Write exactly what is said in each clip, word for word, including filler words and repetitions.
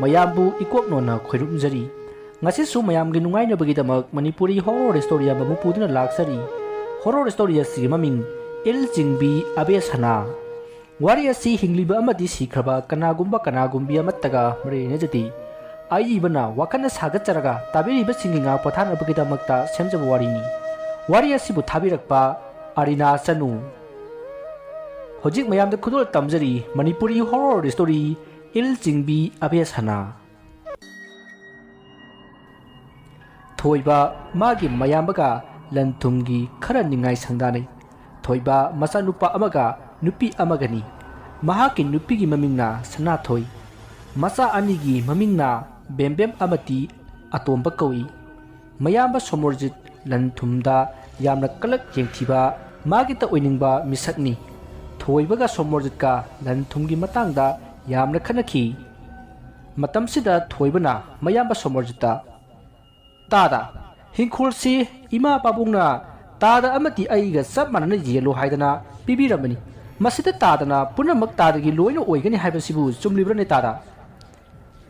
ꯃꯌꯥꯝꯕꯨ ꯏꯀꯣꯛ ꯅꯣꯟꯅ ꯈꯣꯏꯔꯨꯝꯖꯔꯤ꯫ ꯉꯁꯤꯁꯨ ꯃꯌꯥꯝꯒꯤ ꯅꯨꯡꯉꯥꯏꯅꯕꯒꯤꯗꯃꯛ ꯃꯅꯤꯄꯨꯔꯤ horror story ꯑꯃꯃꯨꯛ ꯄꯨꯗꯨꯅ ꯂꯥꯛꯆꯔꯤ꯫ Horror story ꯑꯁꯤꯒꯤ ꯃꯃꯤꯡ ꯏꯜ ꯆꯤꯡꯕꯤ ꯑꯕꯦ ꯁꯅꯥ꯫ ꯋꯥꯔꯤ ꯑꯁꯤ ꯍꯤꯡꯂꯤꯕ ꯑꯃꯗꯤ ꯁꯤꯈ꯭ꯔꯕ ꯀꯅꯥꯒꯨꯝꯕ ꯀꯅꯥꯒꯨꯝꯕꯤ ꯑꯃꯠꯇꯒ ꯃꯔꯤ ꯂꯩꯅꯖꯗꯦ꯫ ꯑꯏꯕꯅ ꯋꯥꯈꯜꯅ ꯁꯥꯒꯠꯆꯔꯒ ꯇꯥꯕꯤꯔꯤꯕꯁꯤꯡꯒꯤ ꯉꯥ ꯄꯣꯊꯥꯅꯕꯒꯤꯗꯃꯛꯇ ꯁꯦꯝꯖꯕ ꯋꯥꯔꯤꯅꯤ꯫ ꯋꯥꯔꯤ ꯑꯁꯤꯕꯨ ꯊꯥꯕꯤꯔꯛꯄ ꯑꯔꯤꯅꯥ ꯆꯅꯨ꯫ ꯍꯧꯖꯤꯛ ꯃꯌꯥꯝꯗ ꯈꯨꯗꯣꯜ ꯇꯝꯖꯔꯤ ꯃꯅꯤꯄꯨꯔꯤ horror story ꯏꯜ ꯆꯤꯡꯕꯤ ꯑꯕꯦ ꯁꯅꯥ꯫ ꯊꯣꯏꯕ ꯃꯥꯒꯤ ꯃꯌꯥꯝꯕꯒ ꯂꯟ ꯊꯨꯝꯒꯤ ꯈꯔ ꯅꯤꯡꯉꯥꯏ ꯁꯪꯗꯥꯅꯩ꯫ ꯊꯣꯏꯕ ꯃꯆꯥꯅꯨꯄꯥ ꯑꯃꯒ ꯅꯨꯄꯤ ꯑꯃꯒꯅꯤ꯫ ꯃꯍꯥꯛꯀꯤ ꯅꯨꯄꯤꯒꯤ ꯃꯃꯤꯡꯅ ꯁꯅꯥꯊꯣꯏ꯫ ꯃꯆꯥ ꯑꯅꯤꯒꯤ ꯃꯃꯤꯡꯅ ꯕꯦꯝꯕꯦꯝ ꯑꯃꯗꯤ ꯑꯇꯣꯝꯕ ꯀꯧꯏ꯫ ꯃꯌꯥꯝꯕ ꯁꯣꯃꯣꯔꯖꯤꯠ ꯂꯟ ꯊꯨꯝꯗ ꯌꯥꯝꯅ ꯀꯂꯛ ꯌꯦꯡꯊꯤꯕ, ꯃꯥꯒꯤꯇ ꯑꯣꯏꯅꯤꯡꯕ ꯃꯤꯁꯛꯅꯤ꯫ ꯊꯣꯏꯕꯒ ꯁꯣꯃꯣꯔꯖꯤꯠꯀ ꯂꯟ ꯊꯨꯝꯒꯤ ꯃꯇꯥꯡꯗ ꯌꯥꯝꯅ ꯈꯠꯅꯈꯤ꯫ ꯃꯇꯝꯁꯤꯗ ꯊꯣꯏꯕꯅ ꯃꯌꯥꯝꯕ ꯁꯣꯃꯣꯔꯖꯤꯠꯇ, "ꯇꯥꯗ, ꯍꯤꯡꯈꯣꯜꯁꯤ ꯏꯃꯥ ꯄꯥꯕꯨꯡꯅ ꯇꯥꯗ ꯑꯃꯗꯤ ꯑꯩꯒ ꯆꯞ ꯃꯥꯟꯅꯅ ꯌꯦꯜꯂꯨ ꯍꯥꯏꯗꯅ ꯄꯤꯕꯤꯔꯝꯕꯅꯤ꯫ ꯃꯁꯤꯗ ꯇꯥꯗꯅ ꯄꯨꯝꯅꯃꯛ ꯇꯥꯗꯒꯤ ꯂꯣꯏꯅ ꯑꯣꯏꯒꯅꯤ ꯍꯥꯏꯕꯁꯤꯕꯨ ꯆꯨꯝꯂꯤꯕ꯭ꯔꯅꯦ ꯇꯥꯗ?"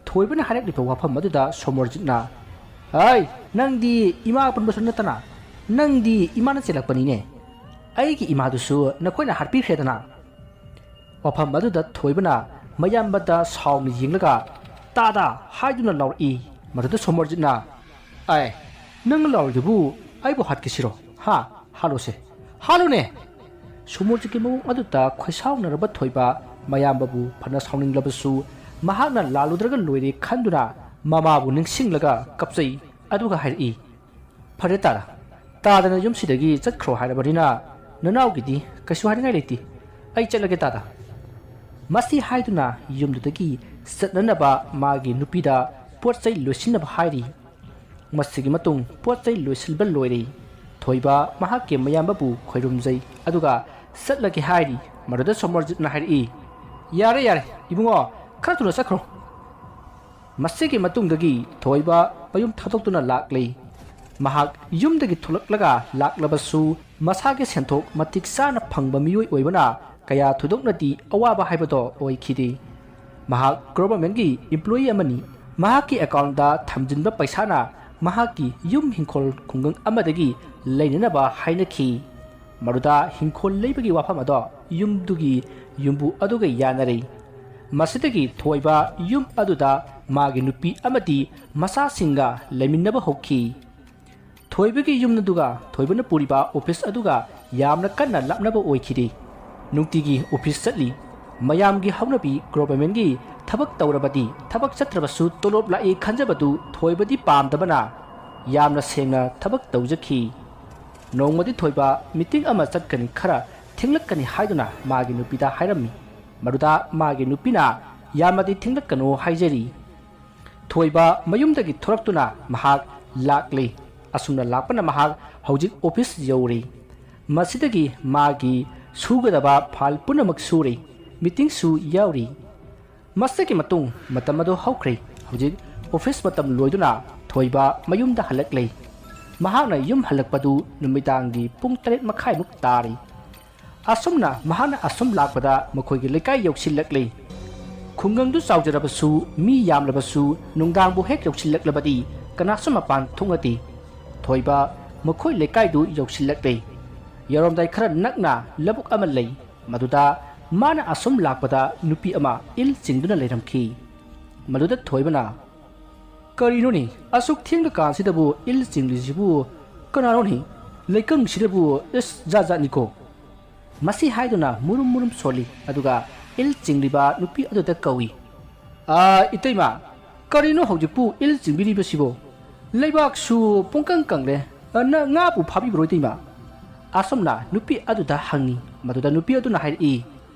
ꯊꯣꯏꯕꯅ ꯍꯥꯏꯔꯛꯂꯤꯕ ꯋꯥꯐꯝ ꯑꯗꯨꯗ ꯁꯣꯃꯣꯔꯖꯤꯠꯅ, "ꯍꯩ, ꯅꯪꯗꯤ ꯏꯃꯥ ꯑꯄꯨꯟꯕꯁꯨ ꯅꯠꯇꯅ, ꯅꯪꯗꯤ ꯏꯃꯥꯅ ꯆꯦꯜꯂꯛꯄꯅꯤꯅꯦ꯫ ꯑꯩꯒꯤ ꯏꯃꯥꯗꯨꯁꯨ ꯅꯈꯣꯏꯅ ꯍꯥꯠꯄꯤꯈ꯭ꯔꯦꯗꯅ?" ꯋꯥꯐꯝ ꯑꯗꯨꯗ ꯊꯣꯏꯕꯅ ꯃꯌꯥꯝꯕꯗ ꯁꯥꯎꯅ ꯌꯦꯡꯂꯒ, "ꯇꯥꯗ!" ꯍꯥꯏꯗꯨꯅ ꯂꯥꯎꯔꯛꯏ꯫ ꯃꯗꯨꯗ ꯁꯣꯃꯣꯔꯖꯤꯠꯅ, "ꯑꯥꯏ, ꯅꯪ ꯂꯥꯎꯔꯤꯗꯨꯕꯨ ꯑꯩꯕꯨ ꯍꯥꯠꯀꯦ ꯁꯤꯔꯣ? ꯍꯥ? ꯍꯥꯠꯂꯣꯁꯦ, ꯍꯥꯠꯂꯣꯅꯦ!" ꯁꯣꯃꯣꯔꯖꯤꯠꯀꯤ ꯃꯑꯣꯡ ꯑꯗꯨꯗ ꯈꯣꯏꯁꯥꯎꯅꯔꯕ ꯊꯣꯏꯕ ꯃꯌꯥꯝꯕꯕꯨ ꯐꯅ ꯁꯥꯎꯅꯤꯡꯂꯕꯁꯨ, ꯃꯍꯥꯛꯅ ꯂꯥꯜꯂꯨꯗ꯭ꯔꯒ ꯂꯣꯏꯔꯦ ꯈꯟꯗꯨꯅ ꯃꯃꯥꯕꯨ ꯅꯤꯡꯁꯤꯡꯂꯒ ꯀꯞꯆꯩ꯫ ꯑꯗꯨꯒ ꯍꯥꯏꯔꯛꯏ, "ꯐꯔꯦ ꯇꯥꯗ, ꯇꯥꯗꯅ ꯌꯨꯝꯁꯤꯗꯒꯤ ꯆꯠꯈ꯭ꯔꯣ ꯍꯥꯏꯔꯕꯅꯤꯅ ꯅꯅꯥꯎꯒꯤꯗꯤ ꯀꯩꯁꯨ ꯍꯥꯏꯅꯤꯡꯉꯥꯏ ꯂꯩꯇꯦ꯫ ꯑꯩ ꯆꯠꯂꯒꯦ ꯇꯥꯗ꯫" ꯃꯁꯤ ꯍꯥꯏꯗꯨꯅ ꯌꯨꯝꯗꯨꯗꯒꯤ ꯆꯠꯅꯅꯕ ꯃꯥꯒꯤ ꯅꯨꯄꯤꯗ ꯄꯣꯠ ꯆꯩ ꯂꯣꯏꯁꯤꯟꯅꯕ ꯍꯥꯏꯔꯤ꯫ ꯃꯁꯤꯒꯤ ꯃꯇꯨꯡ ꯄꯣꯠ ꯆꯩ ꯂꯣꯏꯁꯤꯟꯕ ꯂꯣꯏꯔꯦ꯫ ꯊꯣꯏꯕ ꯃꯍꯥꯛꯀꯤ ꯃꯌꯥꯝꯕꯕꯨ ꯈꯣꯏꯔꯨꯝꯖꯩ, ꯑꯗꯨꯒ ꯆꯠꯂꯒꯦ ꯍꯥꯏꯔꯤ꯫ ꯃꯗꯨꯗ ꯁꯣꯃꯣꯔꯖꯤꯠꯅ ꯍꯥꯏꯔꯛꯏ, "ꯌꯥꯔꯦ, ꯌꯥꯔꯦ, ꯏꯕꯨꯡꯉꯣ, ꯈꯔ ꯊꯨꯅ ꯆꯠꯈ꯭ꯔꯣ꯫" ꯃꯁꯤꯒꯤ ꯃꯇꯨꯡꯗꯒꯤ ꯊꯣꯏꯕ ꯃꯌꯨꯝ ꯊꯥꯗꯣꯛꯇꯨꯅ ꯂꯥꯛꯂꯦ꯫ ꯃꯍꯥꯛ ꯌꯨꯝꯗꯒꯤ ꯊꯣꯛꯂꯛꯂꯒ ꯂꯥꯛꯂꯕꯁꯨ, ꯃꯁꯥꯒꯤ ꯁꯦꯟꯊꯣꯛ ꯃꯇꯤꯛ ꯆꯥꯅ ꯐꯪꯕ ꯃꯤꯑꯣꯏ ꯑꯣꯏꯕꯅ ꯀꯌꯥ ꯊꯣꯏꯗꯣꯛꯅꯗꯤ ꯑꯋꯥꯕ ꯍꯥꯏꯕꯗꯣ ꯑꯣꯏꯈꯤꯗꯦ꯫ ꯃꯍꯥꯛ ꯒꯣꯚꯔꯟꯃꯦꯟꯠꯀꯤ ꯏꯝꯄ꯭ꯂꯣꯌꯤ ꯑꯃꯅꯤ꯫ ꯃꯍꯥꯛꯀꯤ ꯑꯦꯀꯥꯎꯟꯠꯇ ꯊꯝꯖꯤꯟꯕ ꯄꯩꯁꯥꯅ ꯃꯍꯥꯛꯀꯤ ꯌꯨꯝ ꯍꯤꯡꯈꯣꯜ ꯈꯨꯡꯒꯪ ꯑꯃꯗꯒꯤ ꯂꯩꯅꯅꯕ ꯍꯥꯏꯅꯈꯤ꯫ ꯃꯗꯨꯗ ꯍꯤꯡꯈꯣꯜ ꯂꯩꯕꯒꯤ ꯋꯥꯐꯝ ꯑꯗꯣ ꯌꯨꯝꯗꯨꯒꯤ ꯌꯨꯝꯕꯨ ꯑꯗꯨꯒ ꯌꯥꯅꯔꯦ꯫ ꯃꯁꯤꯗꯒꯤ ꯊꯣꯏꯕ ꯌꯨꯝ ꯑꯗꯨꯗ ꯃꯥꯒꯤ ꯅꯨꯄꯤ ꯑꯃꯗꯤ ꯃꯆꯥꯁꯤꯡꯒ ꯂꯩꯃꯤꯟꯅꯕ ꯍꯧꯈꯤ꯫ ꯊꯣꯏꯕꯒꯤ ꯌꯨꯝ ꯑꯗꯨꯒ ꯊꯣꯏꯕꯅ ꯄꯨꯔꯤꯕ ꯑꯣꯐꯤꯁ ꯑꯗꯨꯒ ꯌꯥꯝꯅ ꯀꯟꯅ ꯂꯥꯞꯅꯕ ꯑꯣꯏꯈꯤꯗꯦ꯫ ꯅꯨꯡꯇꯤꯒꯤ ꯑꯣꯐꯤꯁ ꯆꯠꯂꯤ꯫ ꯃꯌꯥꯝꯒꯤ ꯍꯧꯅꯕꯤ ꯒꯣꯚꯔꯟꯃꯦꯟꯠꯀꯤ ꯊꯕꯛ ꯇꯧꯔꯕꯗꯤ ꯊꯕꯛ ꯆꯠꯇ꯭ꯔꯕꯁꯨ ꯇꯣꯂꯣꯞ ꯂꯥꯛꯏ ꯈꯟꯖꯕꯗꯨ ꯊꯣꯏꯕꯗꯤ ꯄꯥꯝꯗꯕꯅ ꯌꯥꯝꯅ ꯁꯦꯡꯅ ꯊꯕꯛ ꯇꯧꯖꯈꯤ꯫ ꯅꯣꯡꯃꯗꯤ ꯊꯣꯏꯕ ꯃꯤꯇꯤꯡ ꯑꯃ ꯆꯠꯀꯅꯤ, ꯈꯔ ꯊꯦꯡꯂꯛꯀꯅꯤ ꯍꯥꯏꯗꯨꯅ ꯃꯥꯒꯤ ꯅꯨꯄꯤꯗ ꯍꯥꯏꯔꯝꯃꯤ꯫ ꯃꯗꯨꯗ ꯃꯥꯒꯤ ꯅꯨꯄꯤꯅ ꯌꯥꯝꯅꯗꯤ ꯊꯦꯡꯂꯛꯀꯅꯨ ꯍꯥꯏꯖꯔꯤ꯫ ꯊꯣꯏꯕ ꯃꯌꯨꯝꯗꯒꯤ ꯊꯣꯔꯛꯇꯨꯅ ꯃꯍꯥꯛ ꯂꯥꯛꯂꯦ꯫ ꯑꯁꯨꯝꯅ ꯂꯥꯛꯄꯅ ꯃꯍꯥꯛ ꯍꯧꯖꯤꯛ ꯑꯣꯐꯤꯁ ꯌꯧꯔꯦ꯫ ꯃꯁꯤꯗꯒꯤ ꯃꯥꯒꯤ ꯁꯨꯒꯗꯕ ꯐꯥꯏꯜ ꯄꯨꯝꯅꯃꯛ ꯁꯨꯔꯦ꯫ ꯃꯤꯇꯤꯡꯁꯨ ꯌꯥꯎꯔꯤ꯫ ꯃꯁꯤꯒꯤ ꯃꯇꯨꯡ ꯃꯇꯝ ꯑꯗꯨ ꯍꯧꯈ꯭ꯔꯦ꯫ ꯍꯧꯖꯤꯛ ꯑꯣꯐꯤꯁ ꯃꯇꯝ ꯂꯣꯏꯗꯨꯅ ꯊꯣꯏꯕ ꯃꯌꯨꯝꯗ ꯍꯜꯂꯛꯂꯦ꯫ ꯃꯍꯥꯛꯅ ꯌꯨꯝ ꯍꯜꯂꯛꯄꯗꯨ ꯅꯨꯃꯤꯗꯥꯡꯒꯤ ꯄꯨꯡ ꯇꯔꯦꯠ ꯃꯈꯥꯏꯃꯨꯛ ꯇꯥꯔꯤ꯫ ꯑꯁꯨꯝꯅ ꯃꯍꯥꯛꯅ ꯑꯁꯨꯝ ꯂꯥꯛꯄꯗ ꯃꯈꯣꯏꯒꯤ ꯂꯩꯀꯥꯏ ꯌꯧꯁꯤꯜꯂꯛꯂꯦ꯫ ꯈꯨꯡꯒꯪꯗꯨ ꯆꯥꯎꯖꯔꯕꯁꯨ, ꯃꯤ ꯌꯥꯝꯂꯕꯁꯨ, ꯅꯨꯡꯗꯥꯡꯕꯨ ꯍꯦꯛ ꯌꯧꯁꯤꯜꯂꯛꯂꯕꯗꯤ ꯀꯅꯥꯁꯨ ꯃꯄꯥꯟ ꯊꯣꯛꯅꯗꯦ꯫ ꯊꯣꯏꯕ ꯃꯈꯣꯏ ꯂꯩꯀꯥꯏꯗꯨ ꯌꯧꯁꯤꯜꯂꯛꯂꯦ꯫ ꯌꯧꯔꯝꯗꯥꯏ ꯈꯔ ꯅꯛꯅ ꯂꯧꯕꯨꯛ ꯑꯃ ꯂꯩ꯫ ꯃꯗꯨꯗ ꯃꯥꯅ ꯑꯁꯨꯝ ꯂꯥꯛꯄꯗ ꯅꯨꯄꯤ ꯑꯃ ꯏꯜ ꯆꯤꯡꯗꯨꯅ ꯂꯩꯔꯝꯈꯤ꯫ ꯃꯗꯨꯗ ꯊꯣꯏꯕꯅ, "ꯀꯔꯤꯅꯣꯅꯦ, ꯑꯁꯨꯛ ꯊꯦꯡꯂꯀꯥꯟꯁꯤꯗꯕꯨ ꯏꯜ ꯆꯤꯡꯂꯤꯁꯤꯕꯨ ꯀꯅꯥꯅꯣꯅꯦ? ꯂꯩꯀꯪꯁꯤꯗꯕꯨ ꯏꯁ, ꯖꯥꯠ ꯖꯥꯠꯅꯤꯀꯣ"꯫ ꯃꯁꯤ ꯍꯥꯏꯗꯨꯅ ꯃꯨꯔꯨꯝ ꯃꯨꯔꯨꯝ ꯁꯣꯜꯂꯤ, ꯑꯗꯨꯒ ꯏꯜ ꯆꯤꯡꯂꯤꯕ ꯅꯨꯄꯤ ꯑꯗꯨꯗ ꯀꯧꯏ꯫ "ꯑꯥ, ꯏꯇꯩꯃ, ꯀꯔꯤꯅꯣ ꯍꯧꯖꯤꯛꯄꯨ ꯏꯜ ꯆꯤꯡꯕꯤꯔꯤꯕꯁꯤꯕꯣ? ꯂꯩꯕꯥꯛꯁꯨ ꯄꯨꯡꯀꯪ ꯀꯪꯂꯦ꯫ ꯑ, ꯅ-, ꯉꯥꯕꯨ ꯐꯥꯕꯤꯕ꯭ꯔꯣ, ꯏꯇꯩꯃ?" ꯑꯁꯨꯝꯅ ꯅꯨꯄꯤ ꯑꯗꯨꯗ ꯍꯪꯉꯤ꯫ ꯃꯗꯨꯗ ꯅꯨꯄꯤ ꯑꯗꯨꯅ ꯍꯥꯏꯔꯛꯏ,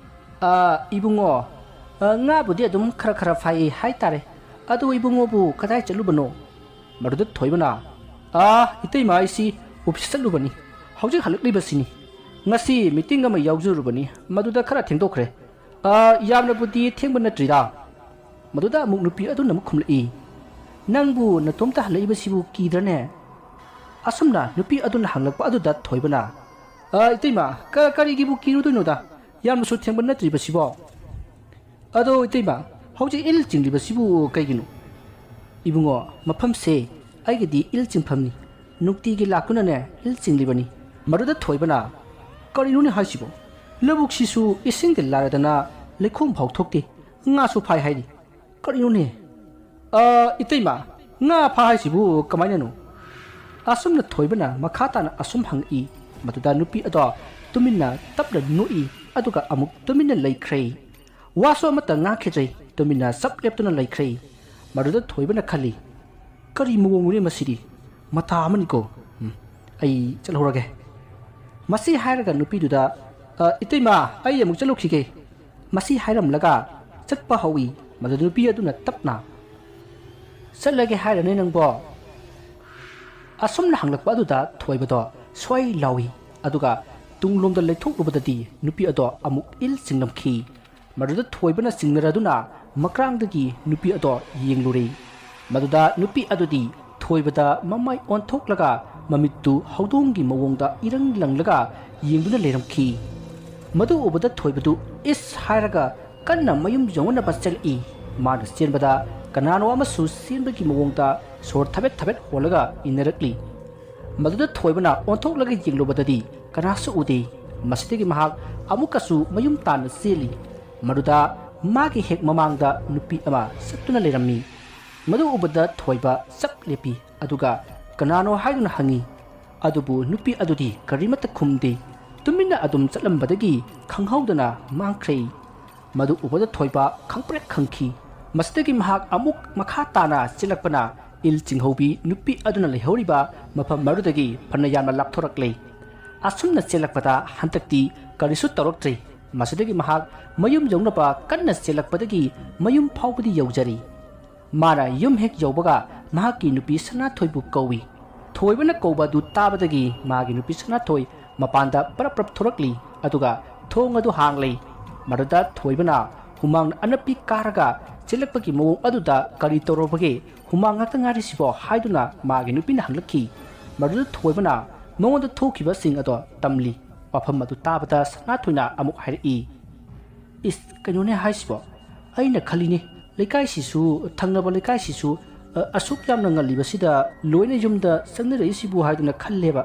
"ꯑ, ꯏꯕꯨꯡꯉꯣ, ꯑ, ꯉꯥꯕꯨꯗꯤ ꯑꯗꯨꯝ ꯈꯔ ꯈꯔ ꯐꯥꯏ ꯍꯥꯏꯇꯥꯔꯦ꯫ ꯑꯗꯨ ꯏꯕꯨꯡꯉꯣꯕꯨ ꯀꯗꯥꯏ ꯆꯠꯂꯨꯕꯅꯣ?" ꯃꯗꯨꯗ ꯊꯣꯏꯕꯅ, "ꯑ, ꯏꯇꯩꯃ, ꯑꯩꯁꯤ ꯑꯣꯐꯤꯁ ꯆꯠꯂꯨꯕꯅꯤ꯫ ꯍꯧꯖꯤꯛ ꯍꯜꯂꯛꯂꯤꯕꯁꯤꯅꯤ꯫ ꯉꯁꯤ ꯃꯤꯇꯤꯡ ꯑꯃ ꯌꯥꯎꯖꯔꯨꯕꯅꯤ, ꯃꯗꯨꯗ ꯈꯔ ꯊꯦꯡꯗꯣꯛꯈ꯭ꯔꯦ꯫ ꯑ, ꯌꯥꯝꯅꯕꯨꯗꯤ ꯊꯦꯡꯕ ꯅꯠꯇ꯭ꯔꯤꯗ"꯫ ꯃꯗꯨꯗ ꯑꯃꯨꯛ ꯅꯨꯄꯤ ꯑꯗꯨꯅ ꯑꯃꯨꯛ ꯈꯨꯝꯂꯛꯏ, "ꯅꯪꯕꯨ ꯅꯇꯣꯝꯇ ꯍꯜꯂꯛꯏꯕꯁꯤꯕꯨ ꯀꯤꯗ꯭ꯔꯅꯦ?" ꯑꯁꯨꯝꯅ ꯅꯨꯄꯤ ꯑꯗꯨꯅ ꯍꯪꯂꯛꯄ ꯑꯗꯨꯗ ꯊꯣꯏꯕꯅ, "ꯑ, ꯏꯇꯩꯃ, ꯀ-, ꯀꯔꯤꯒꯤꯕꯨ ꯀꯤꯔꯨꯗꯣꯏꯅꯣꯗ? ꯌꯥꯝꯅꯁꯨ ꯊꯦꯡꯕ ꯅꯠꯇ꯭ꯔꯤꯕꯁꯤꯕꯣ꯫ ꯑꯗꯣ ꯏꯇꯩꯃ, ꯍꯧꯖꯤꯛ ꯏꯜ ꯆꯤꯡꯂꯤꯕꯁꯤꯕꯨ ꯀꯩꯒꯤꯅꯣ? ꯏꯕꯨꯡꯉꯣ, ꯃꯐꯝꯁꯦ ꯑꯩꯒꯤꯗꯤ ꯏꯜ ꯆꯤꯡꯐꯝꯅꯤ꯫ ꯅꯨꯡꯇꯤꯒꯤ ꯂꯥꯛꯇꯨꯅꯅꯦ ꯏꯜ ꯆꯤꯡꯂꯤꯕꯅꯤ꯫ ꯃꯗꯨꯗ ꯊꯣꯏꯕꯅ, "ꯀꯔꯤꯅꯣꯅꯦ ꯍꯥꯏꯁꯤꯕꯣ? ꯂꯧꯕꯨꯛꯁꯤꯁꯨ ꯏꯁꯤꯡꯗ ꯂꯥꯔꯗꯅ ꯂꯩꯈꯣꯝ ꯐꯥꯎ ꯊꯣꯛꯇꯦ, ꯉꯥꯁꯨ ꯐꯥꯏ ꯍꯥꯏꯔꯤ꯫ ꯀꯔꯤꯅꯣꯅꯦ? ꯑ, ꯏꯇꯩꯃ, ꯉꯥ ꯐꯥ ꯍꯥꯏꯁꯤꯕꯨ ꯀꯃꯥꯏꯅꯅꯣ?" ꯑꯁꯨꯝꯅ ꯊꯣꯏꯕꯅ ꯃꯈꯥ ꯇꯥꯅ ꯑꯁꯨꯝ ꯍꯪꯉꯛꯏ꯫ ꯃꯗꯨꯗ ꯅꯨꯄꯤ ꯑꯗꯣ ꯇꯨꯃꯤꯟꯅ ꯇꯞꯅ ꯅꯣꯛꯏ, ꯑꯗꯨꯒ ꯑꯃꯨꯛ ꯇꯨꯃꯤꯟꯅ ꯂꯩꯈ꯭ꯔꯦ꯫ ꯋꯥꯁꯨ ꯑꯃꯠꯇ ꯉꯥꯡꯈꯤꯗ꯭ꯔꯦ, ꯇꯨꯃꯤꯟꯅ ꯆꯞ ꯂꯦꯞꯇꯨꯅ ꯂꯩꯈ꯭ꯔꯦ꯫ ꯃꯗꯨꯗ ꯊꯣꯏꯕꯅ ꯈꯜꯂꯤ, "ꯀꯔꯤ ꯃꯑꯣꯡꯅꯣꯅꯦ ꯃꯁꯤꯗꯤ? ꯃꯇꯥ ꯑꯃꯅꯤꯀꯣ꯫ ꯎꯝ, ꯑꯩ ꯆꯠꯍꯧꯔꯒꯦ꯫" ꯃꯁꯤ ꯍꯥꯏꯔꯒ ꯅꯨꯄꯤꯗꯨꯗ, "ꯑ, ꯏꯇꯩꯃ, ꯑꯩ ꯑꯃꯨꯛ ꯆꯠꯂꯨꯈꯤꯒꯦ꯫" ꯃꯁꯤ ꯍꯥꯏꯔꯝꯂꯒ ꯆꯠꯄ ꯍꯧꯏ꯫ ꯃꯗꯨꯗ ꯅꯨꯄꯤ ꯑꯗꯨꯅ ꯇꯞꯅ, "ꯆꯠꯂꯒꯦ ꯍꯥꯏꯔꯅꯦ ꯅꯪꯕꯣ?" ꯑꯁꯨꯝꯅ ꯍꯪꯂꯛꯄ ꯑꯗꯨꯗ ꯊꯣꯏꯕꯗꯣ ꯁ꯭ꯋꯥꯏ ꯂꯥꯎꯏ, ꯑꯗꯨꯒ ꯇꯨꯡꯂꯣꯝꯗ ꯂꯩꯊꯣꯛꯂꯨꯕꯗꯗꯤ ꯅꯨꯄꯤ ꯑꯗꯣ ꯑꯃꯨꯛ ꯏꯜ ꯆꯤꯡꯂꯝꯈꯤ꯫ ꯃꯗꯨꯗ ꯊꯣꯏꯕꯅ ꯆꯤꯡꯅꯔꯗꯨꯅ ꯃꯀ꯭ꯔꯥꯡꯗꯒꯤ ꯅꯨꯄꯤ ꯑꯗꯣ ꯌꯦꯡꯂꯨꯔꯦ꯫ ꯃꯗꯨꯗ ꯅꯨꯄꯤ ꯑꯗꯨꯗꯤ ꯊꯣꯏꯕꯗ ꯃꯃꯥꯏ ꯑꯣꯟꯊꯣꯛꯂꯒ ꯃꯃꯤꯠꯇꯨ ꯍꯧꯗꯣꯡꯒꯤ ꯃꯑꯣꯡꯗ ꯏꯔꯪ ꯂꯪꯂꯒ ꯌꯦꯡꯗꯨꯅ ꯂꯩꯔꯝꯈꯤ꯫ ꯃꯗꯨ ꯎꯕꯗ ꯊꯣꯏꯕꯗꯨ "ꯏꯁ" ꯍꯥꯏꯔꯒ ꯀꯟꯅ ꯃꯌꯨꯝ ꯌꯧꯅꯅꯕ ꯆꯦꯜꯂꯛꯏ꯫ ꯃꯥꯅ ꯆꯦꯟꯕꯗ ꯀꯅꯥꯅꯣ ꯑꯃꯁꯨ ꯆꯦꯟꯕꯒꯤ ꯃꯑꯣꯡꯗ ꯁꯣꯔ ꯊꯕꯦꯠ ꯊꯕꯦꯠ ꯍꯣꯜꯂꯒ ꯏꯟꯅꯔꯛꯂꯤ꯫ ꯃꯗꯨꯗ ꯊꯣꯏꯕꯅ ꯑꯣꯟꯊꯣꯛꯂꯒ ꯌꯦꯡꯂꯨꯕꯗꯗꯤ ꯀꯅꯥꯁꯨ ꯎꯗꯦ꯫ ꯃꯁꯤꯗꯒꯤ ꯃꯍꯥꯛ ꯑꯃꯨꯛꯀꯁꯨ ꯃꯌꯨꯝ ꯇꯥꯟꯅ ꯆꯦꯜꯂꯤ꯫ ꯃꯗꯨꯗ ꯃꯥꯒꯤ ꯍꯦꯛ ꯃꯃꯥꯡꯗ ꯅꯨꯄꯤ ꯑꯃ ꯆꯠꯇꯨꯅ ꯂꯩꯔꯝꯃꯤ꯫ ꯃꯗꯨ ꯎꯕꯗ ꯊꯣꯏꯕ ꯆꯞ ꯂꯦꯞꯄꯤ, ꯑꯗꯨꯒ "ꯀꯅꯥꯅꯣ?" ꯍꯥꯏꯗꯨꯅ ꯍꯪꯉꯤ꯫ ꯑꯗꯨꯕꯨ ꯅꯨꯄꯤ ꯑꯗꯨꯗꯤ ꯀꯔꯤꯃꯠꯇ ꯈꯨꯝꯗꯦ꯫ ꯇꯨꯃꯤꯟꯅ ꯑꯗꯨꯝ ꯆꯠꯂꯝꯕꯗꯒꯤ ꯈꯪꯍꯧꯗꯅ ꯃꯥꯡꯈ꯭ꯔꯦ꯫ ꯃꯗꯨ ꯎꯕꯗ ꯊꯣꯏꯕ ꯈꯪꯄ꯭ꯔꯦꯛ ꯈꯪꯈꯤ꯫ ꯃꯁꯤꯗꯒꯤ ꯃꯍꯥꯛ ꯑꯃꯨꯛ ꯃꯈꯥ ꯇꯥꯅ ꯆꯦꯜꯂꯛꯄꯅ ꯏꯜ ꯆꯤꯡꯍꯧꯕꯤ ꯅꯨꯄꯤ ꯑꯗꯨꯅ ꯂꯩꯍꯧꯔꯤꯕ ꯃꯐꯝ ꯑꯗꯨꯗꯒꯤ ꯐꯅ ꯌꯥꯝꯅ ꯂꯥꯞꯊꯣꯔꯛꯂꯦ꯫ ꯑꯁꯨꯝꯅ ꯆꯦꯜꯂꯛꯄꯗ ꯍꯟꯗꯛꯇꯤ ꯀꯔꯤꯁꯨ ꯇꯧꯔꯛꯇ꯭ꯔꯦ꯫ ꯃꯁꯤꯗꯒꯤ ꯃꯍꯥꯛ ꯃꯌꯨꯝ ꯌꯧꯅꯕ ꯀꯟꯅ ꯆꯦꯜꯂꯛꯄꯗꯒꯤ ꯃꯌꯨꯝ ꯐꯥꯎꯕꯗꯤ ꯌꯧꯖꯔꯦ꯫ ꯃꯥꯅ ꯌꯨꯝ ꯍꯦꯛ ꯌꯧꯕꯒ ꯃꯍꯥꯛꯀꯤ ꯅꯨꯄꯤ ꯁꯅꯥꯊꯣꯏꯕꯨ ꯀꯧꯏ꯫ ꯊꯣꯏꯕꯅ ꯀꯧꯕ ꯑꯗꯨ ꯇꯥꯕꯗꯒꯤ ꯃꯥꯒꯤ ꯅꯨꯄꯤ ꯁꯅꯥꯊꯣꯏ ꯃꯄꯥꯟꯗ ꯄꯔꯞ ꯄꯔꯞ ꯊꯣꯔꯛꯂꯤ, ꯑꯗꯨꯒ ꯊꯣꯡ ꯑꯗꯨ ꯍꯥꯡꯂꯦ꯫ ꯃꯗꯨꯗ ꯊꯣꯏꯕꯅ ꯍꯨꯃꯥꯡꯅ ꯑꯅꯞꯄꯤ ꯀꯥꯔꯒ ꯆꯦꯜꯂꯛꯄꯒꯤ ꯃꯑꯣꯡ ꯑꯗꯨꯗ "ꯀꯔꯤ ꯇꯧꯔꯕꯒꯦ? ꯍꯨꯃꯥꯡ ꯉꯥꯛꯇ ꯉꯥꯏꯔꯤꯁꯤꯕꯣ?" ꯍꯥꯏꯗꯨꯅ ꯃꯥꯒꯤ ꯅꯨꯄꯤꯅ ꯍꯪꯂꯛꯈꯤ꯫ ꯃꯗꯨꯗ ꯊꯣꯏꯕꯅ ꯃꯉꯣꯟꯗ ꯊꯣꯛꯈꯤꯕꯁꯤꯡ ꯑꯗꯣ ꯇꯝꯂꯤ꯫ ꯋꯥꯐꯝ ꯑꯗꯨ ꯇꯥꯕꯗ ꯁꯅꯥꯊꯣꯏꯅ ꯑꯃꯨꯛ ꯍꯥꯏꯔꯛꯏ, "ꯏꯁ, ꯀꯩꯅꯣꯅꯦ ꯍꯥꯏꯁꯤꯕꯣ? ꯑꯩꯅ ꯈꯜꯂꯤꯅꯦ, ꯂꯩꯀꯥꯏꯁꯤꯁꯨ, ꯊꯪꯅꯕ ꯂꯩꯀꯥꯏꯁꯤꯁꯨ, ꯑ, ꯑꯁꯨꯛ ꯌꯥꯝꯅ ꯉꯜꯂꯤꯕꯁꯤꯗ ꯂꯣꯏꯅ ꯌꯨꯝꯗ ꯆꯪꯅꯔꯛꯏꯁꯤꯕꯨ ꯍꯥꯏꯗꯨꯅ ꯈꯜꯂꯦꯕ꯫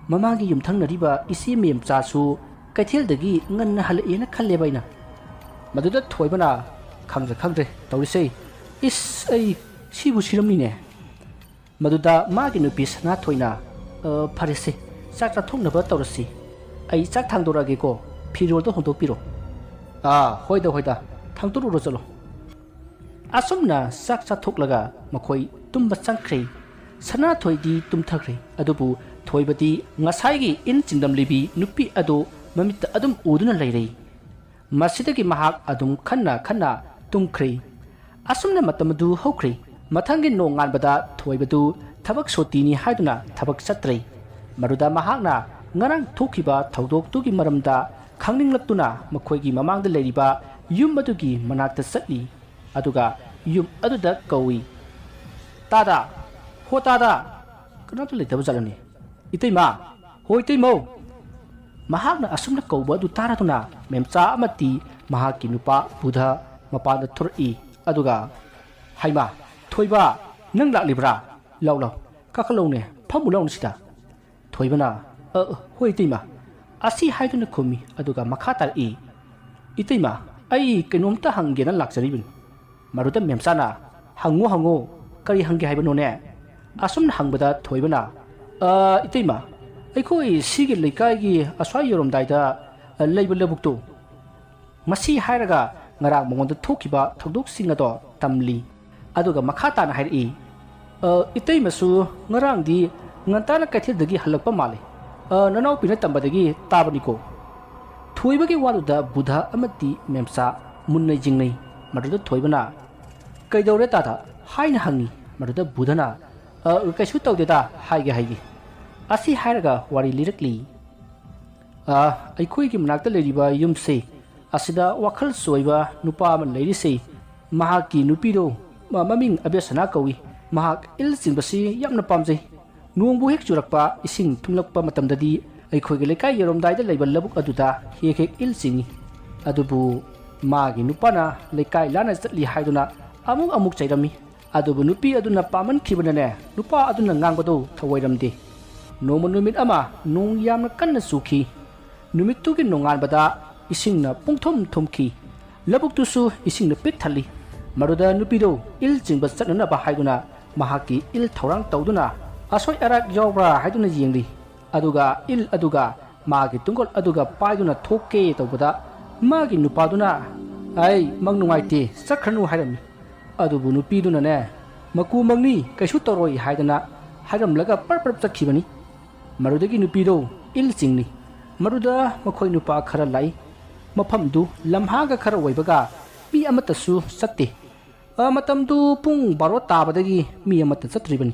ꯃꯃꯥꯡꯒꯤ ꯌꯨꯝꯊꯪꯅꯔꯤꯕ ꯏꯆꯦ ꯃꯦꯝꯆꯥꯁꯨ ꯀꯩꯊꯦꯜꯗꯒꯤ ꯉꯟꯅ ꯍꯜꯂꯛꯑꯦꯅ ꯈꯜꯂꯦꯕ ꯑꯩꯅ꯫ ꯃꯗꯨꯗ ꯊꯣꯏꯕꯅ, "ꯈꯪꯗ꯭ꯔꯦ, ꯈꯪꯗ꯭ꯔꯦ ꯇꯧꯔꯤꯁꯦ꯫ ꯏꯁ, ꯑꯩ ꯁꯤꯕꯨ ꯁꯤꯔꯝꯅꯤꯅꯦ"꯫ ꯃꯗꯨꯗ ꯃꯥꯒꯤ ꯅꯨꯄꯤ ꯁꯅꯥꯊꯣꯏꯅ, "ꯑ, ꯐꯔꯦꯁꯦ, ꯆꯥꯛ ꯆꯥꯊꯣꯛꯅꯕ ꯇꯧꯔꯁꯤ꯫ ꯑꯩ ꯆꯥꯛ ꯊꯥꯡꯗꯣꯔꯛꯑꯒꯦꯀꯣ, ꯐꯤꯔꯣꯜꯗꯣ ꯍꯣꯡꯗꯣꯛꯄꯤꯔꯣ"꯫ "ꯑꯥ, ꯍꯣꯏꯗ, ꯍꯣꯏꯗ, ꯊꯥꯡꯗꯣꯔꯛꯎꯔꯣ, ꯆꯠꯂꯣ"꯫ ꯑꯁꯨꯝꯅ ꯆꯥꯛ ꯆꯥꯊꯣꯛꯂꯒ ꯃꯈꯣꯏ ꯇꯨꯝꯕ ꯆꯪꯈ꯭ꯔꯦ꯫ ꯁꯅꯥꯊꯣꯏꯗꯤ ꯇꯨꯝꯊꯈ꯭ꯔꯦ, ꯑꯗꯨꯕꯨ ꯊꯣꯏꯕꯗꯤ ꯉꯁꯥꯏꯒꯤ ꯏꯟ ꯆꯤꯡꯂꯝꯂꯤꯕꯤ ꯅꯨꯄꯤ ꯑꯗꯨ ꯃꯃꯤꯠꯇ ꯑꯗꯨꯝ ꯎꯗꯨꯅ ꯂꯩꯔꯦ꯫ ꯃꯁꯤꯗꯒꯤ ꯃꯍꯥꯛ ꯑꯗꯨꯝ ꯈꯟꯅ ꯈꯟꯅ ꯇꯨꯝꯈ꯭ꯔꯦ꯫ ꯑꯁꯨꯝꯅ ꯃꯇꯝ ꯑꯗꯨ ꯍꯧꯈ꯭ꯔꯦ꯫ ꯃꯊꯪꯒꯤ ꯅꯣꯡꯉꯥꯟꯕꯗ ꯊꯣꯏꯕꯗꯨ ꯊꯕꯛ ꯁꯨꯇꯤꯅꯤ ꯍꯥꯏꯗꯨꯅ ꯊꯕꯛ ꯆꯠꯇ꯭ꯔꯦ꯫ ꯃꯗꯨꯗ ꯃꯍꯥꯛꯅ ꯉꯔꯥꯡ ꯊꯣꯛꯈꯤꯕ ꯊꯧꯗꯣꯛꯇꯨꯒꯤ ꯃꯔꯝꯗ ꯈꯪꯅꯤꯡꯂꯛꯇꯨꯅ ꯃꯈꯣꯏꯒꯤ ꯃꯃꯥꯡꯗ ꯂꯩꯔꯤꯕ ꯌꯨꯝ ꯑꯗꯨꯒꯤ ꯃꯅꯥꯛꯇ ꯆꯠꯂꯤ꯫ ꯑꯗꯨꯒ ꯌꯨꯝ ꯑꯗꯨꯗ ꯀꯧꯏ, "ꯇꯥꯗ! ꯍꯣ ꯇꯥꯗ!" ꯀꯅꯥꯝꯇ ꯂꯩꯇꯕ ꯖꯥꯠꯂꯅꯦ? "ꯏꯇꯩꯃ! ꯍꯣ ꯏꯇꯩꯃꯧ!" ꯃꯍꯥꯛꯅ ꯑꯁꯨꯝꯅ ꯀꯧꯕ ꯑꯗꯨ ꯇꯥꯔꯗꯨꯅ ꯃꯦꯝꯆꯥ ꯑꯃꯗꯤ ꯃꯍꯥꯛꯀꯤ ꯅꯨꯄꯥ ꯕꯨꯙ ꯃꯄꯥꯟꯗ ꯊꯣꯔꯛꯏ꯫ ꯑꯗꯨꯒ, "ꯍꯩꯃꯥ, ꯊꯣꯏꯕ, ꯅꯪ ꯂꯥꯛꯂꯤꯕ꯭ꯔꯥ? ꯂꯥꯎ, ꯂꯥꯎ, ꯀꯥꯈꯠꯂꯧꯅꯦ, ꯐꯝꯃꯨ ꯂꯥꯎꯅꯦ ꯁꯤꯗ"꯫ ꯊꯣꯏꯕꯅ, "ꯑ, ꯍꯣꯏ ꯏꯇꯩꯃ"꯫ ꯑꯁꯤ ꯍꯥꯏꯗꯨꯅ ꯈꯨꯝꯃꯤ, ꯑꯗꯨꯒ ꯃꯈꯥ ꯇꯥꯔꯛꯏ, "ꯏꯇꯩꯃ, ꯑꯩ ꯀꯩꯅꯣꯝꯇ ꯍꯪꯒꯦꯅ ꯂꯥꯛꯆꯔꯤꯕꯅꯤ"꯫ ꯃꯗꯨꯗ ꯃꯦꯝꯆꯥꯅ, "ꯍꯪꯉꯨ, ꯍꯪꯉꯨ, ꯀꯔꯤ ꯍꯪꯒꯦ ꯍꯥꯏꯕꯅꯣꯅꯦ?" ꯑꯁꯨꯝꯅ ꯍꯪꯕꯗ ꯊꯣꯏꯕꯅ, "ꯑ, ꯏꯇꯩꯃ, ꯑꯩꯈꯣꯏ ꯁꯤꯒꯤ ꯂꯩꯀꯥꯏꯒꯤ ꯑꯁ꯭ꯋꯥꯏ ꯌꯧꯔꯝꯗꯥꯏꯗ, ꯑ, ꯂꯩꯕ ꯂꯧꯕꯨꯛꯇꯣ"꯫ ꯃꯁꯤ ꯍꯥꯏꯔꯒ ꯉꯔꯥꯡ ꯃꯉꯣꯟꯗ ꯊꯣꯛꯈꯤꯕ ꯊꯧꯗꯣꯛꯁꯤꯡ ꯑꯗꯣ ꯇꯝꯂꯤ꯫ ꯑꯗꯨꯒ ꯃꯈꯥ ꯇꯥꯅ ꯍꯥꯏꯔꯛꯏ, "ꯑ, ꯏꯇꯩꯃꯁꯨ ꯉꯔꯥꯡꯗꯤ ꯉꯟꯇꯥꯅ ꯀꯩꯊꯦꯜꯗꯒꯤ ꯍꯜꯂꯛꯄ ꯃꯥꯜꯂꯤ꯫ ꯑ, ꯅꯅꯥꯎꯄꯤꯅ ꯇꯝꯕꯗꯒꯤ ꯇꯥꯕꯅꯤꯀꯣ"꯫ ꯊꯣꯏꯕꯒꯤ ꯋꯥꯗꯨꯗ ꯕꯨꯙ ꯑꯃꯗꯤ ꯃꯦꯝꯆꯥ ꯃꯨꯟꯅ ꯌꯦꯡꯅꯩ꯫ ꯃꯗꯨꯗ ꯊꯣꯏꯕꯅ, "ꯀꯩꯗꯧꯔꯦ ꯇꯥꯗ?" ꯍꯥꯏꯅ ꯍꯪꯉꯤ꯫ ꯃꯗꯨꯗ ꯕꯨꯙꯅ, "ꯑ, ꯀꯩꯁꯨ ꯇꯧꯗꯦꯗ, ꯍꯥꯏꯒꯦ, ꯍꯥꯏꯒꯦ"꯫ ꯑꯁꯤ ꯍꯥꯏꯔꯒ ꯋꯥꯔꯤ ꯂꯤꯔꯛꯂꯤ꯫ "ꯑ, ꯑꯩꯈꯣꯏꯒꯤ ꯃꯅꯥꯛꯇ ꯂꯩꯔꯤꯕ ꯌꯨꯝꯁꯦ, ꯑꯁꯤꯗ ꯋꯥꯈꯜ ꯆꯣꯏꯕ ꯅꯨꯄꯥ ꯑꯃ ꯂꯩꯔꯤꯁꯦ, ꯃꯍꯥꯛꯀꯤ ꯅꯨꯄꯤꯗꯣ, ꯃ-, ꯃꯃꯤꯡ ꯑꯕꯦꯁꯅꯥ ꯀꯧꯏ꯫ ꯃꯍꯥꯛ ꯏꯜ ꯆꯤꯡꯕꯁꯤ ꯌꯥꯝꯅ ꯄꯥꯝꯖꯩ꯫ ꯅꯣꯡꯕꯨ ꯍꯦꯛ ꯆꯨꯔꯛꯄ, ꯏꯁꯤꯡ ꯊꯨꯝꯂꯛꯄ ꯃꯇꯝꯗꯗꯤ ꯑꯩꯈꯣꯏꯒꯤ ꯂꯩꯀꯥꯏ ꯌꯧꯔꯝꯗꯥꯏꯗ ꯂꯩꯕ ꯂꯧꯕꯨꯛ ꯑꯗꯨꯗ ꯍꯦꯛ ꯍꯦꯛ ꯏꯜ ꯆꯤꯡꯏ꯫ ꯑꯗꯨꯕꯨ ꯃꯥꯒꯤ ꯅꯨꯄꯥꯅ ꯂꯩꯀꯥꯏ ꯂꯥꯟꯅ ꯆꯠꯂꯤ ꯍꯥꯏꯗꯨꯅ ꯑꯃꯨꯛ ꯑꯃꯨꯛ ꯆꯩꯔꯝꯃꯤ꯫ ꯑꯗꯨꯕꯨ ꯅꯨꯄꯤ ꯑꯗꯨꯅ ꯄꯥꯝꯃꯟꯈꯤꯕꯅꯅꯦ, ꯅꯨꯄꯥ ꯑꯗꯨꯅ ꯉꯥꯡꯕꯗꯨ ꯊꯧꯑꯣꯏꯔꯝꯗꯦ꯫ ꯅꯣꯡꯃ ꯅꯨꯃꯤꯠ ꯑꯃ ꯅꯣꯡ ꯌꯥꯝꯅ ꯀꯟꯅ ꯆꯨꯈꯤ꯫ ꯅꯨꯃꯤꯠꯇꯨꯒꯤ ꯅꯣꯡꯉꯥꯟꯕꯗ ꯏꯁꯤꯡꯅ ꯄꯨꯡꯊꯨꯝ ꯊꯨꯝꯈꯤ꯫ ꯂꯧꯕꯨꯛꯇꯨꯁꯨ ꯏꯁꯤꯡꯅ ꯄꯤꯛ ꯊꯜꯂꯤ꯫ ꯃꯗꯨꯗ ꯅꯨꯄꯤꯗꯨ ꯏꯜ ꯆꯤꯡꯕ ꯆꯠꯅꯅꯕ ꯍꯥꯏꯗꯨꯅ ꯃꯍꯥꯛꯀꯤ ꯏꯜ ꯊꯧꯔꯥꯡ ꯇꯧꯗꯨꯅ ꯑꯁꯣꯏ ꯑꯔꯥꯛ ꯌꯥꯎꯕ꯭ꯔꯥ ꯍꯥꯏꯗꯨꯅ ꯌꯦꯡꯂꯤ꯫ ꯑꯗꯨꯒ ꯏꯜ ꯑꯗꯨꯒ ꯃꯥꯒꯤ ꯇꯨꯡꯒꯣꯜ ꯑꯗꯨꯒ ꯄꯥꯏꯗꯨꯅ ꯊꯣꯛꯀꯦ ꯇꯧꯕꯗ, ꯃꯥꯒꯤ ꯅꯨꯄꯥꯗꯨꯅ, "ꯑꯩ ꯃꯪ ꯅꯨꯡꯉꯥꯏꯇꯦ, ꯆꯠꯈ꯭ꯔꯅꯨ" ꯍꯥꯏꯔꯝꯃꯤ꯫ ꯑꯗꯨꯕꯨ ꯅꯨꯄꯤꯗꯨꯅꯅꯦ, "ꯃꯀꯨ ꯃꯪꯅꯤ, ꯀꯩꯁꯨ ꯇꯧꯔꯣꯏ" ꯍꯥꯏꯗꯅ ꯍꯥꯏꯔꯝꯂꯒ ꯄꯔꯞ ꯄꯔꯞ ꯆꯠꯈꯤꯕꯅꯤ꯫ ꯃꯗꯨꯗꯒꯤ ꯅꯨꯄꯤꯗꯨ ꯏꯜ ꯆꯤꯡꯂꯤ꯫ ꯃꯗꯨꯗ ꯃꯈꯣꯏ ꯅꯨꯄꯥ ꯈꯔ ꯂꯥꯛꯏ꯫ ꯃꯐꯝꯗꯨ ꯂꯝꯍꯥꯡꯒ ꯈꯔ ꯑꯣꯏꯕꯒ ꯃꯤ ꯑꯃꯠꯇꯁꯨ ꯆꯠꯇꯦ꯫ ꯑ, ꯃꯇꯝꯗꯨ ꯄꯨꯡ ꯕꯥꯔꯣ ꯇꯥꯕꯗꯒꯤ ꯃꯤ ꯑꯃꯠꯇ ꯆꯠꯇ꯭ꯔꯤꯕꯅꯤ꯫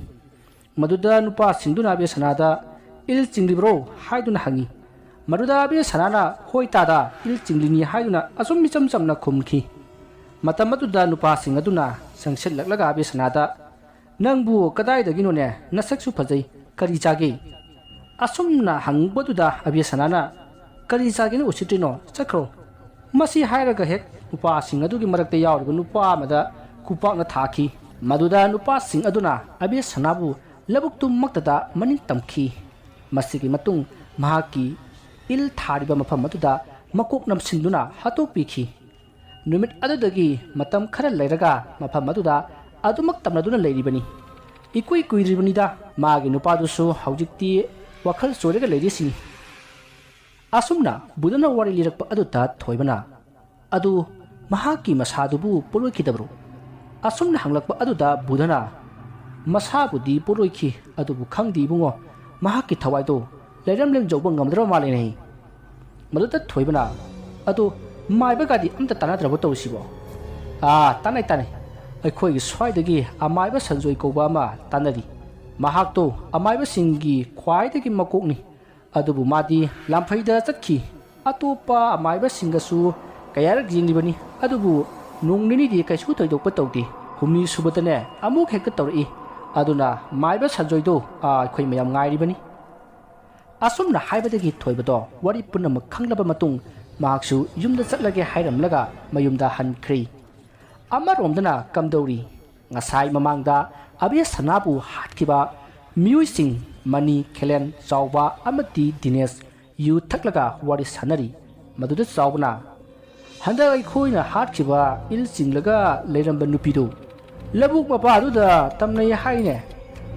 ꯃꯗꯨꯗ ꯅꯨꯄꯥꯁꯤꯡꯗꯨꯅ ꯑꯕꯦꯁꯅꯥꯗ, "ꯏꯜ ꯆꯤꯡꯂꯤꯕ꯭ꯔꯣ?" ꯍꯥꯏꯗꯨꯅ ꯍꯪꯉꯤ꯫ ꯃꯗꯨꯗ ꯑꯕꯦꯁꯅꯥꯅ, "ꯍꯣꯏ ꯇꯥꯗ, ꯏꯜ ꯆꯤꯡꯂꯤꯅꯤ" ꯍꯥꯏꯗꯨꯅ ꯑꯁꯨꯝ ꯏꯆꯝ ꯆꯝꯅ ꯈꯨꯝꯈꯤ꯫ ꯃꯇꯝ ꯑꯗꯨꯗ ꯅꯨꯄꯥꯁꯤꯡ ꯑꯗꯨꯅ ꯆꯪꯁꯤꯜꯂꯛꯂꯒ ꯑꯕꯦꯁꯅꯥꯗ, "ꯅꯪꯕꯨ ꯀꯗꯥꯏꯗꯒꯤꯅꯣꯅꯦ? ꯅꯁꯛꯁꯨ ꯐꯖꯩ꯫ ꯀꯔꯤ ꯆꯥꯒꯦ?" ꯑꯁꯨꯝꯅ ꯍꯪꯕꯗꯨꯗ ꯑꯕꯦꯁꯅꯥꯅ, "ꯀꯔꯤ ꯆꯥꯒꯦꯅ ꯎꯁꯤꯠꯇ꯭ꯔꯤꯅꯣ? ꯆꯠꯈ꯭ꯔꯣ!" ꯃꯁꯤ ꯍꯥꯏꯔꯒ ꯍꯦꯛ ꯅꯨꯄꯥꯁꯤꯡ ꯑꯗꯨꯒꯤ ꯃꯔꯛꯇ ꯌꯥꯎꯔꯤꯕ ꯅꯨꯄꯥ ꯑꯃꯗ ꯈꯨꯄꯥꯛꯅ ꯊꯥꯈꯤ꯫ ꯃꯗꯨꯗ ꯅꯨꯄꯥꯁꯤꯡ ꯑꯗꯨꯅ ꯑꯕꯦꯁꯅꯥꯕꯨ ꯂꯧꯕꯨꯛꯇꯨꯃꯛꯇꯗ ꯃꯅꯤꯡ ꯇꯝꯈꯤ꯫ ꯃꯁꯤꯒꯤ ꯃꯇꯨꯡ ꯃꯍꯥꯛꯀꯤ ꯏꯜ ꯊꯥꯔꯤꯕ ꯃꯐꯝ ꯑꯗꯨꯗ ꯃꯀꯣꯛ ꯅꯝꯁꯤꯟꯗꯨꯅ ꯍꯥꯠꯇꯣꯛꯄꯤꯈꯤ꯫ ꯅꯨꯃꯤꯠ ꯑꯗꯨꯗꯒꯤ ꯃꯇꯝ ꯈꯔ ꯂꯩꯔꯒ ꯃꯐꯝ ꯑꯗꯨꯗ ꯑꯗꯨꯃꯛ ꯇꯝꯅꯗꯨꯅ ꯂꯩꯔꯤꯕꯅꯤ꯫ ꯏꯀꯨꯏ ꯀꯨꯏꯗ꯭ꯔꯤꯕꯅꯤꯗ, ꯃꯥꯒꯤ ꯅꯨꯄꯥꯗꯨꯁꯨ ꯍꯧꯖꯤꯛꯇꯤ ꯋꯥꯈꯜ ꯆꯣꯏꯔꯒ ꯂꯩꯔꯤꯁꯤꯅꯤ꯫ ꯑꯁꯨꯝꯅ ꯕꯨꯙꯅ ꯋꯥꯔꯤ ꯂꯤꯔꯛꯄ ꯑꯗꯨꯗ ꯊꯣꯏꯕꯅ, "ꯑꯗꯨ ꯃꯍꯥꯛꯀꯤ ꯃꯁꯥꯗꯨꯕꯨ ꯄꯣꯠꯂꯣꯏꯈꯤꯗꯕꯔꯣ?" ꯑꯁꯨꯝꯅ ꯍꯪꯂꯛꯄ ꯑꯗꯨꯗ ꯕꯨꯙꯅ, "ꯃꯁꯥꯕꯨꯗꯤ ꯄꯣꯠꯂꯣꯏꯈꯤ, ꯑꯗꯨꯕꯨ ꯈꯪꯗꯦ ꯏꯕꯨꯡꯉꯣ, ꯃꯍꯥꯛꯀꯤ ꯊꯋꯥꯏꯗꯣ ꯂꯩꯔꯝ ꯂꯦꯝꯖꯧꯕ ꯉꯝꯗ꯭ꯔꯕ ꯃꯥꯜꯂꯦꯅꯦ꯫" ꯃꯗꯨꯗ ꯊꯣꯏꯕꯅ, "ꯑꯗꯨ ꯃꯥꯏꯕꯒꯗꯤ ꯑꯝꯇ ꯇꯥꯟꯅꯗ꯭ꯔꯕꯣ ꯇꯧꯔꯤꯁꯤꯕꯣ?" "ꯑꯥ, ꯇꯥꯟꯅꯩ, ꯇꯥꯟꯅꯩ꯫ ꯑꯩꯈꯣꯏꯒꯤ ꯁ꯭ꯋꯥꯏꯗꯒꯤ ꯑꯃꯥꯏꯕ ꯁꯟꯖꯣꯏ ꯀꯧꯕ ꯑꯃ ꯇꯥꯟꯅꯔꯤ꯫ ꯃꯍꯥꯛꯇꯣ ꯑꯃꯥꯏꯕꯁꯤꯡꯒꯤ ꯈ꯭ꯋꯥꯏꯗꯒꯤ ꯃꯀꯣꯛꯅꯤ꯫ ꯑꯗꯨꯕꯨ ꯃꯥꯗꯤ ꯂꯥꯝꯐꯩꯗ ꯆꯠꯈꯤ꯫ ꯑꯇꯣꯞꯄ ꯑꯃꯥꯏꯕꯁꯤꯡꯒꯁꯨ ꯀꯌꯥꯔꯛ ꯌꯦꯡꯂꯤꯕꯅꯤ, ꯑꯗꯨꯕꯨ ꯅꯣꯡ ꯅꯤꯅꯤꯗꯤ ꯀꯩꯁꯨ ꯊꯣꯏꯗꯣꯛꯄ ꯇꯧꯗꯦ꯫ ꯍꯨꯝꯅꯤ ꯁꯨꯕꯗꯅꯦ ꯑꯃꯨꯛ ꯍꯦꯛꯇ ꯇꯧꯔꯛꯏ꯫ ꯑꯗꯨꯅ ꯃꯥꯏꯕ ꯁꯟꯖꯣꯏꯗꯣ, ꯑꯥ, ꯑꯩꯈꯣꯏ ꯃꯌꯥꯝ ꯉꯥꯏꯔꯤꯕꯅꯤ꯫" ꯑꯁꯨꯝꯅ ꯍꯥꯏꯕꯗꯒꯤ ꯊꯣꯏꯕꯗꯣ ꯋꯥꯔꯤ ꯄꯨꯝꯅꯃꯛ ꯈꯪꯂꯕ ꯃꯇꯨꯡ ꯃꯍꯥꯛꯁꯨ ꯌꯨꯝꯗ ꯆꯠꯂꯒꯦ ꯍꯥꯏꯔꯝꯂꯒ ꯃꯌꯨꯝꯗ ꯍꯟꯈ꯭ꯔꯦ꯫ ꯑꯃꯔꯣꯝꯗꯅ ꯀꯝꯗꯧꯔꯤ? ꯉꯁꯥꯏ ꯃꯃꯥꯡꯗ ꯑꯕꯦꯁꯅꯥꯕꯨ ꯍꯥꯠꯈꯤꯕ ꯃꯤꯑꯣꯏꯁꯤꯡ ꯃꯅꯤ, ꯈꯦꯂꯦꯟ, ꯆꯥꯎꯕ ꯑꯃꯗꯤ ꯗꯤꯅꯦꯁ ꯌꯨ ꯊꯛꯂꯒ ꯋꯥꯔꯤ ꯁꯥꯟꯅꯔꯤ꯫ ꯃꯗꯨꯗ ꯆꯥꯎꯕꯅ, "ꯍꯟꯗꯛ ꯑꯩꯈꯣꯏꯅ ꯍꯥꯠꯈꯤꯕ ꯏꯜ ꯆꯤꯡꯂꯒ ꯂꯩꯔꯝꯕ ꯅꯨꯄꯤꯗꯨ ꯂꯧꯕꯨꯛ ꯃꯄꯥꯗꯨꯗ ꯇꯝꯅꯩ ꯍꯥꯏꯅꯦ꯫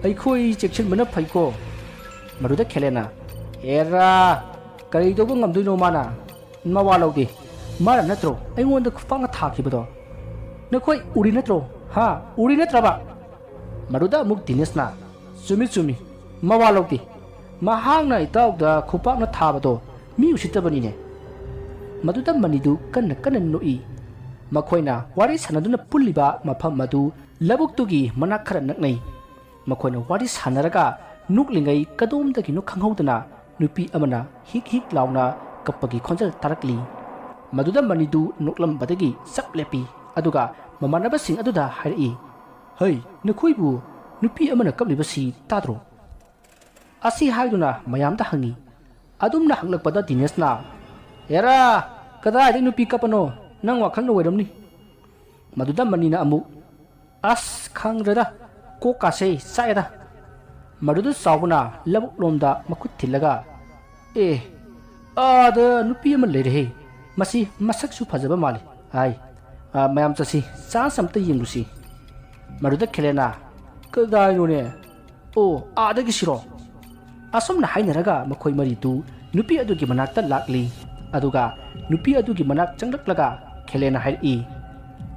ꯑꯩꯈꯣꯏ ꯆꯦꯛꯁꯤꯟꯕꯅ ꯐꯩꯀꯣ?" ꯃꯗꯨꯗ ꯈꯦꯂꯦꯟꯅ, "ꯑꯦꯔꯥ, ꯀꯔꯤ ꯇꯧꯕ ꯉꯝꯗꯣꯏꯅꯣ ꯃꯥꯅ? ꯃꯋꯥ ꯂꯧꯗꯦ꯫ ꯃꯥꯅ ꯅꯠꯇ꯭ꯔꯣ ꯑꯩꯉꯣꯟꯗ ꯈꯨꯄꯥꯛꯅ ꯊꯥꯈꯤꯕꯗꯣ? ꯅꯈꯣꯏ ꯎꯔꯤ ꯅꯠꯇ꯭ꯔꯣ? ꯍꯥ? ꯎꯔꯤ ꯅꯠꯇ꯭ꯔꯕ?" ꯃꯗꯨꯗ ꯑꯃꯨꯛ ꯗꯤꯅꯦꯁꯅ, "ꯆꯨꯝꯃꯤ, ꯆꯨꯝꯃꯤ꯫ ꯃꯋꯥ ꯂꯧꯗꯦ꯫ ꯃꯍꯥꯛꯅ ꯏꯇꯥꯎꯗ ꯈꯨꯄꯥꯛꯅ ꯊꯥꯕꯗꯣ ꯃꯤ ꯎꯁꯤꯠꯇꯕꯅꯤꯅꯦ꯫" ꯃꯗꯨꯗ ꯃꯅꯤꯗꯨ ꯀꯟꯅ ꯀꯟꯅ ꯅꯣꯛꯏ꯫ ꯃꯈꯣꯏꯅ ꯋꯥꯔꯤ ꯁꯥꯟꯅꯗꯨꯅ ꯄꯨꯜꯂꯤꯕ ꯃꯐꯝ ꯑꯗꯨ ꯂꯧꯕꯨꯛꯇꯨꯒꯤ ꯃꯅꯥꯛ ꯈꯔ ꯅꯛꯅꯩ꯫ ꯃꯈꯣꯏꯅ ꯋꯥꯔꯤ ꯁꯥꯟꯅꯔꯒ ꯅꯣꯛꯂꯤꯉꯩ ꯀꯗꯣꯝꯗꯒꯤꯅꯣ ꯈꯪꯍꯧꯗꯅ ꯅꯨꯄꯤ ꯑꯃꯅ ꯍꯤꯛ ꯍꯤꯛ ꯂꯥꯎꯅ ꯀꯞꯄꯒꯤ ꯈꯣꯟꯖꯦꯜ ꯇꯥꯔꯛꯂꯤ꯫ ꯃꯗꯨꯗ ꯃꯅꯤꯗꯨ ꯅꯣꯛꯂꯝꯕꯗꯒꯤ ꯆꯞ ꯂꯦꯞꯄꯤ꯫ ꯑꯗꯨꯒ ꯃꯃꯥꯟꯅꯕꯁꯤꯡ ꯑꯗꯨꯗ ꯍꯥꯏꯔꯛꯏ, "ꯍꯩ, ꯅꯈꯣꯏꯕꯨ ꯅꯨꯄꯤ ꯑꯃꯅ ꯀꯞꯂꯤꯕꯁꯤ ꯇꯥꯗ꯭ꯔꯣ?" ꯑꯁꯤ ꯍꯥꯏꯗꯨꯅ ꯃꯌꯥꯝꯗ ꯍꯪꯉꯤ꯫ ꯑꯗꯨꯝꯅ ꯍꯪꯂꯛꯄꯗ ꯗꯤꯅꯦꯁꯅ, "ꯑꯦꯔꯥ, ꯀꯗꯥꯏꯗꯒꯤ ꯅꯨꯄꯤ ꯀꯞꯄꯅꯣ? ꯅꯪ ꯋꯥꯈꯜꯅ ꯑꯣꯏꯔꯝꯅꯤ꯫" ꯃꯗꯨꯗ ꯃꯅꯤꯅ ꯑꯃꯨꯛ, "ꯑꯁ, ꯈꯪꯗ꯭ꯔꯦꯗ, ꯀꯣꯛꯀꯥꯁꯦ ꯆꯥꯛꯑꯦꯗ꯫" ꯃꯗꯨꯗ ꯆꯥꯎꯕꯅ ꯂꯧꯕꯨꯛꯂꯣꯝꯗ ꯃꯈꯨꯠ ꯊꯤꯜꯂꯒ, "ꯑꯦ, ꯑꯥꯗ ꯅꯨꯄꯤ ꯑꯃ ꯂꯩꯔꯦꯍꯦ꯫ ꯃꯁꯤ ꯃꯁꯛꯁꯨ ꯐꯖꯕ ꯃꯥꯜꯂꯤ꯫ ꯍꯥꯏ, ꯑ, ꯃꯌꯥꯝ ꯆꯠꯁꯤ, ꯆꯥꯟꯁ ꯑꯝꯇ ꯌꯦꯡꯂꯨꯁꯤ꯫" ꯃꯗꯨꯗ ꯈꯦꯂꯦꯅ, "ꯀꯗꯥꯏꯅꯣꯅꯦ? ꯑꯣ, ꯑꯥꯗꯒꯤꯁꯤꯔꯣ?" ꯑꯁꯨꯝꯅ ꯍꯥꯏꯅꯔꯒ ꯃꯈꯣꯏ ꯃꯔꯤꯗꯨ ꯅꯨꯄꯤ ꯑꯗꯨꯒꯤ ꯃꯅꯥꯛꯇ ꯂꯥꯛꯂꯤ꯫ ꯑꯗꯨꯒ ꯅꯨꯄꯤ ꯑꯗꯨꯒꯤ ꯃꯅꯥꯛ ꯆꯪꯂꯛꯂꯒ ꯈꯦꯂꯦꯅ ꯍꯥꯏꯔꯛꯏ,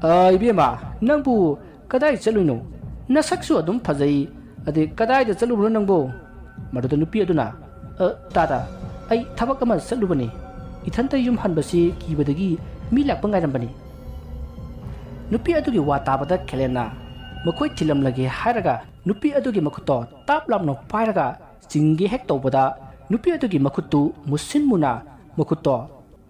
"ꯑ, ꯏꯕꯦꯝꯃ, ꯅꯪꯕꯨ ꯀꯗꯥꯏ ꯆꯠꯂꯨꯏꯅꯣ? ꯅꯁꯛꯁꯨ ꯑꯗꯨꯝ ꯐꯖꯩ꯫ ꯑꯗꯩ ꯀꯗꯥꯏꯗ ꯆꯠꯂꯨꯕꯅꯣ ꯅꯪꯕꯨ?" ꯃꯗꯨꯗ ꯅꯨꯄꯤ ꯑꯗꯨꯅ, "ꯑ, ꯇꯥꯗ, ꯑꯩ ꯊꯕꯛ ꯑꯃ ꯆꯠꯂꯨꯕꯅꯤ꯫ ꯏꯊꯟꯇ ꯌꯨꯝ ꯍꯟꯕꯁꯤ ꯀꯤꯕꯗꯒꯤ ꯃꯤ ꯂꯥꯛꯄ ꯉꯥꯏꯔꯝꯕꯅꯤ꯫" ꯅꯨꯄꯤ ꯑꯗꯨꯒꯤ ꯋꯥ ꯇꯥꯕꯗ ꯈꯦꯂꯦꯟꯅ ꯃꯈꯣꯏ ꯊꯤꯜꯂꯝꯂꯒꯦ ꯍꯥꯏꯔꯒ ꯅꯨꯄꯤ ꯑꯗꯨꯒꯤ ꯃꯈꯨꯠꯇꯣ ꯇꯥꯞ ꯂꯥꯎꯅ ꯄꯥꯏꯔꯒ ꯆꯤꯡꯒꯦ ꯍꯦꯛ ꯇꯧꯕꯗ ꯅꯨꯄꯤ ꯑꯗꯨꯒꯤ ꯃꯈꯨꯠꯇꯨ ꯃꯨꯁꯤꯟ ꯃꯨꯅ ꯃꯈꯨꯠꯇꯣ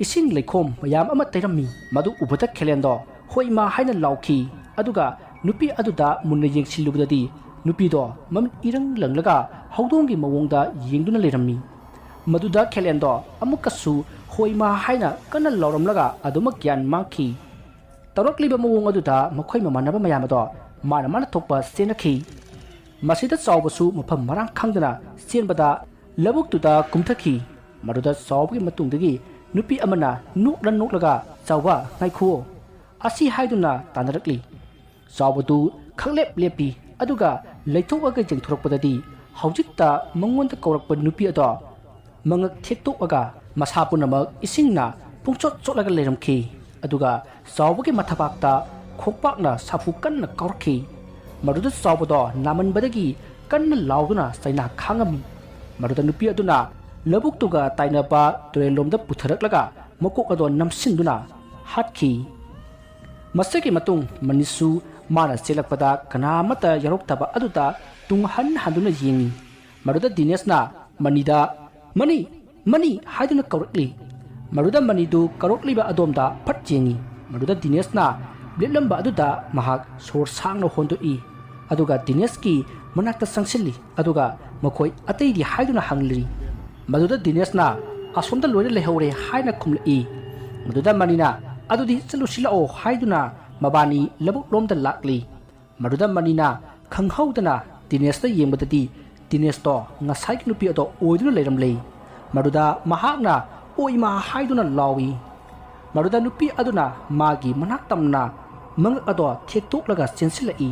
ꯏꯁꯤꯡ ꯂꯩꯈꯣꯝ ꯃꯌꯥꯝ ꯑꯃ ꯇꯩꯔꯝꯃꯤ꯫ ꯃꯗꯨ ꯎꯕꯗ ꯈꯦꯂꯦꯟꯗꯣ ꯍꯣꯏ ꯏꯃꯥ ꯍꯥꯏꯅ ꯂꯥꯎꯈꯤ꯫ ꯑꯗꯨꯒ ꯅꯨꯄꯤ ꯑꯗꯨꯗ ꯃꯨꯟꯅ ꯌꯦꯡꯁꯤꯜꯂꯨꯕꯗꯗꯤ ꯅꯨꯄꯤꯗꯣ ꯃꯃꯤꯠ ꯏꯔꯪ ꯂꯪꯂꯒ ꯍꯧꯗꯣꯡꯒꯤ ꯃꯑꯣꯡꯗ ꯌꯦꯡꯗꯨꯅ ꯂꯩꯔꯝꯃꯤ꯫ ꯃꯗꯨꯗ ꯈꯦꯂꯦꯟꯗꯣ ꯑꯃꯨꯛꯀꯁꯨ "ꯍꯣꯏ ꯃꯥ" ꯍꯥꯏꯅ ꯀꯟꯅ ꯂꯥꯎꯔꯝꯂꯒ ꯑꯗꯨꯃꯛ ꯒ꯭ꯌꯥꯟ ꯃꯥꯡꯈꯤ꯫ ꯇꯧꯔꯛꯂꯤꯕ ꯃꯑꯣꯡ ꯑꯗꯨꯗ ꯃꯈꯣꯏ ꯃꯃꯥꯟꯅꯕ ꯃꯌꯥꯝ ꯑꯗꯣ ꯃꯥꯅ ꯃꯥꯅ ꯊꯣꯛꯄ ꯆꯦꯟꯅꯈꯤ꯫ ꯃꯁꯤꯗ ꯆꯥꯎꯕꯁꯨ ꯃꯐꯝ ꯃꯔꯥꯡ ꯈꯪꯗꯅ ꯆꯦꯟꯕꯗ ꯂꯧꯕꯨꯛꯇꯨꯗ ꯀꯨꯝꯊꯈꯤ꯫ ꯃꯗꯨꯗ ꯆꯥꯎꯕꯒꯤ ꯃꯇꯨꯡꯗꯒꯤ ꯅꯨꯄꯤ ꯑꯃꯅ ꯅꯣꯛꯂ ꯅꯣꯛꯂꯒ, "ꯆꯥꯎꯕ, ꯉꯥꯏꯈꯨꯑꯣ" ꯑꯁꯤ ꯍꯥꯏꯗꯨꯅ ꯇꯥꯟꯅꯔꯛꯂꯤ꯫ ꯆꯥꯎꯕꯗꯨ ꯈꯪꯂꯦꯞ ꯂꯦꯞꯄꯤ, ꯑꯗꯨꯒ ꯂꯩꯊꯣꯛꯑꯒ ꯌꯦꯡꯊꯣꯔꯛꯄꯗꯗꯤ ꯍꯧꯖꯤꯛꯇ ꯃꯉꯣꯟꯗ ꯀꯧꯔꯛꯄ ꯅꯨꯄꯤ ꯑꯗꯣ ꯃꯉꯛ ꯊꯦꯛꯇꯣꯛꯑꯒ ꯃꯁꯥ ꯄꯨꯝꯅꯃꯛ ꯏꯁꯤꯡꯅ ꯄꯨꯡꯆꯣꯠ ꯆꯣꯠꯂꯒ ꯂꯩꯔꯝꯈꯤ꯫ ꯑꯗꯨꯒ ꯆꯥꯎꯕꯒꯤ ꯃꯊꯕꯥꯛꯇ ꯈꯣꯡꯄꯥꯛꯅ ꯁꯥꯐꯨ ꯀꯟꯅ ꯀꯥꯎꯔꯛꯈꯤ꯫ ꯃꯗꯨꯗ ꯆꯥꯎꯕꯗꯣ ꯅꯥꯃꯟꯕꯗꯒꯤ ꯀꯟꯅ ꯂꯥꯎꯗꯨꯅ ꯆꯩꯅꯥ ꯈꯥꯡꯉꯝꯃꯤ꯫ ꯃꯗꯨꯗ ꯅꯨꯄꯤ ꯑꯗꯨꯅ ꯂꯧꯕꯨꯛꯇꯨꯒ ꯇꯥꯏꯅꯕ ꯇꯨꯔꯦꯜꯂꯣꯝꯗ ꯄꯨꯊꯔꯛꯂꯒ ꯃꯀꯣꯛ ꯑꯗꯣ ꯅꯝꯁꯤꯟꯗꯨꯅ ꯍꯥꯠꯈꯤ꯫ ꯃꯁꯤꯒꯤ ꯃꯇꯨꯡ ꯃꯅꯤꯁꯨ ꯃꯥꯅ ꯆꯦꯜꯂꯛꯄꯗ ꯀꯅꯥ ꯑꯃꯠꯇ ꯌꯥꯎꯔꯛꯇꯕ ꯑꯗꯨꯗ ꯇꯨꯡ ꯍꯟ ꯍꯟꯗꯨꯅ ꯌꯦꯡꯉꯤ꯫ ꯃꯗꯨꯗ ꯗꯤꯅꯦꯁꯅ ꯃꯅꯤꯗ, "ꯃꯅꯤ, ꯃꯅꯤ" ꯍꯥꯏꯗꯨꯅ ꯀꯧꯔꯛꯂꯤ꯫ ꯃꯗꯨꯗ ꯃꯅꯤꯗꯨ ꯀꯧꯔꯛꯂꯤꯕ ꯑꯗꯣꯝꯗ ꯐꯠ ꯌꯦꯡꯉꯤ꯫ ꯃꯗꯨꯗ ꯗꯤꯅꯦꯁꯅ ꯂꯦꯞꯂꯝꯕ ꯑꯗꯨꯗ ꯃꯍꯥꯛ ꯁꯣꯔ ꯁꯥꯡꯅ ꯍꯣꯟꯗꯣꯛꯏ꯫ ꯑꯗꯨꯒ ꯗꯤꯅꯦꯁꯀꯤ ꯃꯅꯥꯛꯇ ꯆꯪꯁꯤꯜꯂꯤ꯫ ꯑꯗꯨꯒ ꯃꯈꯣꯏ ꯑꯇꯩꯗꯤ ꯍꯥꯏꯗꯨꯅ ꯍꯪꯂꯤ꯫ ꯃꯗꯨꯗ ꯗꯤꯅꯦꯁꯅ "ꯑꯁꯣꯝꯗ ꯂꯣꯏꯅ ꯂꯩꯍꯧꯔꯦ" ꯍꯥꯏꯅ ꯈꯨꯝꯂꯛꯏ꯫ ꯃꯗꯨꯗ ꯃꯅꯤꯅ, "ꯑꯗꯨꯗꯤ ꯆꯠꯂꯨꯁꯤꯜꯂꯛꯑꯣ" ꯍꯥꯏꯗꯨꯅ ꯃꯕꯥꯅꯤ ꯂꯧꯕꯨꯛꯂꯣꯝꯗ ꯂꯥꯛꯂꯤ꯫ ꯃꯗꯨꯗ ꯃꯅꯤꯅ ꯈꯪꯍꯧꯗꯅ ꯗꯤꯅꯦꯁꯇ ꯌꯦꯡꯕꯗꯗꯤ ꯗꯤꯅꯦꯁꯇꯣ ꯉꯁꯥꯏꯒꯤ ꯅꯨꯄꯤ ꯑꯗꯣ ꯑꯣꯏꯗꯨꯅ ꯂꯩꯔꯝꯂꯦ꯫ ꯃꯗꯨꯗ ꯃꯍꯥꯛꯅ "ꯑꯣ ꯏꯃꯥ" ꯍꯥꯏꯗꯨꯅ ꯂꯥꯎꯏ꯫ ꯃꯗꯨꯗ ꯅꯨꯄꯤ ꯑꯗꯨꯅ ꯃꯥꯒꯤ ꯃꯅꯥꯛ ꯇꯝꯅ ꯃꯉꯛ ꯑꯗꯣ ꯊꯦꯛꯇꯣꯛꯂꯒ ꯆꯦꯟꯁꯤꯜꯂꯛꯏ꯫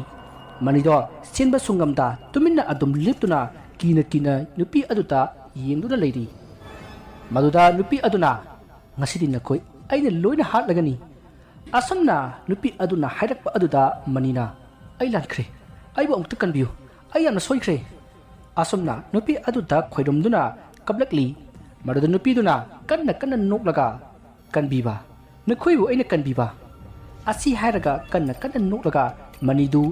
ꯃꯅꯤꯗꯣ ꯆꯦꯟꯕꯁꯨ ꯉꯝꯗ ꯇꯨꯃꯤꯟꯅ ꯑꯗꯨꯝ ꯂꯦꯞꯇꯨꯅ ꯀꯤꯅ ꯀꯤꯅ ꯅꯨꯄꯤ ꯑꯗꯨꯗ ꯌꯦꯡꯗꯨꯅ ꯂꯩꯔꯤ꯫ ꯃꯗꯨꯗ ꯅꯨꯄꯤ ꯑꯗꯨꯅ, "ꯉꯁꯤꯗꯤ ꯅꯈꯣꯏ ꯑꯩꯅ ꯂꯣꯏꯅ ꯍꯥꯠꯂꯒꯅꯤ꯫ ꯑꯁꯨꯝꯅ ꯅꯨꯄꯤ ꯑꯗꯨꯅ ꯍꯥꯏꯔꯛꯄ ꯑꯗꯨꯗ ꯃꯅꯤꯅ, "ꯑꯩ ꯂꯥꯟꯈ꯭ꯔꯦ꯫ ꯑꯩꯕꯨ ꯑꯃꯨꯛꯇ ꯀꯟꯕꯤꯌꯨ꯫ ꯑꯩ ꯌꯥꯝꯅ ꯁꯣꯏꯈ꯭ꯔꯦ"꯫ ꯑꯁꯨꯝꯅ ꯅꯨꯄꯤ ꯑꯗꯨꯗ ꯈꯣꯏꯔꯨꯝꯗꯨꯅ ꯀꯞꯂꯛꯂꯤ꯫ ꯃꯗꯨꯗ ꯅꯨꯄꯤꯗꯨꯅ ꯀꯟꯅ ꯀꯟꯅ ꯅꯣꯛꯂꯒ, "ꯀꯟꯕꯤꯕ? ꯅꯈꯣꯏꯕꯨ ꯑꯩꯅ ꯀꯟꯕꯤꯕ?" ꯑꯁꯤ ꯍꯥꯏꯔꯒ ꯀꯟꯅ ꯀꯟꯅ ꯅꯣꯛꯂꯒ ꯃꯅꯤꯗꯨ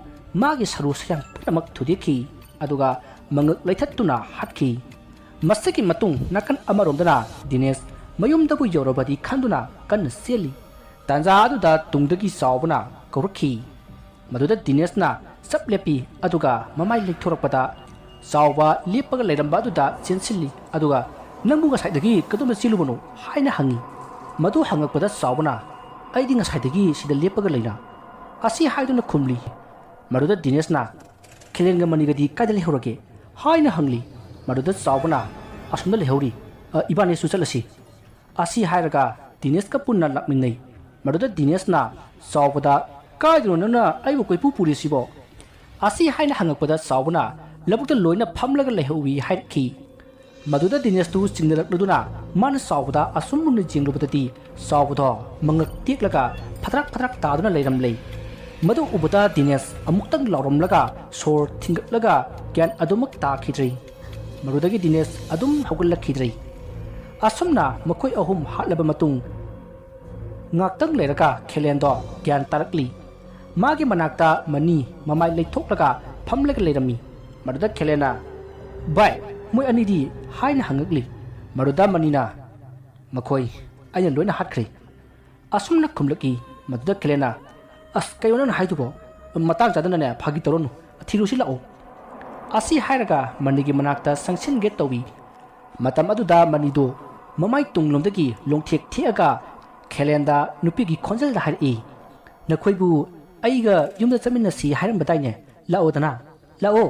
ꯃꯥꯒꯤ ꯁꯔꯨ ꯁꯌꯥꯡ ꯄꯨꯝꯅꯃꯛ ꯊꯨꯗꯦꯛꯈꯤ꯫ ꯑꯗꯨꯒ ꯃꯉꯛ ꯂꯩꯊꯠꯇꯨꯅ ꯍꯥꯠꯈꯤ꯫ ꯃꯁꯤꯒꯤ ꯃꯇꯨꯡ ꯅꯥꯀꯟ ꯑꯃꯔꯣꯝꯗꯅ ꯗꯤꯅꯦꯁ ꯃꯌꯨꯝꯗꯕꯨ ꯌꯧꯔꯕꯗꯤ ꯈꯟꯗꯨꯅ ꯀꯟꯅ ꯆꯦꯜꯂꯤ꯫ ꯇꯥꯟꯖꯥ ꯑꯗꯨꯗ ꯇꯨꯡꯗꯒꯤ ꯆꯥꯎꯕꯅ ꯀꯧꯔꯛꯈꯤ꯫ ꯃꯗꯨꯗ ꯗꯤꯅꯦꯁꯅ ꯆꯞ ꯂꯦꯞꯄꯤ, ꯑꯗꯨꯒ ꯃꯃꯥꯏ ꯂꯩꯊꯣꯔꯛꯄꯗ ꯆꯥꯎꯕ ꯂꯦꯞꯄꯒ ꯂꯩꯔꯝꯕ ꯑꯗꯨꯗ ꯆꯦꯟꯁꯤꯜꯂꯤ, ꯑꯗꯨꯒ "ꯅꯪꯕꯨ ꯉꯁꯥꯏꯗꯒꯤ ꯀꯗꯣꯝꯗ ꯆꯦꯜꯂꯨꯕꯅꯣ?" ꯍꯥꯏꯅ ꯍꯪꯉꯤ꯫ ꯃꯗꯨ ꯍꯪꯉꯛꯄꯗ ꯆꯥꯎꯕꯅ, "ꯑꯩꯗꯤ ꯉꯁꯥꯏꯗꯒꯤ ꯁꯤꯗ ꯂꯦꯞꯄꯒ ꯂꯩꯅ" ꯑꯁꯤ ꯍꯥꯏꯗꯨꯅ ꯈꯨꯝꯂꯤ꯫ ꯃꯗꯨꯗ ꯗꯤꯅꯦꯁꯅ, "ꯈꯦꯂꯦꯟꯒ ꯃꯅꯤꯒꯗꯤ ꯀꯥꯏꯗ ꯂꯩꯍꯧꯔꯒꯦ?" ꯍꯥꯏꯅ ꯍꯪꯂꯤ꯫ ꯃꯗꯨꯗ ꯆꯥꯎꯕꯅ, "ꯑꯁꯣꯝꯗ ꯂꯩꯍꯧꯔꯤ꯫ ꯑ, ꯏꯕꯥꯅꯤꯁꯨ ꯆꯠꯂꯁꯤ" ꯑꯁꯤ ꯍꯥꯏꯔꯒ ꯗꯤꯅꯦꯁꯀ ꯄꯨꯟꯅ ꯂꯥꯛꯃꯤꯟꯅꯩ꯫ ꯃꯗꯨꯗ ꯗꯤꯅꯦꯁꯅ ꯆꯥꯎꯕꯗ, "ꯀꯥꯏꯗꯅꯣ ꯅꯪꯅ ꯑꯩꯕꯨ ꯀꯣꯏꯄꯨ ꯄꯨꯔꯤꯁꯤꯕꯣ?" ꯑꯁꯤ ꯍꯥꯏꯅ ꯍꯪꯉꯛꯄꯗ ꯆꯥꯎꯕꯅ, "ꯂꯧꯕꯨꯛꯇ ꯂꯣꯏꯅ ꯐꯝꯂꯒ ꯂꯩꯍꯧꯏ" ꯍꯥꯏꯔꯛꯈꯤ꯫ ꯃꯗꯨꯗ ꯗꯤꯅꯦꯁꯇꯨ ꯆꯤꯡꯅꯔꯛꯂꯗꯨꯅ ꯃꯥꯅ ꯆꯥꯎꯕꯗ ꯑꯁꯨꯝ ꯃꯨꯟꯅ ꯌꯦꯡꯂꯨꯕꯗꯗꯤ ꯆꯥꯎꯕꯗꯣ ꯃꯉꯛ ꯇꯦꯛꯂꯒ ꯐꯗ꯭ꯔꯛ ꯐꯗ꯭ꯔꯛ ꯇꯥꯗꯨꯅ ꯂꯩꯔꯝꯂꯦ꯫ ꯃꯗꯨ ꯎꯕꯗ ꯗꯤꯅꯦꯁ ꯑꯃꯨꯛꯇꯪ ꯂꯥꯎꯔꯝꯂꯒ ꯁꯣꯔ ꯊꯤꯡꯒꯠꯂꯒ ꯒ꯭ꯌꯥꯟ ꯑꯗꯨꯃꯛ ꯇꯥꯈꯤꯗ꯭ꯔꯦ꯫ ꯃꯗꯨꯗꯒꯤ ꯗꯤꯅꯦꯁ ꯑꯗꯨꯝ ꯍꯧꯒꯠꯂꯛꯈꯤꯗ꯭ꯔꯦ꯫ ꯑꯁꯨꯝꯅ ꯃꯈꯣꯏ ꯑꯍꯨꯝ ꯍꯥꯠꯂꯕ ꯃꯇꯨꯡ ꯉꯥꯛꯇꯪ ꯂꯩꯔꯒ ꯈꯦꯂꯦꯟꯗꯣ ꯒ꯭ꯌꯥꯟ ꯇꯥꯔꯛꯂꯤ꯫ ꯃꯥꯒꯤ ꯃꯅꯥꯛꯇ ꯃꯅꯤ ꯃꯃꯥꯏ ꯂꯩꯊꯣꯛꯂꯒ ꯐꯝꯂꯒ ꯂꯩꯔꯝꯃꯤ꯫ ꯃꯗꯨꯗ ꯈꯦꯂꯦꯟꯅ, "ꯚꯥꯏ, ꯃꯣꯏ ꯑꯅꯤꯗꯤ?" ꯍꯥꯏꯅ ꯍꯪꯉꯛꯂꯤ꯫ ꯃꯗꯨꯗ ꯃꯅꯤꯅ, "ꯃꯈꯣꯏ ꯑꯩꯅ ꯂꯣꯏꯅ ꯍꯥꯠꯈ꯭ꯔꯦ" ꯑꯁꯨꯝꯅ ꯈꯨꯝꯂꯛꯏ꯫ ꯃꯗꯨꯗ ꯈꯦꯂꯦꯟꯅ, "ꯑꯁ, ꯀꯩꯅꯣ ꯅꯪꯅ ꯍꯥꯏꯗꯨꯕꯣ? ꯃꯇꯥꯡ ꯆꯥꯗꯅꯅꯦ ꯐꯥꯒꯤ ꯇꯧꯔꯅꯨ, ꯊꯤꯔꯨꯁꯤ ꯂꯥꯛꯑꯣ" ꯑꯁꯤ ꯍꯥꯏꯔꯒ ꯃꯅꯤꯒꯤ ꯃꯅꯥꯛꯇ ꯆꯪꯁꯤꯟꯒꯦ ꯇꯧꯏ꯫ ꯃꯇꯝ ꯑꯗꯨꯗ ꯃꯅꯤꯗꯨ ꯃꯃꯥꯏ ꯇꯨꯡꯂꯣꯝꯗꯒꯤ ꯂꯣꯡꯊꯦꯛ ꯊꯦꯛꯑꯒ ꯈꯦꯂꯦꯟꯗ ꯅꯨꯄꯤꯒꯤ ꯈꯣꯟꯖꯦꯜꯗ ꯍꯥꯏꯔꯛꯏ, "ꯅꯈꯣꯏꯕꯨ ꯑꯩꯒ ꯌꯨꯝꯗ ꯆꯠꯃꯤꯟꯅꯁꯤ ꯍꯥꯏꯔꯝꯕꯗꯥꯏꯅꯦ? ꯂꯥꯛꯑꯣꯗꯅ, ꯂꯥꯛꯑꯣ!"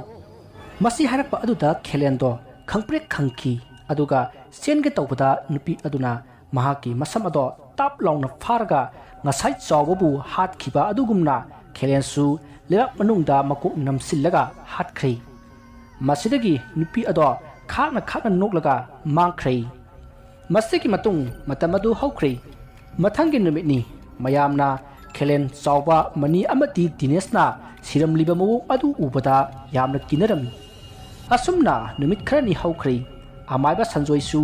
ꯃꯁꯤ ꯍꯥꯏꯔꯛꯄ ꯑꯗꯨꯗ ꯈꯦꯂꯦꯟꯗꯣ ꯈꯪꯄ꯭ꯔꯦꯛ ꯈꯪꯈꯤ꯫ ꯑꯗꯨꯒ ꯆꯦꯟꯒꯦ ꯇꯧꯕꯗ ꯅꯨꯄꯤ ꯑꯗꯨꯅ ꯃꯍꯥꯛꯀꯤ ꯃꯁꯝ ꯑꯗꯣ ꯇꯥꯞ ꯂꯥꯎꯅ ꯐꯥꯔꯒ ꯉꯁꯥꯏ ꯆꯥꯎꯕꯕꯨ ꯍꯥꯠꯈꯤꯕ ꯑꯗꯨꯒꯨꯝꯅ ꯈꯦꯂꯦꯟꯁꯨ ꯂꯩꯕꯥꯛ ꯃꯅꯨꯡꯗ ꯃꯀꯣꯛ ꯅꯝꯁꯤꯜꯂꯒ ꯍꯥꯠꯈ꯭ꯔꯦ꯫ ꯃꯁꯤꯗꯒꯤ ꯅꯨꯄꯤ ꯑꯗꯣ ꯈꯥꯛꯅ ꯈꯥꯛꯅ ꯅꯣꯛꯂꯒ ꯃꯥꯡꯈ꯭ꯔꯦ꯫ ꯃꯁꯤꯒꯤ ꯃꯇꯨꯡ ꯃꯇꯝ ꯑꯗꯨ ꯍꯧꯈ꯭ꯔꯦ꯫ ꯃꯊꯪꯒꯤ ꯅꯨꯃꯤꯠꯅꯤ꯫ ꯃꯌꯥꯝꯅ ꯈꯦꯂꯦꯟ ꯆꯥꯎꯕ ꯃꯅꯤ ꯑꯃꯗꯤ ꯗꯤꯅꯦꯁꯅ ꯁꯤꯔꯝꯂꯤꯕ ꯃꯑꯣꯡ ꯑꯗꯨ ꯎꯕꯗ ꯌꯥꯝꯅ ꯀꯤꯅꯔꯝꯃꯤ꯫ ꯑꯁꯨꯝꯅ ꯅꯨꯃꯤꯠ ꯈꯔꯅꯤ ꯍꯧꯈ꯭ꯔꯦ꯫ ꯑꯃꯥꯏꯕ ꯁꯟꯖꯣꯏꯁꯨ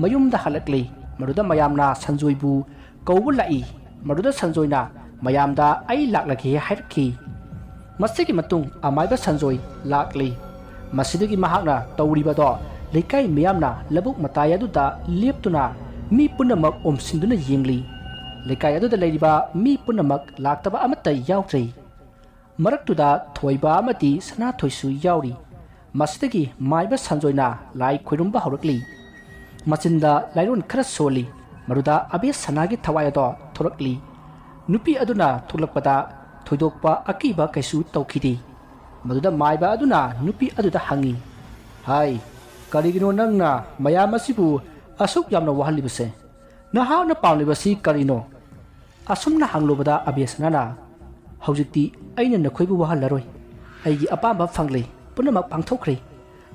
ꯃꯌꯨꯝꯗ ꯍꯜꯂꯛꯂꯦ꯫ ꯃꯗꯨꯗ ꯃꯌꯥꯝꯅ ꯁꯟꯖꯣꯏꯕꯨ ꯀꯧꯕ ꯂꯥꯛꯏ꯫ ꯃꯗꯨꯗ ꯁꯟꯖꯣꯏꯅ ꯃꯌꯥꯝꯗ "ꯑꯩ ꯂꯥꯛꯂꯒꯦ" ꯍꯥꯏꯔꯛꯈꯤ꯫ ꯃꯁꯤꯒꯤ ꯃꯇꯨꯡ ꯑꯃꯥꯏꯕ ꯁꯟꯖꯣꯏ ꯂꯥꯛꯂꯤ꯫ ꯃꯁꯤꯗꯒꯤ ꯃꯍꯥꯛꯅ ꯇꯧꯔꯤꯕꯗꯣ ꯂꯩꯀꯥꯏ ꯃꯤꯌꯥꯝꯅ ꯂꯧꯕꯨꯛ ꯃꯇꯥꯏ ꯑꯗꯨꯗ ꯂꯦꯞꯇꯨꯅ ꯃꯤ ꯄꯨꯝꯅꯃꯛ ꯑꯣꯝꯁꯤꯟꯗꯨꯅ ꯌꯦꯡꯂꯤ꯫ ꯂꯩꯀꯥꯏ ꯑꯗꯨꯗ ꯂꯩꯔꯤꯕ ꯃꯤ ꯄꯨꯝꯅꯃꯛ ꯂꯥꯛꯇꯕ ꯑꯃꯠꯇ ꯌꯥꯎꯗ꯭ꯔꯦ꯫ ꯃꯔꯛꯇꯨꯗ ꯊꯣꯏꯕ ꯑꯃꯗꯤ ꯁꯅꯥꯊꯣꯏꯁꯨ ꯌꯥꯎꯔꯤ꯫ ꯃꯁꯤꯗꯒꯤ ꯃꯥꯏꯕ ꯁꯟꯖꯣꯏꯅ ꯂꯥꯏ ꯈꯣꯏꯔꯨꯝꯕ ꯍꯧꯔꯛꯂꯤ꯫ ꯃꯆꯤꯟꯗ ꯂꯥꯏꯔꯣꯟ ꯈꯔ ꯁꯣꯜꯂꯤ꯫ ꯃꯗꯨꯗ ꯑꯕꯦꯁꯅꯥꯒꯤ ꯊꯋꯥꯏ ꯑꯗꯣ ꯊꯣꯔꯛꯂꯤ꯫ ꯅꯨꯄꯤ ꯑꯗꯨꯅ ꯊꯣꯛꯂꯛꯄꯗ ꯊꯣꯏꯗꯣꯛꯄ ꯑꯀꯤꯕ ꯀꯩꯁꯨ ꯇꯧꯈꯤꯗꯦ꯫ ꯃꯗꯨꯗ ꯃꯥꯏꯕ ꯑꯗꯨꯅ ꯅꯨꯄꯤ ꯑꯗꯨꯗ ꯍꯪꯉꯤ, "ꯍꯥꯏ, ꯀꯔꯤꯒꯤꯅꯣ ꯅꯪꯅ ꯃꯌꯥꯝ ꯑꯁꯤꯕꯨ ꯑꯁꯨꯛ ꯌꯥꯝꯅ ꯋꯥꯍꯜꯂꯤꯕꯁꯦ? ꯅꯍꯥꯛꯅ ꯄꯥꯝꯂꯤꯕꯁꯤ ꯀꯔꯤꯅꯣ?" ꯑꯁꯨꯝꯅ ꯍꯪꯂꯨꯕꯗ ꯑꯕꯦꯁꯅꯥꯅ, "ꯍꯧꯖꯤꯛꯇꯤ ꯑꯩꯅ ꯅꯈꯣꯏꯕꯨ ꯋꯥꯍꯜꯂꯔꯣꯏ꯫ ꯑꯩꯒꯤ ꯑꯄꯥꯝꯕ ꯐꯪꯂꯦ, ꯄꯨꯝꯅꯃꯛ ꯄꯥꯡꯊꯣꯛꯈ꯭ꯔꯦ꯫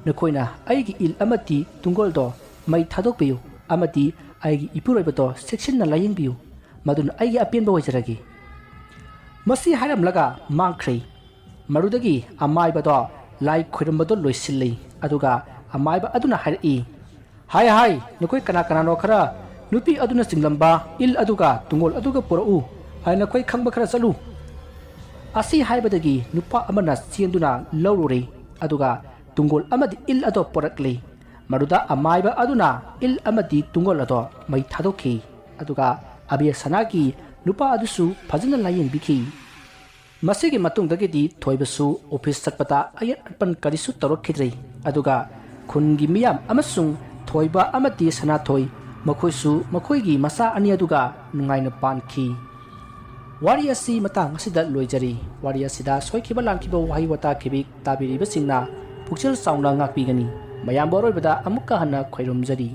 ꯅꯈꯣꯏꯅ ꯑꯩꯒꯤ ꯏꯜ ꯑꯃꯗꯤ ꯇꯨꯡꯒꯣꯜꯗꯣ ꯃꯩ ꯊꯥꯗꯣꯛꯄꯤꯌꯨ ꯑꯃꯗꯤ ꯑꯩꯒꯤ ꯏꯄꯨꯔꯣꯏꯕꯗꯣ ꯆꯦꯛꯁꯤꯟꯅ ꯂꯥꯌꯦꯡꯕꯤꯌꯨ꯫ ꯃꯗꯨꯅ ꯑꯩꯒꯤ ꯑꯄꯦꯟꯕ ꯑꯣꯏꯖꯔꯒꯦ꯫" ꯃꯁꯤ ꯍꯥꯏꯔꯝꯂꯒ ꯃꯥꯡꯈ꯭ꯔꯦ꯫ ꯃꯗꯨꯗꯒꯤ ꯑꯃꯥꯏꯕꯗꯣ ꯂꯥꯏ ꯈꯣꯏꯔꯝꯕꯗꯣ ꯂꯣꯏꯁꯤꯜꯂꯤ꯫ ꯑꯗꯨꯒ ꯑꯃꯥꯏꯕ ꯑꯗꯨꯅ ꯍꯥꯏꯔꯛꯏ, "ꯍꯥꯏ, ꯍꯥꯏ, ꯅꯈꯣꯏ ꯀꯅꯥ ꯀꯅꯥꯅꯣ ꯈꯔ ꯅꯨꯄꯤ ꯑꯗꯨꯅ ꯆꯤꯡꯂꯝꯕ ꯏꯜ ꯑꯗꯨꯒ ꯇꯨꯡꯒꯣꯜ ꯑꯗꯨꯒ ꯄꯨꯔꯛꯎ꯫ ꯍꯥꯏ, ꯅꯈꯣꯏ ꯈꯪꯕ ꯈꯔ ꯆꯠꯂꯨ꯫" ꯑꯁꯤ ꯍꯥꯏꯕꯗꯒꯤ ꯅꯨꯄꯥ ꯑꯃꯅ ꯆꯦꯟꯗꯨꯅ ꯂꯧꯔꯨꯔꯦ꯫ ꯑꯗꯨꯒ ꯇꯨꯡꯒꯣꯜ ꯑꯃꯗꯤ ꯏꯜ ꯑꯗꯣ ꯄꯨꯔꯛꯂꯦ꯫ ꯃꯗꯨꯗ ꯑꯃꯥꯏꯕ ꯑꯗꯨꯅ ꯏꯜ ꯑꯃꯗꯤ ꯇꯨꯡꯒꯣꯜ ꯑꯗꯣ ꯃꯩ ꯊꯥꯗꯣꯛꯈꯤ꯫ ꯑꯗꯨꯒ ꯑꯕꯦꯁꯅꯥꯒꯤ ꯅꯨꯄꯥ ꯑꯗꯨꯁꯨ ꯐꯖꯅ ꯂꯥꯌꯦꯡꯕꯤꯈꯤ꯫ ꯃꯁꯤꯒꯤ ꯃꯇꯨꯡꯗꯒꯤꯗꯤ ꯊꯣꯏꯕꯁꯨ ꯑꯣꯐꯤꯁ ꯆꯠꯄꯗ ꯑꯌꯦꯠ ꯑꯄꯟ ꯀꯔꯤꯁꯨ ꯇꯧꯔꯛꯈꯤꯗ꯭ꯔꯦ꯫ ꯑꯗꯨꯒ ꯈꯨꯟꯒꯤ ꯃꯤꯌꯥꯝ ꯑꯃꯁꯨꯡ ꯊꯣꯏꯕ ꯑꯃꯗꯤ ꯁꯅꯥꯊꯣꯏ, ꯃꯈꯣꯏꯁꯨ ꯃꯈꯣꯏꯒꯤ ꯃꯆꯥ ꯑꯅꯤ ꯑꯗꯨꯒ ꯅꯨꯡꯉꯥꯏꯅ ꯄꯥꯟꯈꯤ꯫ ꯋꯥꯔꯤ ꯑꯁꯤ ꯃꯇꯥꯡ ꯑꯁꯤꯗ ꯂꯣꯏꯖꯔꯤ꯫ ꯋꯥꯔꯤ ꯑꯁꯤꯗ ꯁꯣꯏꯈꯤꯕ ꯂꯥꯟꯈꯤꯕ ꯋꯥꯍꯩ ꯋꯥꯇꯥ ꯈꯤꯕꯤꯛ ꯇꯥꯕꯤꯔꯤꯕꯁꯤꯡꯅ ꯄꯨꯛꯆꯦꯜ ꯆꯥꯎꯅ ꯉꯥꯛꯄꯤꯒꯅꯤ꯫ ꯃꯌꯥꯝꯕ ꯑꯔꯣꯏꯕꯗ ꯑꯃꯨꯛꯀ ꯍꯟꯅ ꯈꯣꯏꯔꯨꯝꯖꯔꯤ꯫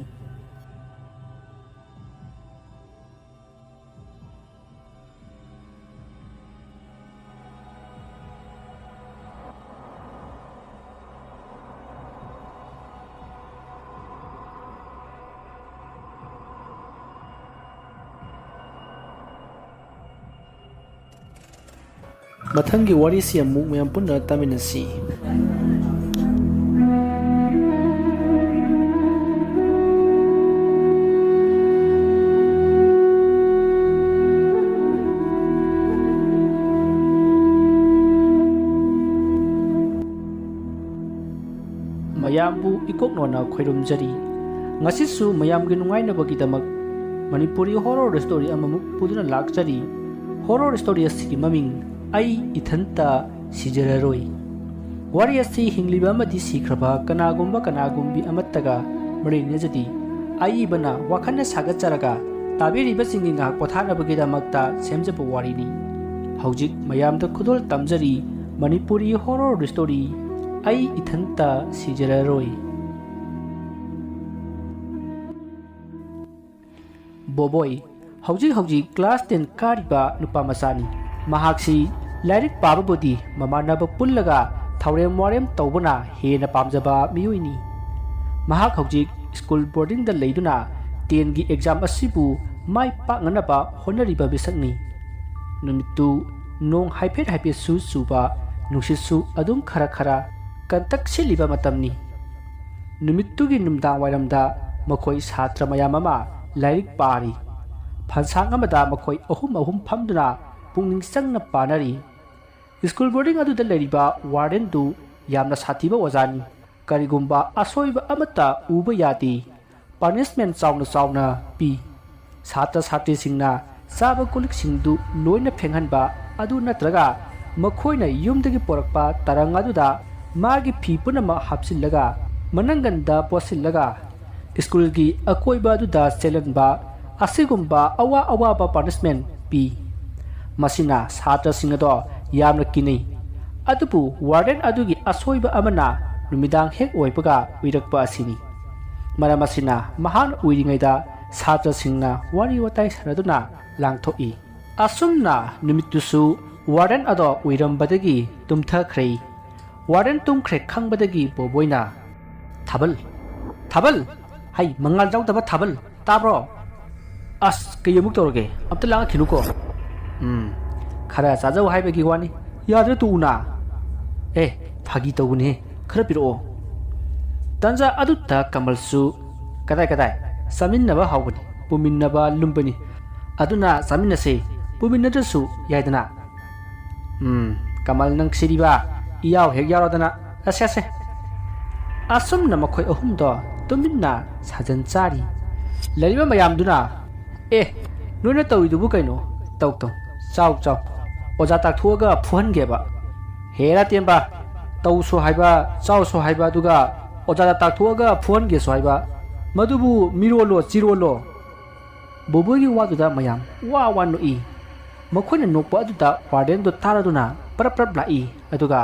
ꯃꯊꯪꯒꯤ ꯋꯥꯔꯤꯁꯤ ꯑꯃꯨꯛ ꯃꯌꯥꯝ ꯄꯨꯟꯅ ꯇꯥꯃꯤꯟꯅꯁꯤ꯫ ꯃꯌꯥꯝꯕꯨ ꯏꯀꯣꯛꯅꯣꯅ ꯈꯣꯏꯔꯨꯝꯖꯔꯤ꯫ ꯉꯁꯤꯁꯨ ꯃꯌꯥꯝꯒꯤ ꯅꯨꯡꯉꯥꯏꯅꯕꯒꯤꯗꯃꯛ ꯃꯅꯤꯄꯨꯔꯤ horror story ꯑꯃꯃꯨꯛ ꯄꯨꯗꯨꯅ ꯂꯥꯛꯆꯔꯤ꯫ Horror story ꯑꯁꯤꯒꯤ ꯃꯃꯤꯡ "ꯑꯩ ꯏꯊꯟꯇ ꯁꯤꯖꯔꯔꯣꯏ"꯫ ꯋꯥꯔꯤ ꯑꯁꯤ ꯍꯤꯡꯂꯤꯕ ꯑꯃꯗꯤ ꯁꯤꯈ꯭ꯔꯕ ꯀꯅꯥꯒꯨꯝꯕ ꯀꯅꯥꯒꯨꯝꯕꯤ ꯑꯃꯠꯇꯒ ꯃꯔꯤ ꯂꯩꯅꯖꯗꯦ꯫ ꯑꯏꯕꯅ ꯋꯥꯈꯜꯅ ꯁꯥꯒꯠꯆꯔꯒ ꯇꯥꯕꯤꯔꯤꯕꯁꯤꯡꯒꯤ ꯉꯥꯏꯍꯥꯛ ꯄꯣꯊꯥꯅꯕꯒꯤꯗꯃꯛꯇ ꯁꯦꯝꯖꯕ ꯋꯥꯔꯤꯅꯤ꯫ ꯍꯧꯖꯤꯛ ꯃꯌꯥꯝꯗ ꯈꯨꯗꯣꯜ ꯇꯝꯖꯔꯤ ꯃꯅꯤꯄꯨꯔꯤ ꯍꯣꯔꯣꯔ ꯁ꯭ꯇꯣꯔꯤ, ꯑꯩ ꯏꯊꯟꯇ ꯁꯤꯖꯔꯔꯣꯏ꯫ ꯕꯣꯕꯣꯏ, ꯍꯧꯖꯤꯛ ꯍꯧꯖꯤꯛ ꯀ꯭ꯂꯥꯁ ꯇꯦꯟ ꯀꯥꯔꯤꯕ ꯅꯨꯄꯥ ꯃꯆꯥꯅꯤ꯫ ꯃꯍꯥꯛꯁꯤ ꯂꯥꯏꯔꯤꯛ ꯄꯥꯕꯕꯨꯗꯤ ꯃꯃꯥꯟꯅꯕ ꯄꯨꯜꯂꯒ ꯊꯧꯔꯦꯝ ꯋꯥꯔꯦꯝ ꯇꯧꯕꯅ ꯍꯦꯟꯅ ꯄꯥꯝꯖꯕ ꯃꯤꯑꯣꯏꯅꯤ꯫ ꯃꯍꯥꯛ ꯍꯧꯖꯤꯛ ꯁ꯭ꯀꯨꯜ ꯕꯣꯔꯗꯤꯡꯗ ꯂꯩꯗꯨꯅ ꯇꯦꯟꯒꯤ ꯑꯦꯛꯖꯥꯝ ꯑꯁꯤꯕꯨ ꯃꯥꯏ ꯄꯥꯛꯅꯅꯕ ꯍꯣꯠꯅꯔꯤꯕ ꯃꯤꯁꯛꯅꯤ꯫ ꯅꯨꯃꯤꯠꯇꯨ ꯅꯣꯡ ꯍꯥꯏꯐꯦꯠ ꯍꯥꯏꯐꯦꯠꯁꯨ ꯆꯨꯕ, ꯅꯨꯡꯁꯤꯠꯁꯨ ꯑꯗꯨꯝ ꯈꯔ ꯈꯔ ꯀꯟꯇꯛ ꯁꯤꯠꯂꯤꯕ ꯃꯇꯝꯅꯤ꯫ ꯅꯨꯃꯤꯠꯇꯨꯒꯤ ꯅꯨꯡꯗꯥꯡ ꯋꯥꯏꯔꯝꯗ ꯃꯈꯣꯏ ꯁꯥꯇ꯭ꯔ ꯃꯌꯥꯝ ꯑꯃ ꯂꯥꯏꯔꯤꯛ ꯄꯥꯔꯤ꯫ ꯐꯟꯁꯥꯡ ꯑꯃꯗ ꯃꯈꯣꯏ ꯑꯍꯨꯝ ꯑꯍꯨꯝ ꯐꯝꯗꯨꯅ ꯄꯨꯛꯅꯤꯡ ꯆꯪꯅ ꯄꯥꯅꯔꯤ꯫ ꯁ꯭ꯀꯨꯜ ꯕꯣꯔꯗꯤꯡ ꯑꯗꯨꯗ ꯂꯩꯔꯤꯕ ꯋꯥꯔꯗꯦꯟꯗꯨ ꯌꯥꯝꯅ ꯁꯥꯊꯤꯕ ꯑꯣꯖꯥꯅꯤ꯫ ꯀꯔꯤꯒꯨꯝꯕ ꯑꯁꯣꯏꯕ ꯑꯃꯠꯇ ꯎꯕ ꯌꯥꯗꯦ꯫ ꯄꯅꯤꯁꯃꯦꯟ ꯆꯥꯎꯅ ꯆꯥꯎꯅ ꯄꯤ꯫ ꯁꯥꯇ꯭ꯔ ꯁꯥꯇ꯭ꯔꯤꯁꯤꯡꯅ ꯆꯥꯕ ꯀꯣꯜꯂꯤꯛꯁꯤꯡꯗꯨ ꯂꯣꯏꯅ ꯐꯦꯡꯍꯟꯕ ꯑꯗꯨ ꯅꯠꯇ꯭ꯔꯒ ꯃꯈꯣꯏꯅ ꯌꯨꯝꯗꯒꯤ ꯄꯨꯔꯛꯄ ꯇꯔꯪ ꯑꯗꯨꯗ ꯃꯥꯒꯤ ꯐꯤ ꯄꯨꯝꯅꯃꯛ ꯍꯥꯞꯆꯤꯜꯂꯒ ꯃꯅꯪꯒꯟꯗ ꯄꯣꯠꯁꯤꯜꯂꯒ ꯁ꯭ꯀꯨꯜꯒꯤ ꯑꯀꯣꯏꯕ ꯑꯗꯨꯗ ꯆꯦꯜꯍꯟꯕ ꯑꯁꯤꯒꯨꯝꯕ ꯑꯋꯥ ꯑꯋꯥꯕ ꯄꯅꯤꯁꯃꯦꯟ ꯄꯤ꯫ ꯃꯁꯤꯅ ꯁꯥꯇ꯭ꯔꯁꯤꯡ ꯑꯗꯣ ꯌꯥꯝꯅ ꯀꯤꯅꯩ꯫ ꯑꯗꯨꯕꯨ ꯋꯥꯔꯗꯦꯟ ꯑꯗꯨꯒꯤ ꯑꯁꯣꯏꯕ ꯑꯃꯅ ꯅꯨꯃꯤꯗꯥꯡ ꯍꯦꯛ ꯑꯣꯏꯕꯒ ꯎꯏꯔꯛꯄ ꯑꯁꯤꯅꯤ꯫ ꯃꯔꯝ ꯑꯁꯤꯅ ꯃꯍꯥꯛꯅ ꯎꯏꯔꯤꯉꯩꯗ ꯁꯥꯇ꯭ꯔꯁꯤꯡꯅ ꯋꯥꯔꯤ ꯋꯥꯇꯥꯏ ꯁꯥꯟꯅꯗꯨꯅ ꯂꯥꯡꯊꯣꯛꯏ꯫ ꯑꯁꯨꯝꯅ ꯅꯨꯃꯤꯠꯇꯨꯁꯨ ꯋꯥꯔꯗꯦꯟ ꯑꯗꯣ ꯎꯏꯔꯝꯕꯗꯒꯤ ꯇꯨꯝꯊꯈ꯭ꯔꯦ꯫ ꯋꯥꯔꯗꯦꯟ ꯇꯨꯝꯈ꯭ꯔꯦ ꯈꯪꯕꯗꯒꯤ ꯕꯣꯕꯣꯏꯅ, "ꯊꯥꯕꯜ, ꯊꯥꯕꯜ, ꯍꯩ ꯃꯉꯥꯜ ꯌꯥꯎꯗꯕ ꯊꯥꯕꯜ, ꯇꯥꯕ꯭ꯔꯣ? ꯑꯁ, ꯀꯩ ꯑꯃꯨꯛ ꯇꯧꯔꯒꯦ? ꯑꯝꯇ ꯂꯥꯡꯉꯛꯈꯤꯅꯨꯀꯣ꯫ ꯎꯝ, ꯈꯔ ꯆꯥꯖꯧ ꯍꯥꯏꯕꯒꯤ ꯋꯥꯅꯤ꯫ ꯌꯥꯗ꯭ꯔ ꯇꯣꯛꯎꯅ꯫ ꯑꯦ, ꯐꯥꯒꯤ ꯇꯧꯕꯅꯦ, ꯈꯔ ꯄꯤꯔꯛꯑꯣ꯫" ꯇꯟꯖꯥ ꯑꯗꯨꯗ ꯀꯃꯜꯁꯨ, "ꯀꯗꯥꯏ ꯀꯗꯥꯏ? ꯆꯥꯃꯤꯟꯅꯕ ꯍꯥꯎꯕꯅꯤ, ꯄꯨꯃꯤꯟꯅꯕ ꯂꯨꯝꯕꯅꯤ꯫ ꯑꯗꯨꯅ ꯆꯥꯃꯤꯟꯅꯁꯦ, ꯄꯨꯃꯤꯟꯅꯗ꯭ꯔꯁꯨ ꯌꯥꯏꯗꯅ꯫" "ꯎꯝ, ꯀꯃꯜ ꯅꯪ ꯁꯤꯗꯤꯕ, ꯏꯌꯥꯎ ꯍꯦꯛ ꯌꯥꯎꯔꯗꯅ꯫ ꯑꯁꯦ, ꯑꯁꯦ꯫" ꯑꯁꯨꯝꯅ ꯃꯈꯣꯏ ꯑꯍꯨꯝꯗꯣ ꯇꯨꯃꯤꯟꯅ ꯁꯥꯖꯟ ꯆꯥꯔꯤ꯫ ꯂꯩꯔꯤꯕ ꯃꯌꯥꯝꯗꯨꯅ, "ꯑꯦ, ꯅꯣꯏꯅ ꯇꯧꯔꯤꯗꯨꯕꯨ ꯀꯩꯅꯣ? ꯇꯧ, ꯇꯧ, ꯆꯥꯎ, ꯆꯥꯎ꯫ ꯑꯣꯖꯥ ꯇꯥꯛꯊꯣꯛꯑꯒ ꯐꯨꯍꯟꯒꯦꯕ꯫ ꯍꯦꯔꯥ ꯇꯦꯝꯕ, ꯇꯧꯁꯨ ꯍꯥꯏꯕ, ꯆꯥꯎꯁꯨ ꯍꯥꯏꯕ, ꯑꯗꯨꯒ ꯑꯣꯖꯥꯗ ꯇꯥꯛꯊꯣꯛꯑꯒ ꯐꯨꯍꯟꯒꯦꯁꯨ ꯍꯥꯏꯕ꯫ "ꯃꯗꯨꯕꯨ ꯃꯤꯔꯣꯜꯂꯣ ꯆꯤꯔꯣꯜꯂꯣ?" ꯕꯣꯕꯣꯏꯒꯤ ꯋꯥꯗꯨꯗ ꯃꯌꯥꯝ ꯋꯥ ꯋꯥ ꯅꯣꯛꯏ꯫ ꯃꯈꯣꯏꯅ ꯅꯣꯛꯄ ꯑꯗꯨꯗ ꯋꯥꯔꯗꯦꯟꯗꯣ ꯇꯥꯔꯗꯨꯅ ꯄꯔꯞ ꯄꯔꯞ ꯂꯥꯛꯏ꯫ ꯑꯗꯨꯒ,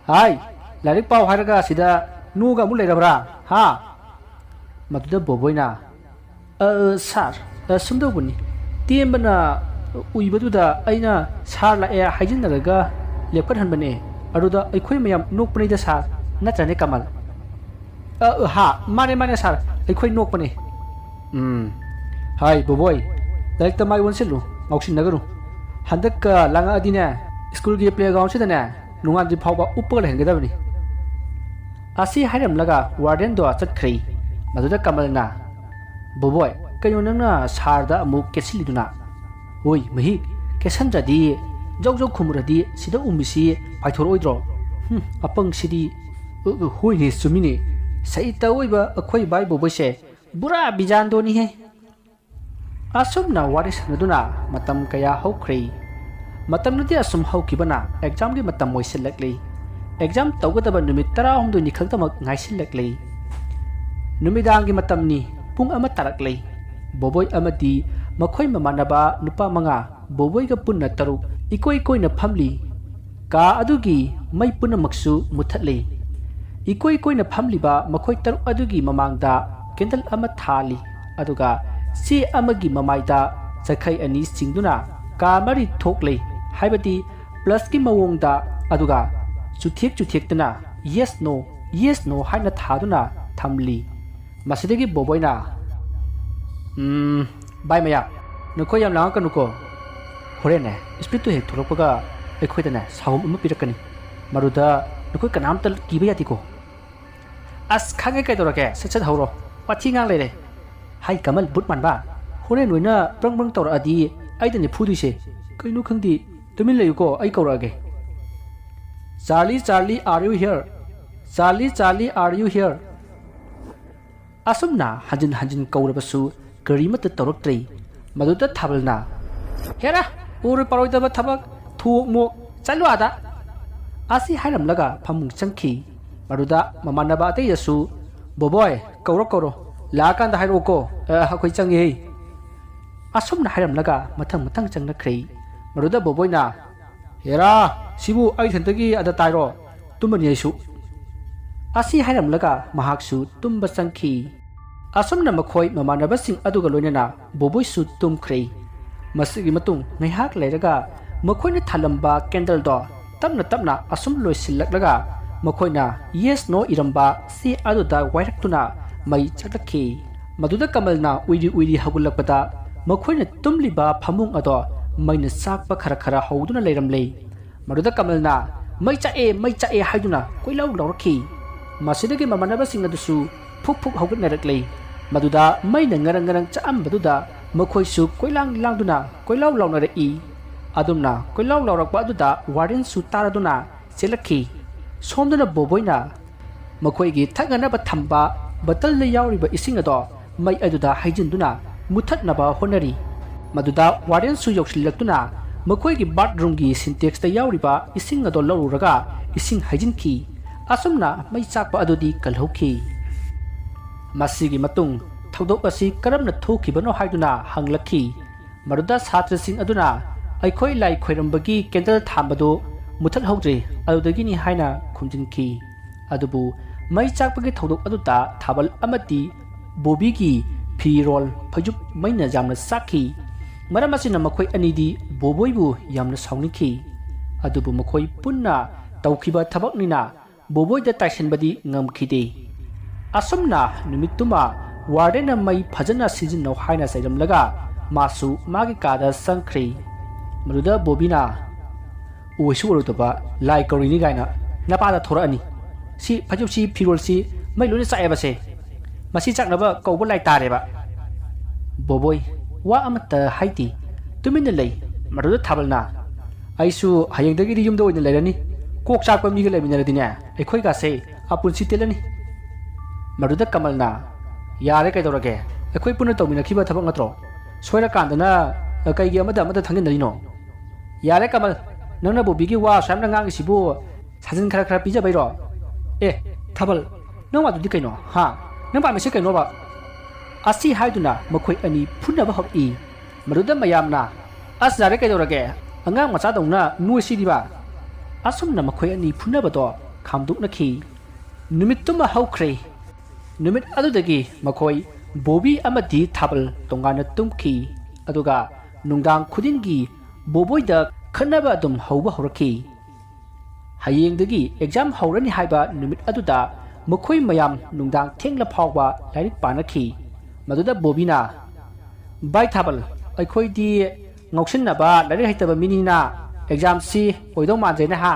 "ꯍꯥꯏ, ꯂꯥꯏꯔꯤꯛ ꯄꯥꯎ ꯍꯥꯏꯔꯒ ꯁꯤꯗ ꯅꯣꯛꯑꯒ ꯑꯃꯨꯛ ꯂꯩꯔꯕ꯭ꯔꯥ? ꯍꯥ?" ꯃꯗꯨꯗ ꯕꯣꯕꯣꯏꯅ, "ꯑ, ꯁꯥꯔ, ꯑ, ꯁꯨꯝꯗꯧꯕꯅꯤ, ꯇꯦꯝꯕꯅ ꯎꯏꯕꯗꯨꯗ ꯑꯩꯅ ꯁꯥꯔ ꯂꯥꯛꯑꯦ ꯍꯥꯏꯖꯤꯟꯅꯔꯒ ꯂꯦꯞꯈꯠꯍꯟꯕꯅꯦ꯫ ꯑꯗꯨꯗ ꯑꯩꯈꯣꯏ ꯃꯌꯥꯝ ꯅꯣꯛꯄꯅꯤꯗ ꯁꯥꯔ, ꯅꯠꯇ꯭ꯔꯅꯦ ꯀꯃꯜ?" "ꯑ, ꯑ, ꯍꯥ, ꯃꯥꯅꯦ, ꯃꯥꯅꯦ ꯁꯥꯔ, ꯑꯩꯈꯣꯏ ꯅꯣꯛꯄꯅꯦ꯫" "ꯎꯝ, ꯍꯥꯏ ꯕꯣꯕꯣꯏ, ꯂꯥꯏꯔꯤꯛꯇ ꯃꯥꯏ ꯑꯣꯟꯁꯤꯜꯂꯨ, ꯉꯥꯎꯁꯤꯟꯅꯒꯅꯨ꯫ ꯍꯟꯗꯛꯀ ꯂꯥꯡꯉꯛꯑꯗꯤꯅꯦ, ꯁ꯭ꯀꯨꯜꯒꯤ ꯄ꯭ꯂꯦꯒ꯭ꯔꯥꯎꯟꯁꯤꯗꯅꯦ ꯅꯣꯡꯉꯥꯟꯗ꯭ꯔꯤ ꯐꯥꯎꯕ ꯎꯞꯄꯒ ꯂꯩꯍꯟꯒꯗꯕꯅꯤ꯫" ꯑꯁꯤ ꯍꯥꯏꯔꯝꯂꯒ ꯋꯥꯔꯗꯦꯟꯗꯣ ꯆꯠꯈ꯭ꯔꯦ꯫ ꯃꯗꯨꯗ ꯀꯃꯜꯅ, "ꯕꯣꯕꯣꯏ, ꯀꯩꯅꯣ ꯅꯪꯅ ꯁꯥꯔꯗ ꯑꯃꯨꯛ ꯀꯦꯠꯁꯤꯜꯂꯤꯗꯨꯅ?" "ꯍꯣꯏ ꯃꯍꯤ, ꯀꯦꯠꯁꯟꯗ꯭ꯔꯗꯤ, ꯖꯧ ꯖꯧ ꯈꯨꯝꯃꯨꯔꯗꯤ ꯁꯤꯗ ꯎꯝꯃꯤꯁꯤ ꯄꯥꯏꯊꯣꯔꯛꯑꯣꯏꯗ꯭ꯔꯣ? ꯍꯨꯝ, ꯑꯄꯪꯁꯤꯗꯤ꯫" "ꯎ, ꯎ, ꯍꯣꯏꯅꯦ, ꯆꯨꯝꯃꯤꯅꯦ, ꯁꯩꯇ ꯑꯣꯏꯕ ꯑꯩꯈꯣꯏ ꯚꯥꯏ ꯕꯣꯕꯣꯏꯁꯦ ꯕꯨꯔꯥ ꯕꯤꯖꯥꯟꯗꯣꯅꯤꯍꯦ꯫" ꯑꯁꯨꯝꯅ ꯋꯥꯔꯤ ꯁꯥꯟꯅꯗꯨꯅ ꯃꯇꯝ ꯀꯌꯥ ꯍꯧꯈ꯭ꯔꯦ꯫ ꯃꯇꯝꯅꯗꯤ ꯑꯁꯨꯝ ꯍꯧꯈꯤꯕꯅ ꯑꯦꯛꯖꯥꯝꯒꯤ ꯃꯇꯝ ꯑꯣꯏꯁꯤꯜꯂꯛꯂꯤ꯫ ꯑꯦꯛꯖꯥꯝ ꯇꯧꯒꯗꯕ ꯅꯨꯃꯤꯠ ꯇꯔꯥꯍꯨꯝꯗꯣꯏꯅꯤ ꯈꯛꯇꯃꯛ ꯉꯥꯏꯁꯤꯜꯂꯛꯂꯤ꯫ ꯅꯨꯃꯤꯗꯥꯡꯒꯤ ꯃꯇꯝꯅꯤ, ꯄꯨꯡ ꯑꯃ ꯇꯥꯔꯛꯂꯤ꯫ ꯕꯣꯕꯣꯏ ꯑꯃꯗꯤ ꯃꯈꯣꯏ ꯃꯃꯥꯟꯅꯕ ꯅꯨꯄꯥ ꯃꯉꯥ, ꯕꯣꯕꯣꯏꯒ ꯄꯨꯟꯅ ꯇꯔꯨꯛ, ꯏꯀꯣꯏ ꯀꯣꯏꯅ ꯐꯝꯂꯤ꯫ ꯀꯥ ꯑꯗꯨꯒꯤ ꯃꯩ ꯄꯨꯝꯅꯃꯛꯁꯨ ꯃꯨꯊꯠꯂꯤ꯫ ꯏꯀꯣꯏ ꯀꯣꯏꯅ ꯐꯝꯂꯤꯕ ꯃꯈꯣꯏ ꯇꯔꯨꯛ ꯑꯗꯨꯒꯤ ꯃꯃꯥꯡꯗ ꯀꯦꯟꯗꯜ ꯑꯃ ꯊꯥꯜꯂꯤ, ꯑꯗꯨꯒ ꯆꯦ ꯑꯃꯒꯤ ꯃꯃꯥꯏꯗ ꯆꯈꯩ ꯑꯅꯤ ꯆꯤꯡꯗꯨꯅ ꯀꯥ ꯃꯔꯤ ꯊꯣꯛꯂꯤ, ꯍꯥꯏꯕꯗꯤ ꯄ꯭ꯂꯁꯀꯤ ꯃꯑꯣꯡꯗ, ꯑꯗꯨꯒ ꯆꯨꯊꯦꯛ ꯆꯨꯊꯦꯛꯇꯨꯅ "Yes, no, yes, no" ꯍꯥꯏꯅ ꯊꯥꯗꯨꯅ ꯊꯝꯂꯤ꯫ ꯃꯁꯤꯗꯒꯤ ꯕꯣꯕꯣꯏꯅ, "ꯎꯝ, ꯚꯥꯏ ꯃꯌꯥꯝ, ꯅꯈꯣꯏ ꯌꯥꯝ ꯂꯥꯡꯉꯛꯀꯅꯨꯀꯣ꯫ ꯍꯣꯔꯦꯟꯅꯦ, ꯏꯁꯄꯤꯠꯇꯨ ꯍꯦꯛ ꯊꯣꯛꯂꯛꯄꯒ ꯑꯩꯈꯣꯏꯗꯅꯦ ꯁꯥꯎꯝ ꯑꯃ ꯄꯤꯔꯛꯀꯅꯤ꯫ ꯃꯗꯨꯗ ꯅꯈꯣꯏ ꯀꯅꯥꯝꯇ ꯀꯤꯕ ꯌꯥꯗꯦꯀꯣ꯫" "ꯑꯁ, ꯈꯪꯉꯦ ꯀꯩꯗꯧꯔꯒꯦ, ꯁꯠ ꯁꯠ ꯍꯧꯔꯣ꯫ ꯋꯥꯊꯤ ꯉꯥꯡ ꯂꯩꯔꯦ꯫ ꯍꯥꯏ ꯀꯃꯜ ꯕꯨꯠ ꯃꯥꯟꯕ, ꯍꯣꯔꯦꯟ ꯅꯣꯏꯅ ꯕ꯭ꯔꯪ ꯕ꯭ꯔꯪ ꯇꯧꯔꯛꯑꯗꯤ ꯑꯩꯗꯅꯦ ꯐꯨꯗꯣꯏꯁꯦ꯫ ꯀꯩꯅꯣ ꯈꯪꯗꯦ, ꯇꯨꯃꯤꯟ ꯂꯩꯌꯨꯀꯣ, ꯑꯩ ꯀꯧꯔꯛꯑꯒꯦ꯫ Charlie, Charlie, are you here? Charlie, Charlie, are you here?" ꯑꯁꯨꯝꯅ ꯍꯟꯖꯤꯟ ꯍꯟꯖꯤꯟ ꯀꯧꯔꯕꯁꯨ ꯀꯔꯤꯃꯠꯇ ꯇꯧꯔꯛꯇ꯭ꯔꯦ꯫ ꯃꯗꯨꯗ ꯊꯥꯕꯜꯅ, "ꯍꯦꯔꯥ, ꯎꯔꯣꯏ ꯄꯥꯔꯣꯏꯗꯕ ꯊꯕꯛ, ꯊꯨꯑꯣꯛ ꯃꯣꯛ, ꯆꯠꯂꯨ ꯑꯥꯗ!" ꯑꯁꯤ ꯍꯥꯏꯔꯝꯂꯒ ꯐꯃꯨꯡ ꯆꯪꯈꯤ꯫ ꯃꯗꯨꯗ ꯃꯃꯥꯟꯅꯕ ꯑꯇꯩꯗꯁꯨ, "ꯕꯣꯕꯣꯏ, ꯀꯧꯔꯣ ꯀꯧꯔꯣ, "ꯂꯥꯛꯑꯀꯥꯟꯗ ꯍꯥꯏꯔꯛꯑꯣꯀꯣ꯫ ꯑ, ꯑꯩꯈꯣꯏ ꯆꯪꯉꯦꯍꯦ"꯫ ꯑꯁꯨꯝꯅ ꯍꯥꯏꯔꯝꯂꯒ ꯃꯊꯪ ꯃꯊꯪ ꯆꯪꯂꯛꯈ꯭ꯔꯦ꯫ ꯃꯗꯨꯗ ꯕꯣꯕꯣꯏꯅ, "ꯍꯦꯔꯥ, ꯁꯤꯕꯨ ꯑꯩ ꯏꯊꯟꯇꯒꯤ ꯑꯗ ꯇꯥꯏꯔꯣ? ꯇꯨꯝꯃꯅꯤ ꯑꯩꯁꯨ"꯫ ꯑꯁꯤ ꯍꯥꯏꯔꯝꯂꯒ ꯃꯍꯥꯛꯁꯨ ꯇꯨꯝꯕ ꯆꯪꯈꯤ꯫ ꯑꯁꯨꯝꯅ ꯃꯈꯣꯏ ꯃꯃꯥꯟꯅꯕꯁꯤꯡ ꯑꯗꯨꯒ ꯂꯣꯏꯅꯅ ꯕꯣꯕꯣꯏꯁꯨ ꯇꯨꯝꯈ꯭ꯔꯦ꯫ ꯃꯁꯤꯒꯤ ꯃꯇꯨꯡ ꯉꯥꯏꯍꯥꯛ ꯂꯩꯔꯒ ꯃꯈꯣꯏꯅ ꯊꯥꯜꯂꯝꯕ ꯀꯦꯟꯗꯜꯗꯣ ꯇꯞꯅ ꯇꯞꯅ ꯑꯁꯨꯝ ꯂꯣꯏꯁꯤꯜꯂꯛꯂꯒ ꯃꯈꯣꯏꯅ "ꯌꯦꯁ ꯅꯣ" ꯏꯔꯝꯕ ꯆꯦ ꯑꯗꯨꯗ ꯋꯥꯏꯔꯛꯇꯨꯅ ꯃꯩ ꯆꯥꯛꯂꯛꯈꯤ꯫ ꯃꯗꯨꯗ ꯀꯃꯜꯅ ꯎꯏꯔꯤ ꯎꯏꯔꯤ ꯍꯧꯒꯠꯂꯛꯄꯗ ꯃꯈꯣꯏꯅ ꯇꯨꯝꯂꯤꯕ ꯐꯃꯨꯡ ꯑꯗꯣ ꯃꯩꯅ ꯆꯥꯛꯄ ꯈꯔ ꯈꯔ ꯍꯧꯗꯨꯅ ꯂꯩꯔꯝꯂꯦ꯫ ꯃꯗꯨꯗ ꯀꯃꯜꯅ "ꯃꯩ ꯆꯥꯛꯑꯦ, ꯃꯩ ꯆꯥꯛꯑꯦ" ꯍꯥꯏꯗꯨꯅ ꯀꯣꯏꯂꯥꯎ ꯂꯥꯎꯔꯛꯈꯤ꯫ ꯃꯁꯤꯗꯒꯤ ꯃꯃꯥꯟꯅꯕꯁꯤꯡ ꯑꯗꯨꯁꯨ ꯐꯨꯛ ꯐꯨꯛ ꯍꯧꯒꯠꯅꯔꯛꯂꯦ꯫ ꯃꯗꯨꯗ ꯃꯩꯅ ꯉꯔꯪ ꯉꯔꯪ ꯆꯥꯛꯑꯝꯕꯗꯨꯗ ꯃꯈꯣꯏꯁꯨ ꯀꯣꯏꯂꯥꯡ ꯂꯥꯡꯗꯨꯅ ꯀꯣꯏꯂꯥꯎ ꯂꯥꯎꯅꯔꯛꯏ꯫ ꯑꯗꯨꯝꯅ ꯀꯣꯏꯂꯥꯎ ꯂꯥꯎꯔꯛꯄ ꯑꯗꯨꯗ ꯋꯥꯔꯗꯦꯟꯁꯨ ꯇꯥꯔꯗꯨꯅ ꯆꯦꯜꯂꯛꯈꯤ꯫ ꯁꯣꯝꯗꯅ ꯕꯣꯕꯣꯏꯅ ꯃꯈꯣꯏꯒꯤ ꯊꯛꯅꯅꯕ ꯊꯝꯕ ꯕꯇꯜꯗ ꯌꯥꯎꯔꯤꯕ ꯏꯁꯤꯡ ꯑꯗꯣ ꯃꯩ ꯑꯗꯨꯗ ꯍꯩꯖꯤꯟꯗꯨꯅ ꯃꯨꯊꯠꯅꯕ ꯍꯣꯠꯅꯔꯤ꯫ ꯃꯗꯨꯗ ꯋꯥꯔꯗꯦꯟꯁꯨ ꯌꯧꯁꯤꯜꯂꯛꯇꯨꯅ ꯃꯈꯣꯏꯒꯤ ꯕꯥꯠꯔꯨꯝꯒꯤ ꯁꯤꯟꯇꯦꯛꯁꯇ ꯌꯥꯎꯔꯤꯕ ꯏꯁꯤꯡ ꯑꯗꯣ ꯂꯧꯔꯨꯔꯒ ꯏꯁꯤꯡ ꯍꯩꯖꯤꯟꯈꯤ꯫ ꯑꯁꯨꯝꯅ ꯃꯩ ꯆꯥꯛꯄ ꯑꯗꯨꯗꯤ ꯀꯜꯍꯧꯈꯤ꯫ ꯃꯁꯤꯒꯤ ꯃꯇꯨꯡ ꯊꯧꯗꯣꯛ ꯑꯁꯤ ꯀꯔꯝꯅ ꯊꯣꯛꯈꯤꯕꯅꯣ ꯍꯥꯏꯗꯨꯅ ꯍꯪꯂꯛꯈꯤ꯫ ꯃꯗꯨꯗ ꯁꯥꯇ꯭ꯔꯁꯤꯡ ꯑꯗꯨꯅ "ꯑꯩꯈꯣꯏ ꯂꯥꯏ ꯈꯣꯏꯔꯝꯕꯒꯤ ꯀꯦꯟꯗꯜ ꯊꯥꯟꯕꯗꯨ ꯃꯨꯊꯠꯍꯧꯗ꯭ꯔꯦ, ꯑꯗꯨꯗꯒꯤꯅꯤ" ꯍꯥꯏꯅ ꯈꯨꯝꯖꯤꯟꯈꯤ꯫ ꯑꯗꯨꯕꯨ ꯃꯩ ꯆꯥꯛꯄꯒꯤ ꯊꯧꯗꯣꯛ ꯑꯗꯨꯗ ꯊꯥꯕꯜ ꯑꯃꯗꯤ ꯕꯣꯕꯤꯒꯤ ꯐꯤꯔꯣꯜ ꯐꯩꯖꯨꯞ ꯃꯩꯅ ꯌꯥꯝꯅ ꯆꯥꯛꯈꯤ꯫ ꯃꯔꯝ ꯑꯁꯤꯅ ꯃꯈꯣꯏ ꯑꯅꯤꯗꯤ ꯕꯣꯕꯣꯏꯕꯨ ꯌꯥꯝꯅ ꯁꯥꯎꯅꯤꯡꯈꯤ꯫ ꯑꯗꯨꯕꯨ ꯃꯈꯣꯏ ꯄꯨꯟꯅ ꯇꯧꯈꯤꯕ ꯊꯕꯛꯅꯤꯅ ꯕꯣꯕꯣꯏꯗ ꯇꯥꯏꯁꯤꯟꯕꯗꯤ ꯉꯝꯈꯤꯗꯦ꯫ ꯑꯁꯨꯝꯅ ꯅꯨꯃꯤꯠꯇꯨꯃ ꯋꯥꯔꯗꯦꯟꯅ ꯃꯩ ꯐꯖꯅ ꯁꯤꯖꯤꯟꯅꯧ ꯍꯥꯏꯅ ꯆꯩꯔꯝꯂꯒ ꯃꯥꯁꯨ ꯃꯥꯒꯤ ꯀꯥꯗ ꯆꯪꯈ꯭ꯔꯦ꯫ ꯃꯗꯨꯗ ꯕꯣꯕꯤꯅ "ꯑꯣꯏꯁꯨ ꯑꯣꯏꯔꯣꯏꯗꯕ, ꯂꯥꯏ ꯀꯧꯔꯤꯅꯤ ꯀꯥꯏꯅ ꯅꯄꯥꯗ ꯊꯣꯔꯛꯑꯅꯤ꯫ ꯁꯤ ꯐꯩꯖꯨꯞꯁꯤ, ꯐꯤꯔꯣꯜꯁꯤ ꯃꯩ ꯂꯣꯏꯅ ꯆꯥꯛꯑꯦꯕꯁꯦ꯫ ꯃꯁꯤ ꯆꯥꯛꯅꯕ ꯀꯧꯕ ꯂꯥꯏ ꯇꯥꯔꯦꯕ"꯫ ꯕꯣꯕꯣꯏ ꯋꯥ ꯑꯃꯠꯇ ꯍꯥꯏꯗꯦ, ꯇꯨꯃꯤꯟꯅ ꯂꯩ꯫ ꯃꯗꯨꯗ ꯊꯥꯕꯜꯅ, "ꯑꯩꯁꯨ ꯍꯌꯦꯡꯗꯒꯤꯗꯤ ꯌꯨꯝꯗ ꯑꯣꯏꯅ ꯂꯩꯔꯅꯤ꯫ ꯀꯣꯛ ꯆꯥꯛꯄ ꯃꯤꯒ ꯂꯩꯃꯤꯟꯅꯔꯗꯤꯅꯦ, ꯑꯩꯈꯣꯏꯒꯥꯁꯦ ꯑꯄꯨꯟꯁꯤ ꯇꯦꯜꯂꯅꯤ"꯫ ꯃꯗꯨꯗ ꯀꯃꯜꯅ, "ꯌꯥꯔꯦ, ꯀꯩꯗꯧꯔꯒꯦ? ꯑꯩꯈꯣꯏ ꯄꯨꯟꯅ ꯇꯧꯃꯤꯟꯅꯈꯤꯕ ꯊꯕꯛ ꯅꯠꯇ꯭ꯔꯣ? ꯁꯣꯏꯔꯀꯥꯟꯗꯅ, ꯑ, ꯀꯩꯒꯤ ꯑꯃꯗ ꯑꯃꯗ ꯊꯥꯡꯖꯤꯟꯅꯔꯤꯅꯣ? ꯌꯥꯔꯦ ꯀꯃꯜ, ꯅꯪꯅ ꯕꯣꯕꯤꯒꯤ ꯋꯥ ꯑꯁꯨꯛ ꯌꯥꯝꯅ ꯉꯥꯡꯉꯤꯁꯤꯕꯨ ꯁꯥꯖꯤꯟ ꯈꯔ ꯈꯔ ꯄꯤꯖꯕꯩꯔꯣ? ꯑꯦ, ꯊꯥꯕꯜ, ꯅꯪ ꯋꯥꯗꯨꯗꯤ ꯀꯩꯅꯣ? ꯍꯥ? ꯅꯪ ꯄꯥꯝꯃꯤꯁꯦ ꯀꯩꯅꯣꯕ? ꯑꯁꯤ ꯍꯥꯏꯗꯨꯅ ꯃꯈꯣꯏ ꯑꯅꯤ ꯐꯨꯅꯕ ꯍꯧꯔꯛꯏ꯫ ꯃꯗꯨꯗ ꯃꯌꯥꯝꯅ, "ꯑꯁ, ꯌꯥꯔꯦ, ꯀꯩꯗꯧꯔꯒꯦ? ꯑꯉꯥꯡ ꯃꯆꯥꯗꯧꯅ ꯅꯣꯏꯁꯤꯗꯤꯕ!" ꯑꯁꯨꯝꯅ ꯃꯈꯣꯏ ꯑꯅꯤ ꯐꯨꯅꯕꯗꯣ ꯈꯥꯝꯗꯣꯛꯅꯈꯤ꯫ ꯅꯨꯃꯤꯠꯇꯨꯃ ꯍꯧꯈ꯭ꯔꯦ꯫ ꯅꯨꯃꯤꯠ ꯑꯗꯨꯗꯒꯤ ꯃꯈꯣꯏ ꯕꯣꯕꯤ ꯑꯃꯗꯤ ꯊꯥꯕꯜ ꯇꯣꯉꯥꯟꯅ ꯇꯨꯝꯈꯤ꯫ ꯑꯗꯨꯒ ꯅꯨꯡꯗꯥꯡ ꯈꯨꯗꯤꯡꯒꯤ ꯕꯣꯕꯣꯏꯗ ꯈꯠꯅꯕ ꯑꯗꯨꯝ ꯍꯧꯕ ꯍꯧꯔꯛꯈꯤ꯫ ꯍꯌꯦꯡꯗꯒꯤ ꯑꯦꯛꯖꯥꯝ ꯍꯧꯔꯅꯤ ꯍꯥꯏꯕ ꯅꯨꯃꯤꯠ ꯑꯗꯨꯗ ꯃꯈꯣꯏ ꯃꯌꯥꯝ ꯅꯨꯡꯗꯥꯡ ꯊꯦꯡꯂ ꯐꯥꯎꯕ ꯂꯥꯏꯔꯤꯛ ꯄꯥꯅꯈꯤ꯫ ꯃꯗꯨꯗ ꯕꯣꯕꯤꯅ, "ꯚꯥꯏ ꯊꯥꯕꯜ, ꯑꯩꯈꯣꯏꯗꯤ ꯉꯥꯎꯁꯤꯟꯅꯕ, ꯂꯥꯏꯔꯤꯛ ꯍꯩꯇꯕ ꯃꯤꯅꯤꯅ ꯑꯦꯛꯖꯥꯝꯁꯤ ꯑꯣꯏꯗꯧ ꯃꯥꯟꯗ꯭ꯔꯦꯅꯦ ꯍꯥ?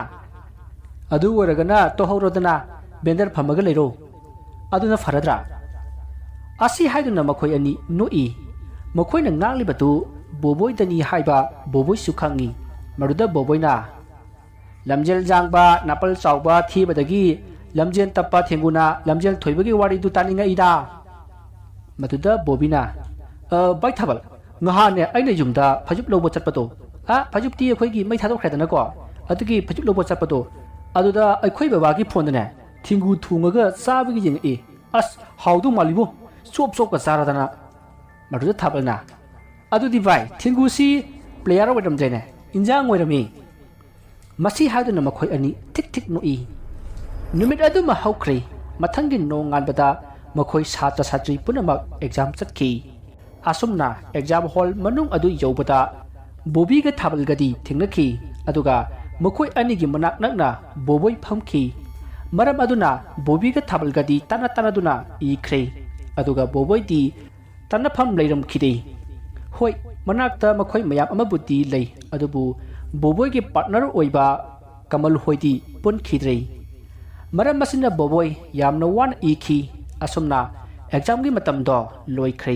ꯑꯗꯨ ꯑꯣꯏꯔꯒꯅ ꯇꯣꯛꯍꯧꯔꯣꯗꯅ, ꯕꯦꯟꯗꯔ ꯐꯝꯃꯒ ꯂꯩꯔꯣ꯫ ꯑꯗꯨꯅ ꯐꯔꯗ꯭ꯔꯥ?" ꯑꯁꯤ ꯍꯥꯏꯗꯨꯅ ꯃꯈꯣꯏ ꯑꯅꯤ ꯅꯣꯛꯏ꯫ ꯃꯈꯣꯏꯅ ꯉꯥꯡꯂꯤꯕꯗꯨ ꯕꯣꯕꯣꯏꯗꯅꯤ ꯍꯥꯏꯕ ꯕꯣꯕꯣꯏꯁꯨ ꯈꯪꯏ꯫ ꯃꯗꯨꯗ ꯕꯣꯕꯣꯏꯅ, "ꯂꯝꯖꯦꯜ ꯌꯥꯡꯕ, ꯅꯥꯄꯜ ꯆꯥꯎꯕ ꯊꯤꯕꯗꯒꯤ ꯂꯝꯖꯦꯜ ꯇꯞꯄ ꯊꯦꯡꯒꯨꯅ ꯂꯝꯖꯦꯜ ꯊꯣꯏꯕꯒꯤ ꯋꯥꯔꯤꯗꯨ ꯇꯥꯅꯤꯡꯉꯛꯏꯗ꯫" ꯃꯗꯨꯗ ꯕꯣꯕꯤꯅ, "ꯑ, ꯚꯥꯏ ꯊꯥꯕꯜ, ꯉꯍꯥꯟꯅꯦ ꯑꯩꯅ ꯌꯨꯝꯗ ꯐꯩꯖꯨꯞ ꯂꯧꯕ ꯆꯠꯄꯗꯣ, ꯑ, ꯐꯩꯖꯨꯞꯇꯤ ꯑꯩꯈꯣꯏꯒꯤ ꯃꯩ ꯊꯥꯗꯣꯛꯈ꯭ꯔꯦꯗꯅꯀꯣ, ꯑꯗꯨꯒꯤ ꯐꯩꯖꯨꯞ ꯂꯧꯕ ꯆꯠꯄꯗꯣ, ꯑꯗꯨꯗ ꯑꯩꯈꯣꯏ ꯕꯕꯥꯒꯤ ꯐꯣꯟꯗꯅꯦ ꯊꯦꯡꯒꯨ ꯊꯣꯡꯉꯒ ꯆꯥꯕꯒꯤ ꯌꯦꯡꯉꯛꯏ꯫ ꯑꯁ, ꯍꯥꯎꯗꯧ ꯃꯥꯜꯂꯤꯕꯣ, ꯆꯣꯞ ꯆꯣꯞꯀ ꯆꯥꯔꯗꯅ꯫" ꯃꯗꯨꯗ ꯊꯥꯕꯜꯅ, "ꯑꯗꯨꯗꯤ ꯚꯥꯏ, ꯊꯦꯡꯒꯨꯁꯤ ꯄ꯭ꯂꯦꯌꯥꯔ ꯑꯣꯏꯔꯝꯗ꯭ꯔꯦꯅꯦ, ꯏꯟꯖꯥꯡ ꯑꯣꯏꯔꯝꯃꯤ꯫" ꯃꯁꯤ ꯍꯥꯏꯗꯨꯅ ꯃꯈꯣꯏ ꯑꯅꯤ ꯊꯤꯛ ꯊꯤꯛ ꯅꯣꯛꯏ꯫ ꯅꯨꯃꯤꯠ ꯑꯗꯨꯃ ꯍꯧꯈ꯭ꯔꯦ꯫ ꯃꯊꯪꯒꯤ ꯅꯣꯡꯉꯥꯟꯕꯗ ꯃꯈꯣꯏ ꯁꯥꯇ꯭ꯔ ꯁꯥꯇ꯭ꯔꯤ ꯄꯨꯝꯅꯃꯛ ꯑꯦꯛꯖꯥꯝ ꯆꯠꯈꯤ꯫ ꯑꯁꯨꯝꯅ ꯑꯦꯛꯖꯥꯝ ꯍꯣꯜ ꯃꯅꯨꯡ ꯑꯗꯨ ꯌꯧꯕꯗ ꯕꯣꯕꯤꯒ ꯊꯥꯕꯜꯒꯗꯤ ꯊꯦꯡꯅꯈꯤ꯫ ꯑꯗꯨꯒ ꯃꯈꯣꯏ ꯑꯅꯤꯒꯤ ꯃꯅꯥꯛ ꯅꯛꯅ ꯕꯣꯕꯣꯏ ꯐꯝꯈꯤ꯫ ꯃꯔꯝ ꯑꯗꯨꯅ ꯕꯣꯕꯤꯒ ꯊꯥꯕꯜꯒꯗꯤ ꯇꯥꯟꯅ ꯇꯥꯟꯅꯗꯨꯅ ꯏꯈ꯭ꯔꯦ꯫ ꯑꯗꯨꯒ ꯕꯣꯕꯣꯏꯗꯤ ꯇꯥꯟꯅꯐꯝ ꯂꯩꯔꯝꯈꯤꯗꯦ꯫ ꯍꯣꯏ, ꯃꯅꯥꯛꯇ ꯃꯈꯣꯏ ꯃꯌꯥꯝ ꯑꯃꯕꯨꯗꯤ ꯂꯩ, ꯑꯗꯨꯕꯨ ꯕꯣꯕꯣꯏꯒꯤ ꯄꯥꯔꯠꯅꯔ ꯑꯣꯏꯕ ꯀꯃꯜ ꯍꯣꯏꯗꯤ ꯄꯨꯟꯈꯤꯗ꯭ꯔꯦ꯫ ꯃꯔꯝ ꯑꯁꯤꯅ ꯕꯣꯕꯣꯏ ꯌꯥꯝꯅ ꯋꯥꯅ ꯏꯈꯤ꯫ ꯑꯁꯨꯝꯅ ꯑꯦꯛꯖꯥꯝꯒꯤ ꯃꯇꯝꯗꯣ ꯂꯣꯏꯈ꯭ꯔꯦ꯫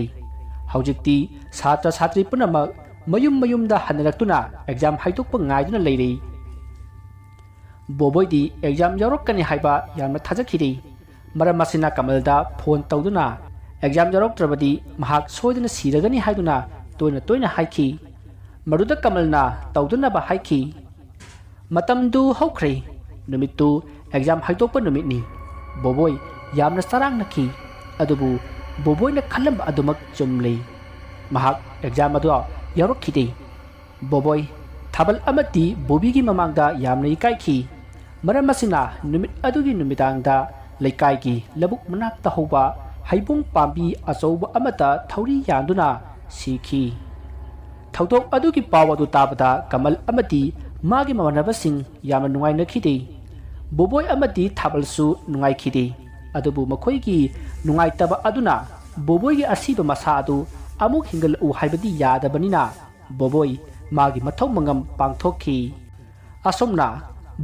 ꯍꯧꯖꯤꯛꯇꯤ ꯁꯥꯇ꯭ꯔ ꯁꯥꯇ꯭ꯔꯤ ꯄꯨꯝꯅꯃꯛ ꯃꯌꯨꯝ ꯃꯌꯨꯝꯗ ꯍꯟꯅꯔꯛꯇꯨꯅ ꯑꯦꯛꯖꯥꯝ ꯍꯥꯏꯗꯣꯛꯄ ꯉꯥꯏꯗꯨꯅ ꯂꯩꯔꯦ꯫ ꯕꯣꯕꯣꯏꯗꯤ ꯑꯦꯛꯖꯥꯝ ꯌꯥꯎꯔꯛꯀꯅꯤ ꯍꯥꯏꯕ ꯌꯥꯝꯅ ꯊꯥꯖꯈꯤꯗꯦ꯫ ꯃꯔꯝ ꯑꯁꯤꯅ ꯀꯃꯜꯗ ꯐꯣꯟ ꯇꯧꯗꯨꯅ ꯑꯦꯛꯖꯥꯝ ꯌꯥꯎꯔꯛꯇ꯭ꯔꯕꯗꯤ ꯃꯍꯥꯛ ꯁꯣꯏꯗꯅ ꯁꯤꯔꯒꯅꯤ ꯍꯥꯏꯗꯨꯅ ꯇꯣꯏꯅ ꯇꯣꯏꯅ ꯍꯥꯏꯈꯤ꯫ ꯃꯗꯨꯗ ꯀꯃꯜꯅ ꯇꯧꯗꯅꯕ ꯍꯥꯏꯈꯤ꯫ ꯃꯇꯝꯗꯨ ꯍꯧꯈ꯭ꯔꯦ꯫ ꯅꯨꯃꯤꯠꯇꯨ ꯑꯦꯛꯖꯥꯝ ꯍꯥꯏꯗꯣꯛꯄ ꯅꯨꯃꯤꯠꯅꯤ꯫ ꯕꯣꯕꯣꯏ ꯌꯥꯝꯅ ꯆꯔꯥꯡꯅꯈꯤ꯫ ꯑꯗꯨꯕꯨ ꯕꯣꯕꯣꯏꯅ ꯈꯜꯂꯝꯕ ꯑꯗꯨꯃꯛ ꯆꯨꯝꯂꯤ꯫ ꯃꯍꯥꯛ ꯑꯦꯛꯖꯥꯝ ꯑꯗꯨ ꯌꯥꯎꯔꯛꯈꯤꯗꯦ꯫ ꯕꯣꯕꯣꯏ, ꯊꯥꯕꯜ ꯑꯃꯗꯤ ꯕꯣꯕꯤꯒꯤ ꯃꯃꯥꯡꯗ ꯌꯥꯝꯅ ꯏꯀꯥꯏꯈꯤ꯫ ꯃꯔꯝ ꯑꯁꯤꯅ ꯅꯨꯃꯤꯠ ꯑꯗꯨꯒꯤ ꯅꯨꯃꯤꯗꯥꯡꯗ ꯂꯩꯀꯥꯏꯒꯤ ꯂꯧꯕꯨꯛ ꯃꯅꯥꯛꯇ ꯍꯧꯕ ꯍꯩꯕꯣꯡ ꯄꯥꯝꯕꯤ ꯑꯆꯧꯕ ꯑꯃꯗ ꯊꯧꯔꯤ ꯌꯥꯟꯗꯨꯅ ꯁꯤꯈꯤ꯫ ꯊꯧꯗꯣꯛ ꯑꯗꯨꯒꯤ ꯄꯥꯎ ꯑꯗꯨ ꯇꯥꯕꯗ ꯀꯃꯜ ꯑꯃꯗꯤ ꯃꯥꯒꯤ ꯃꯃꯥꯟꯅꯕꯁꯤꯡ ꯌꯥꯝꯅ ꯅꯨꯡꯉꯥꯏꯅꯈꯤꯗꯦ꯫ ꯕꯣꯕꯣꯏ ꯑꯃꯗꯤ ꯊꯥꯕꯜꯁꯨ ꯅꯨꯡꯉꯥꯏꯈꯤꯗꯦ꯫ ꯑꯗꯨꯕꯨ ꯃꯈꯣꯏꯒꯤ ꯅꯨꯡꯉꯥꯏꯇꯕ ꯑꯗꯨꯅ ꯕꯣꯕꯣꯏꯒꯤ ꯑꯁꯤꯕ ꯃꯁꯥ ꯑꯗꯨ ꯑꯃꯨꯛ ꯍꯤꯡꯒꯠꯂꯛꯎ ꯍꯥꯏꯕꯗꯤ ꯌꯥꯗꯕꯅꯤꯅ ꯕꯣꯕꯣꯏ ꯃꯥꯒꯤ ꯃꯊꯧ ꯃꯉꯝ ꯄꯥꯡꯊꯣꯛꯈꯤ꯫ ꯑꯁꯨꯝꯅ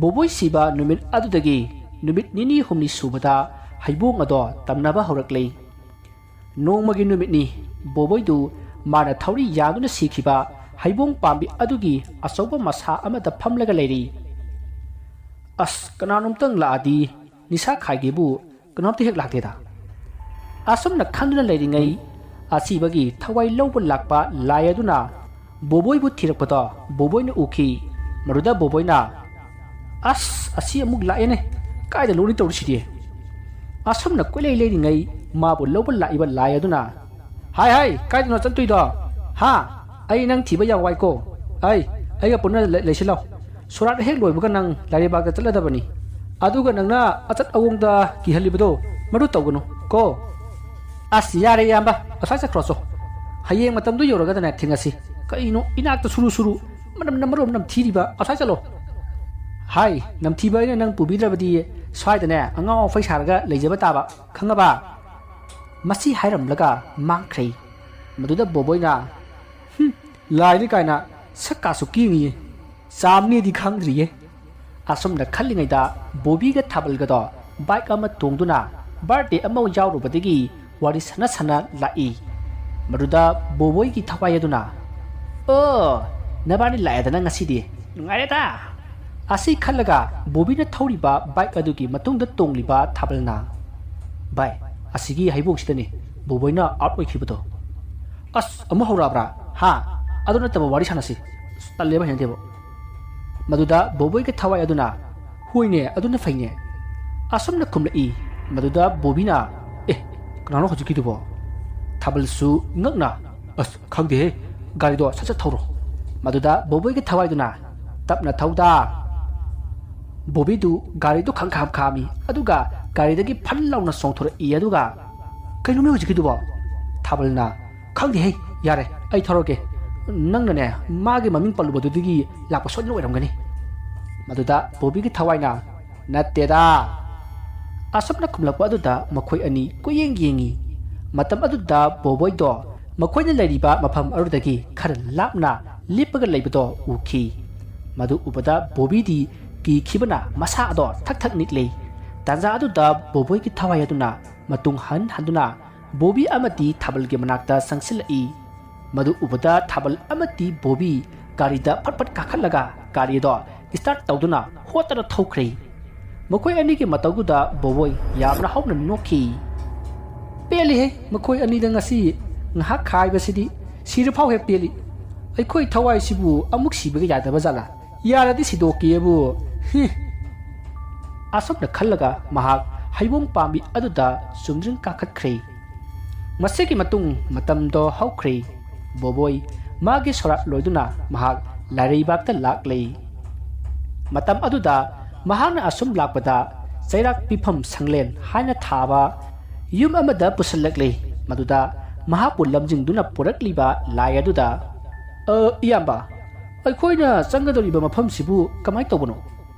ꯕꯣꯕꯣꯏ ꯁꯤꯕ ꯅꯨꯃꯤꯠ ꯑꯗꯨꯗꯒꯤ ꯅꯨꯃꯤꯠ ꯅꯤꯅꯤ ꯍꯨꯝꯅꯤ ꯁꯨꯕꯗ ꯍꯩꯕꯣꯡ ꯑꯗꯣ ꯇꯝꯅꯕ ꯍꯧꯔꯛꯂꯦ꯫ ꯅꯣꯡꯃꯒꯤ ꯅꯨꯃꯤꯠꯅꯤ꯫ ꯕꯣꯕꯣꯏꯗꯨ ꯃꯥꯅ ꯊꯧꯔꯤ ꯌꯥꯟꯗꯨꯅ ꯁꯤꯈꯤꯕ ꯍꯩꯕꯣꯡ ꯄꯥꯝꯕꯤ ꯑꯗꯨꯒꯤ ꯑꯆꯧꯕ ꯃꯁꯥ ꯑꯃꯗ ꯐꯝꯂꯒ ꯂꯩꯔꯤ꯫ "ꯑꯁ, ꯀꯅꯥꯅꯣꯝꯇꯪ ꯂꯥꯛꯑꯗꯤ ꯅꯤꯁꯥ ꯈꯥꯏꯒꯦꯕꯨ ꯀꯅꯥꯝꯇ ꯍꯦꯛ ꯂꯥꯛꯇꯦꯗ꯫" ꯑꯁꯨꯝꯅ ꯈꯟꯗꯨꯅ ꯂꯩꯔꯤꯉꯩ, ꯑꯁꯤꯕꯒꯤ ꯊꯋꯥꯏ ꯂꯧꯕ ꯂꯥꯛꯄ ꯂꯥꯏ ꯑꯗꯨꯅ ꯕꯣꯕꯣꯏꯕꯨ ꯊꯤꯔꯛꯄꯗꯣ ꯕꯣꯕꯣꯏꯅ ꯎꯈꯤ꯫ ꯃꯗꯨꯗ ꯕꯣꯕꯣꯏꯅ, "ꯑꯁ, ꯑꯁꯤ ꯑꯃꯨꯛ ꯂꯥꯛꯑꯦꯅꯦ, ꯀꯥꯏꯗ ꯂꯣꯏꯅ ꯇꯧꯔꯤꯁꯤꯗꯤ?" ꯑꯁꯨꯝꯅ ꯀꯣꯏꯂꯩ ꯂꯩꯔꯤꯉꯩ ꯃꯥꯕꯨ ꯂꯧꯕ ꯂꯥꯛꯏꯕ ꯂꯥꯏ ꯑꯗꯨꯅ, "ꯍꯥꯏ ꯍꯥꯏ, ꯀꯥꯏꯗꯅꯣ ꯆꯠꯇꯣꯏꯗꯣ? ꯍꯥ? ꯑꯩ ꯅꯪ ꯊꯤꯕ ꯌꯥꯝ ꯋꯥꯏꯀꯣ꯫ ꯑꯩ, ꯑꯩꯒ ꯄꯨꯟꯅ ꯂꯩ-, ꯂꯩꯁꯤꯜꯂꯣ꯫ ꯁꯣꯔꯥꯠ ꯍꯦꯛ ꯂꯣꯏꯕꯒ ꯅꯪ ꯂꯥꯏꯔꯩꯕꯥꯛꯇ ꯆꯠꯂꯗꯕꯅꯤ꯫ ꯑꯗꯨꯒ ꯅꯪꯅ ꯑꯆꯠ ꯑꯑꯣꯡꯗ ꯀꯤꯍꯜꯂꯤꯕꯗꯣ ꯃꯗꯨ ꯇꯧꯒꯅꯨ ꯀꯣ꯫" "ꯑꯁ, ꯌꯥꯔꯦ ꯏꯌꯥꯝꯕ, ꯑꯁ꯭ꯋꯥꯏ ꯆꯠꯈ꯭ꯔꯣ ꯆꯣ꯫ ꯍꯌꯦꯡ ꯃꯇꯝꯗꯨ ꯌꯧꯔꯒꯗꯅꯦ ꯊꯦꯡꯅꯁꯤ꯫ ꯀꯩꯅꯣ ꯏꯅꯥꯛꯇ ꯁꯨꯔꯨ ꯁꯨꯔꯨ, ꯃꯅꯝꯅ ꯃꯔꯣꯝ ꯅꯝꯊꯤꯔꯤꯕ, ꯑꯁ꯭ꯋꯥꯏ ꯆꯠꯂꯣ꯫" "ꯍꯥꯏ, ꯅꯝꯊꯤꯕ ꯑꯩꯅ ꯅꯪ ꯄꯨꯕꯤꯗ꯭ꯔꯕꯗꯤ ꯁ꯭ꯋꯥꯏꯗꯅꯦ ꯑꯉꯥꯎ ꯑꯐꯩ ꯁꯥꯔꯒ ꯂꯩꯖꯕ ꯇꯥꯕ, ꯈꯪꯉꯕ?" ꯃꯁꯤ ꯍꯥꯏꯔꯝꯂꯒ ꯃꯥꯡꯈ꯭ꯔꯦ꯫ ꯃꯗꯨꯗ ꯕꯣꯕꯣꯏꯅ, "ꯍꯨꯝ, ꯂꯥꯏꯅꯤ ꯀꯥꯏꯅ ꯁꯛ ꯀꯥꯁꯨ ꯀꯦꯡꯉꯤꯌꯦ, ꯆꯥꯝꯅꯤꯗꯤ ꯈꯪꯗ꯭ꯔꯤꯌꯦ꯫" ꯑꯁꯨꯝꯅ ꯈꯜꯂꯤꯉꯩꯗ ꯕꯣꯕꯤꯒ ꯊꯥꯕꯜꯒꯗꯣ ꯕꯥꯏꯛ ꯑꯃ ꯇꯣꯡꯗꯨꯅ ꯕꯥꯔꯗꯦ ꯑꯃ ꯌꯥꯎꯔꯨꯕꯗꯒꯤ ꯋꯥꯔꯤ ꯁꯥꯟꯅ ꯁꯥꯟꯅ ꯂꯥꯛꯏ꯫ ꯃꯗꯨꯗ ꯕꯣꯕꯣꯏꯒꯤ ꯊꯋꯥꯏ ꯑꯗꯨꯅ, "ꯑꯣ, ꯅꯕꯥꯅꯤ ꯂꯥꯛꯑꯦꯗꯅ ꯉꯁꯤꯗꯤ, ꯅꯨꯡꯉꯥꯏꯔꯦꯗ!" ꯑꯁꯤ ꯈꯜꯂꯒ ꯕꯣꯕꯤꯅ ꯊꯧꯔꯤꯕ ꯕꯥꯏꯛ ꯑꯗꯨꯒꯤ ꯃꯇꯨꯡꯗ ꯇꯣꯡꯂꯤꯕ ꯊꯥꯕꯜꯅ, "ꯚꯥꯏ, ꯑꯁꯤꯒꯤ ꯍꯩꯕꯣꯡꯁꯤꯗꯅꯤ ꯕꯣꯕꯣꯏꯅ ꯑꯥꯎꯠ ꯑꯣꯏꯈꯤꯕꯗꯣ꯫" "ꯑꯁ, ꯑꯃꯨꯛ ꯍꯧꯔꯛꯑꯕ꯭ꯔꯥ? ꯍꯥ? ꯑꯗꯨ ꯅꯠꯇꯕ ꯋꯥꯔꯤ ꯁꯥꯟꯅꯁꯤ꯫ ꯑꯁ, ꯇꯜꯂꯦꯕ, ꯍꯩꯅꯗꯦꯕ꯫" ꯃꯗꯨꯗ ꯕꯣꯕꯣꯏꯒꯤ ꯊꯋꯥꯏ ꯑꯗꯨꯅ, "ꯍꯣꯏꯅꯦ, ꯑꯗꯨꯅ ꯐꯩꯅꯦ꯫" ꯑꯁꯨꯝꯅ ꯈꯨꯝꯂꯛꯏ꯫ ꯃꯗꯨꯗ ꯕꯣꯕꯤꯅ, "ꯑꯦ, "ꯀꯅꯥꯅꯣ ꯍꯧꯖꯤꯛꯀꯤꯗꯨꯕꯣ?" ꯊꯥꯕꯜꯁꯨ ꯉꯛꯅ, "ꯑꯁ, ꯈꯪꯗꯦꯍꯦ, ꯒꯥꯔꯤꯗꯣ ꯁꯠ ꯁꯠ ꯊꯧꯔꯣ"꯫ ꯃꯗꯨꯗ ꯕꯣꯕꯣꯏꯒꯤ ꯊꯋꯥꯏꯗꯨꯅ, "ꯇꯞꯅ ꯊꯧꯗ"꯫ ꯕꯣꯕꯤꯗꯨ ꯒꯥꯔꯤꯗꯨ ꯈꯪꯈꯥꯝ ꯈꯥꯝꯃꯤ, ꯑꯗꯨꯒ ꯒꯥꯔꯤꯗꯒꯤ ꯐꯟ ꯂꯥꯎꯅ ꯆꯣꯡꯊꯣꯔꯛꯏ꯫ ꯑꯗꯨꯒ, "ꯀꯩꯅꯣꯃꯤ ꯍꯧꯖꯤꯛꯀꯤꯗꯨꯕꯣ?" ꯊꯥꯕꯜꯅ, "ꯈꯪꯗꯦꯍꯦ, ꯌꯥꯔꯦ, ꯑꯩ ꯊꯧꯔꯒꯦ, ꯅꯪꯅꯅꯦ ꯃꯥꯒꯤ ꯃꯃꯤꯡ ꯄꯜꯂꯨꯕꯗꯨꯗꯒꯤ ꯂꯥꯛꯄ ꯁꯣꯏꯗꯅ ꯑꯣꯏꯔꯝꯒꯅꯤ"꯫ ꯃꯗꯨꯗ ꯕꯣꯕꯤꯒꯤ ꯊꯋꯥꯏꯅ, "ꯅꯠꯇꯦꯗ"꯫ ꯑꯁꯨꯝꯅ ꯈꯨꯝꯂꯛꯄ ꯑꯗꯨꯗ ꯃꯈꯣꯏ ꯑꯅꯤ ꯀꯣꯏꯌꯦꯡ ꯌꯦꯡꯉꯤ꯫ ꯃꯇꯝ ꯑꯗꯨꯗ ꯕꯣꯕꯣꯏꯗꯣ ꯃꯈꯣꯏꯅ ꯂꯩꯔꯤꯕ ꯃꯐꯝ ꯑꯗꯨꯗꯒꯤ ꯈꯔ ꯂꯥꯞꯅ ꯂꯦꯞꯄꯒ ꯂꯩꯕꯗꯣ ꯎꯈꯤ꯫ ꯃꯗꯨ ꯎꯕꯗ ꯕꯣꯕꯤꯗꯤ ꯀꯤꯈꯤꯕꯅ ꯃꯁꯥ ꯑꯗꯣ ꯊꯛ ꯊꯛ ꯅꯤꯛꯂꯤ꯫ ꯇꯥꯟꯖꯥ ꯑꯗꯨꯗ ꯕꯣꯕꯣꯏꯒꯤ ꯊꯋꯥꯏ ꯑꯗꯨꯅ ꯃꯇꯨꯡ ꯍꯟ ꯍꯟꯗꯨꯅ ꯕꯣꯕꯤ ꯑꯃꯗꯤ ꯊꯥꯕꯜꯒꯤ ꯃꯅꯥꯛꯇ ꯆꯪꯁꯤꯜꯂꯛꯏ꯫ ꯃꯗꯨ ꯎꯕꯗ ꯊꯥꯕꯜ ꯑꯃꯗꯤ ꯕꯣꯕꯤ ꯒꯥꯔꯤꯗ ꯐꯠ ꯐꯠ ꯀꯥꯈꯠꯂꯒ ꯒꯥꯔꯤ ꯑꯗꯣ start ꯇꯧꯗꯨꯅ ꯍꯣꯠꯇꯅ ꯊꯧꯈ꯭ꯔꯦ꯫ ꯃꯈꯣꯏ ꯑꯅꯤꯒꯤ ꯃꯇꯧꯗꯨꯗ ꯕꯣꯕꯣꯏ ꯌꯥꯝꯅ ꯍꯧꯅ ꯅꯣꯛꯈꯤ꯫ "ꯄꯦꯜꯂꯤꯍꯦ, ꯃꯈꯣꯏ ꯑꯅꯤꯗ ꯉꯁꯤ ꯉꯥꯏꯍꯥꯛ ꯈꯥꯏꯕꯁꯤꯗꯤ, ꯁꯤꯔꯐꯥꯎ ꯍꯦꯛ ꯄꯦꯜꯂꯤ꯫ ꯑꯩꯈꯣꯏ ꯊꯋꯥꯏꯁꯤꯕꯨ ꯑꯃꯨꯛ ꯁꯤꯕꯒ ꯌꯥꯗꯕ ꯖꯥꯠꯂꯥ? ꯌꯥꯔꯗꯤ ꯁꯤꯗꯣꯛꯀꯦꯕꯨ꯫ ꯍꯤ!" ꯑꯁꯨꯝꯅ ꯈꯜꯂꯒ ꯃꯍꯥꯛ ꯍꯩꯕꯣꯡ ꯄꯥꯝꯕꯤ ꯑꯗꯨꯗ ꯆꯨꯝꯗ꯭ꯔꯤꯡ ꯀꯥꯈꯠꯈ꯭ꯔꯦ꯫ ꯃꯁꯤꯒꯤ ꯃꯇꯨꯡ ꯃꯇꯝꯗꯣ ꯍꯧꯈ꯭ꯔꯦ꯫ ꯕꯣꯕꯣꯏ ꯃꯥꯒꯤ ꯁꯣꯔꯥꯠ ꯂꯣꯏꯗꯨꯅ ꯃꯍꯥꯛ ꯂꯥꯏꯔꯩꯕꯥꯛꯇ ꯂꯥꯛꯂꯦ꯫ ꯃꯇꯝ ꯑꯗꯨꯗ ꯃꯍꯥꯛꯅ ꯑꯁꯨꯝ ꯂꯥꯛꯄꯗ ꯆꯩꯔꯥꯛ ꯄꯤꯐꯝ ꯁꯪꯂꯦꯟ ꯍꯥꯏꯅ ꯊꯥꯕ ꯌꯨꯝ ꯑꯃꯗ ꯄꯨꯁꯤꯜꯂꯛꯂꯦ꯫ ꯃꯗꯨꯗ ꯃꯍꯥꯛꯄꯨ ꯂꯝꯖꯤꯡꯗꯨꯅ ꯄꯨꯔꯛꯂꯤꯕ ꯂꯥꯏ ꯑꯗꯨꯗ, "ꯑ, ꯏꯌꯥꯝꯕ, ꯑꯩꯈꯣꯏꯅ ꯆꯪꯒꯗꯧꯔꯤꯕ ꯃꯐꯝꯁꯤꯕꯨ ꯀꯃꯥꯏꯅ ꯇꯧꯕꯅꯣ?"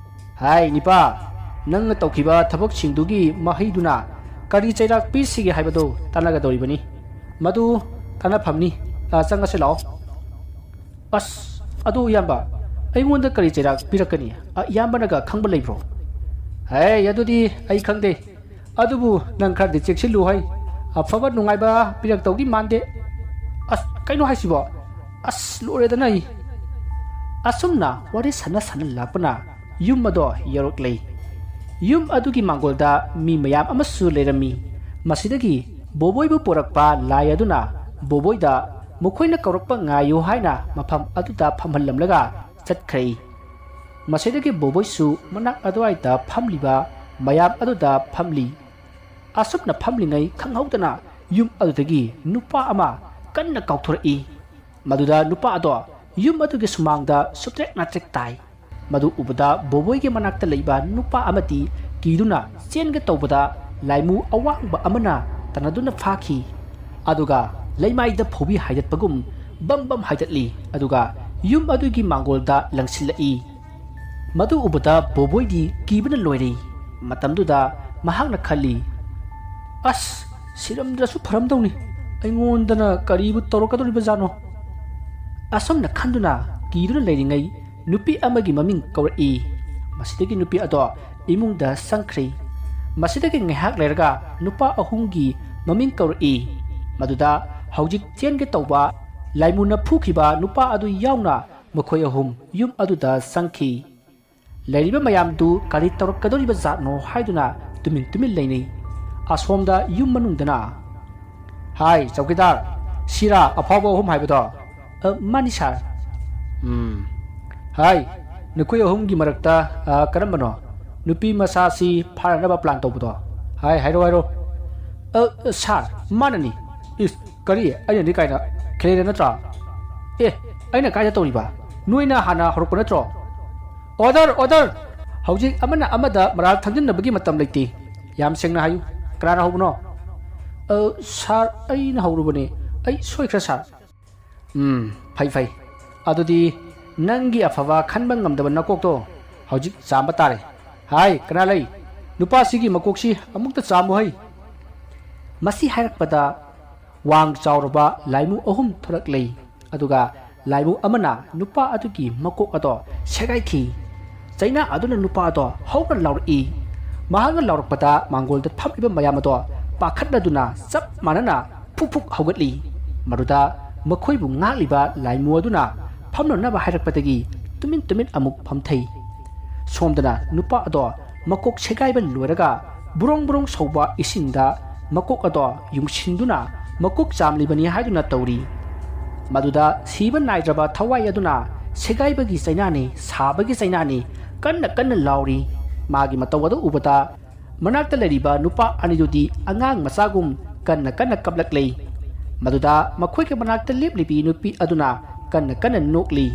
"ꯍꯥꯏ ꯅꯤꯄꯥ, ꯅꯪꯅ ꯇꯧꯈꯤꯕ ꯊꯕꯛꯁꯤꯡꯗꯨꯒꯤ ꯃꯍꯩꯗꯨꯅ ꯀꯔꯤ ꯆꯩꯔꯥꯛ ꯄꯤꯁꯤꯒꯦ ꯍꯥꯏꯕꯗꯨ ꯇꯥꯟꯅꯒꯗꯧꯔꯤꯕꯅꯤ꯫ ꯃꯗꯨ ꯇꯥꯟꯅꯐꯝꯅꯤ꯫ ꯑ, ꯆꯪꯉꯁꯤ ꯂꯥꯛꯑꯣ"꯫ "ꯑꯁ, ꯑꯗꯨ ꯏꯌꯥꯝꯕ, ꯑꯩꯉꯣꯟꯗ ꯀꯔꯤ ꯆꯩꯔꯥꯛ ꯄꯤꯔꯛꯀꯅꯤ? ꯑ, ꯏꯌꯥꯝꯕꯅꯒ ꯈꯪꯕ ꯂꯩꯕ꯭ꯔꯣ?" "ꯍꯦ, ꯑꯗꯨꯗꯤ ꯑꯩ ꯈꯪꯗꯦ꯫ ꯑꯗꯨꯕꯨ ꯅꯪ ꯈꯔꯗꯤ ꯆꯦꯛꯁꯤꯜꯂꯨ ꯍꯩ꯫ ꯑꯐꯕ ꯅꯨꯡꯉꯥꯏꯕ ꯄꯤꯔꯛꯇꯧꯗꯤ ꯃꯥꯟꯗꯦ꯫ ꯑꯁ, ꯀꯩꯅꯣ ꯍꯥꯏꯁꯤꯕꯣ? ꯑꯁ, ꯂꯣꯏꯔꯦꯗꯅ ꯑꯩ"꯫ ꯑꯁꯨꯝꯅ ꯋꯥꯔꯤ ꯁꯥꯟꯅ ꯁꯥꯟꯅ ꯂꯥꯛꯄꯅ ꯌꯨꯝ ꯑꯗꯣ ꯌꯧꯔꯛꯂꯦ꯫ ꯌꯨꯝ ꯑꯗꯨꯒꯤ ꯃꯥꯡꯒꯣꯜꯗ ꯃꯤ ꯃꯌꯥꯝ ꯑꯃꯁꯨ ꯂꯩꯔꯝꯃꯤ꯫ ꯃꯁꯤꯗꯒꯤ ꯕꯣꯕꯣꯏꯕꯨ ꯄꯨꯔꯛꯄ ꯂꯥꯏ ꯑꯗꯨꯅ ꯕꯣꯕꯣꯏꯗ ꯃꯈꯣꯏꯅ ꯀꯧꯔꯛꯄ ꯉꯥꯏꯌꯨ ꯍꯥꯏꯅ ꯃꯐꯝ ꯑꯗꯨꯗ ꯐꯝꯍꯜꯂꯝꯂꯒ ꯆꯠꯈ꯭ꯔꯦ꯫ ꯃꯁꯤꯗꯒꯤ ꯕꯣꯕꯣꯏꯁꯨ ꯃꯅꯥꯛ ꯑꯗꯨꯋꯥꯏꯗ ꯐꯝꯂꯤꯕ ꯃꯌꯥꯝ ꯑꯗꯨꯗ ꯐꯝꯂꯤ꯫ ꯑꯁꯨꯝꯅ ꯐꯝꯂꯤꯉꯩ ꯈꯪꯍꯧꯗꯅ ꯌꯨꯝ ꯑꯗꯨꯗꯒꯤ ꯅꯨꯄꯥ ꯑꯃ ꯀꯟꯅ ꯀꯥꯎꯊꯣꯔꯛꯏ꯫ ꯃꯗꯨꯗ ꯅꯨꯄꯥ ꯑꯗꯣ ꯌꯨꯝ ꯑꯗꯨꯒꯤ ꯁꯨꯃꯥꯡꯗ ꯁꯨꯞꯇ꯭ꯔꯦꯛ ꯅꯥꯇ꯭ꯔꯦꯛ ꯇꯥꯏ꯫ ꯃꯗꯨ ꯎꯕꯗ ꯕꯣꯕꯣꯏꯒꯤ ꯃꯅꯥꯛꯇ ꯂꯩꯕ ꯅꯨꯄꯥ ꯑꯃꯗꯤ ꯀꯤꯗꯨꯅ ꯆꯦꯟꯒꯦ ꯇꯧꯕꯗ ꯂꯥꯏꯃꯨ ꯑꯋꯥꯡꯕ ꯑꯃꯅ ꯇꯥꯟꯅꯗꯨꯅ ꯐꯥꯈꯤ꯫ ꯑꯗꯨꯒ ꯂꯩꯃꯥꯏꯗ ꯐꯧꯕꯤ ꯍꯥꯏꯗꯠꯄꯒꯨꯝ ꯕꯝ ꯕꯝ ꯍꯥꯏꯗꯠꯂꯤ꯫ ꯑꯗꯨꯒ ꯌꯨꯝ ꯑꯗꯨꯒꯤ ꯃꯥꯡꯒꯣꯜꯗ ꯂꯪꯁꯤꯜꯂꯛꯏ꯫ ꯃꯗꯨ ꯎꯕꯗ ꯕꯣꯕꯣꯏꯗꯤ ꯀꯤꯕꯅ ꯂꯣꯏꯔꯦ꯫ ꯃꯇꯝꯗꯨꯗ ꯃꯍꯥꯛꯅ ꯈꯜꯂꯤ, "ꯑꯁ, ꯁꯤꯔꯝꯗ꯭ꯔꯁꯨ ꯐꯔꯝꯗꯧꯅꯤ꯫ ꯑꯩꯉꯣꯟꯗꯅ ꯀꯔꯤꯕꯨ ꯇꯧꯔꯛꯀꯗꯧꯔꯤꯕꯖꯥꯠꯅꯣ?" ꯑꯁꯨꯝꯅ ꯈꯟꯗꯨꯅ ꯀꯤꯗꯨꯅ ꯂꯩꯔꯤꯉꯩ ꯅꯨꯄꯤ ꯑꯃꯒꯤ ꯃꯃꯤꯡ ꯀꯧꯔꯛꯏ꯫ ꯃꯁꯤꯗꯒꯤ ꯅꯨꯄꯤ ꯑꯗꯣ ꯏꯃꯨꯡꯗ ꯆꯪꯈ꯭ꯔꯦ꯫ ꯃꯁꯤꯗꯒꯤ ꯉꯥꯏꯍꯥꯛ ꯂꯩꯔꯒ ꯅꯨꯄꯥ ꯑꯍꯨꯝꯒꯤ ꯃꯃꯤꯡ ꯀꯧꯔꯛꯏ꯫ ꯃꯗꯨꯗ ꯍꯧꯖꯤꯛ ꯆꯦꯟꯒꯦ ꯇꯧꯕ ꯂꯥꯏꯃꯨꯅ ꯐꯨꯈꯤꯕ ꯅꯨꯄꯥ ꯑꯗꯨ ꯌꯥꯎꯅ ꯃꯈꯣꯏ ꯑꯍꯨꯝ ꯌꯨꯝ ꯑꯗꯨꯗ ꯆꯪꯈꯤ꯫ ꯂꯩꯔꯤꯕ ꯃꯌꯥꯝꯗꯨ ꯀꯔꯤ ꯇꯧꯔꯛꯀꯗꯧꯔꯤꯕ ꯖꯥꯠꯅꯣ ꯍꯥꯏꯗꯨꯅ ꯇꯨꯃꯤꯟ ꯇꯨꯃꯤꯟ ꯂꯩꯅꯩ꯫ ꯑꯁꯣꯝꯗ ꯌꯨꯝ ꯃꯅꯨꯡꯗꯅ, "ꯍꯥꯏ, ꯆꯧꯀꯤꯗꯥꯔ, ꯁꯤꯔꯥ ꯑꯐꯥꯎꯕ ꯑꯍꯨꯝ ꯍꯥꯏꯕꯗꯣ?" "ꯑ, ꯃꯥꯅꯤ, ꯁꯥꯔ꯫" "ꯎꯝ, ꯍꯥꯏ, ꯅꯈꯣꯏ ꯑꯍꯨꯝꯒꯤ ꯃꯔꯛꯇ, ꯑ, ꯀꯔꯝꯕꯅꯣ ꯅꯨꯄꯤ ꯃꯆꯥꯁꯤ ꯐꯥꯅꯅꯕ ꯄ꯭ꯂꯥꯟ ꯇꯧꯕꯗꯣ? ꯍꯥꯏ, ꯍꯥꯏꯔꯣ, ꯍꯥꯏꯔꯣ꯫" "ꯑ, ꯑ, ꯁꯥꯔ, ꯃꯥꯅꯅꯤ꯫" "ꯏꯁ, ꯀꯔꯤ? ꯑꯩꯅꯅꯤ ꯀꯥꯏꯅ? ꯈꯦꯂꯦꯗ ꯅꯠꯇ꯭ꯔꯥ?" "ꯑꯦ, ꯑꯩꯅ ꯀꯥꯏꯗ ꯇꯧꯔꯤꯕ? ꯅꯣꯏꯅ ꯍꯥꯟꯅ ꯍꯧꯔꯛꯄ ꯅꯠꯇ꯭ꯔꯣ?" "Order, order! ꯍꯧꯖꯤꯛ ꯑꯃꯅ ꯑꯃꯗ ꯃꯔꯥꯜ ꯊꯪꯖꯤꯟꯅꯕꯒꯤ ꯃꯇꯝ ꯂꯩꯇꯦ꯫ ꯌꯥꯝ ꯁꯦꯡꯅ ꯍꯥꯏꯌꯨ, ꯀꯅꯥꯅ ꯍꯧꯕꯅꯣ?" "ꯑ, ꯁꯥꯔ, ꯑꯩꯅ ꯍꯧꯔꯨꯕꯅꯦ꯫ ꯑꯩ ꯁꯣꯏꯈ꯭ꯔꯦ, ꯁꯥꯔ꯫" "ꯎꯝ, ꯐꯩ, ꯐꯩ꯫ ꯑꯗꯨꯗꯤ ꯅꯪꯒꯤ ꯑꯐꯕ ꯈꯟꯕ ꯉꯝꯗꯕ ꯅꯀꯣꯛꯇꯣ ꯍꯧꯖꯤꯛ ꯆꯥꯝꯕ ꯇꯥꯔꯦ꯫ ꯍꯥꯏ, ꯀꯅꯥ ꯂꯩ? ꯅꯨꯄꯥꯁꯤꯒꯤ ꯃꯀꯣꯛꯁꯤ ꯑꯃꯨꯛꯇ ꯆꯥꯝꯃꯨ ꯍꯩ!" ꯃꯁꯤ ꯍꯥꯏꯔꯛꯄꯗ ꯋꯥꯡ ꯆꯥꯎꯔꯕ ꯂꯥꯏꯃꯨ ꯑꯍꯨꯝ ꯊꯣꯔꯛꯂꯦ꯫ ꯑꯗꯨꯒ ꯂꯥꯏꯃꯨ ꯑꯃꯅ ꯅꯨꯄꯥ ꯑꯗꯨꯒꯤ ꯃꯀꯣꯛ ꯑꯗꯣ ꯁꯦꯒꯥꯏꯈꯤ꯫ ꯆꯩꯅꯥ ꯑꯗꯨꯅ ꯅꯨꯄꯥ ꯑꯗꯣ ꯍꯧꯅ ꯂꯥꯎꯔꯛꯏ꯫ ꯃꯍꯥꯛꯅ ꯂꯥꯎꯔꯛꯄꯗ ꯃꯥꯡꯒꯣꯜꯗ ꯐꯝꯂꯤꯕ ꯃꯌꯥꯝ ꯑꯗꯣ ꯄꯥꯈꯠꯅꯗꯨꯅ ꯆꯞ ꯃꯥꯟꯅꯅ ꯐꯨꯛ ꯐꯨꯛ ꯍꯧꯒꯠꯂꯤ꯫ ꯃꯗꯨꯗ ꯃꯈꯣꯏꯕꯨ ꯉꯥꯛꯂꯤꯕ ꯂꯥꯏꯃꯨ ꯑꯗꯨꯅ ꯐꯝꯅꯅꯕ ꯍꯥꯏꯔꯛꯄꯗꯒꯤ ꯇꯨꯃꯤꯟ ꯇꯨꯃꯤꯟ ꯑꯃꯨꯛ ꯐꯝꯊꯩ꯫ ꯁꯣꯝꯗꯅ ꯅꯨꯄꯥ ꯑꯗꯣ ꯃꯀꯣꯛ ꯁꯦꯒꯥꯏꯕ ꯂꯣꯏꯔꯒ ꯕ꯭ꯔꯣꯡ ꯕ꯭ꯔꯣꯡ ꯁꯧꯕ ꯏꯁꯤꯡꯗ ꯃꯀꯣꯛ ꯑꯗꯣ ꯌꯨꯡꯁꯤꯟꯗꯨꯅ ꯃꯀꯣꯛ ꯆꯥꯝꯂꯤꯕꯅꯤ ꯍꯥꯏꯗꯨꯅ ꯇꯧꯔꯤ꯫ ꯃꯗꯨꯗ ꯁꯤꯕ ꯅꯥꯏꯗ꯭ꯔꯕ ꯊꯋꯥꯏ ꯑꯗꯨꯅ ꯁꯦꯒꯥꯏꯕꯒꯤ ꯆꯩꯅꯥꯅꯤ, ꯁꯥꯕꯒꯤ ꯆꯩꯅꯥꯅꯤ, ꯀꯟꯅ ꯀꯟꯅ ꯂꯥꯎꯔꯤ꯫ ꯃꯥꯒꯤ ꯃꯇꯧ ꯑꯗꯨ ꯎꯕꯗ ꯃꯅꯥꯛꯇ ꯂꯩꯔꯤꯕ ꯅꯨꯄꯥ ꯑꯅꯤꯗꯨꯗꯤ ꯑꯉꯥꯡ ꯃꯆꯥꯒꯨꯝ ꯀꯟꯅ ꯀꯟꯅ ꯀꯞꯂꯛꯂꯤ꯫ ꯃꯗꯨꯗ ꯃꯈꯣꯏꯒꯤ ꯃꯅꯥꯛꯇ ꯂꯦꯞꯂꯤꯕꯤ ꯅꯨꯄꯤ ꯑꯗꯨꯅ ꯀꯟꯅ ꯀꯟꯅ ꯅꯣꯛꯂꯤ꯫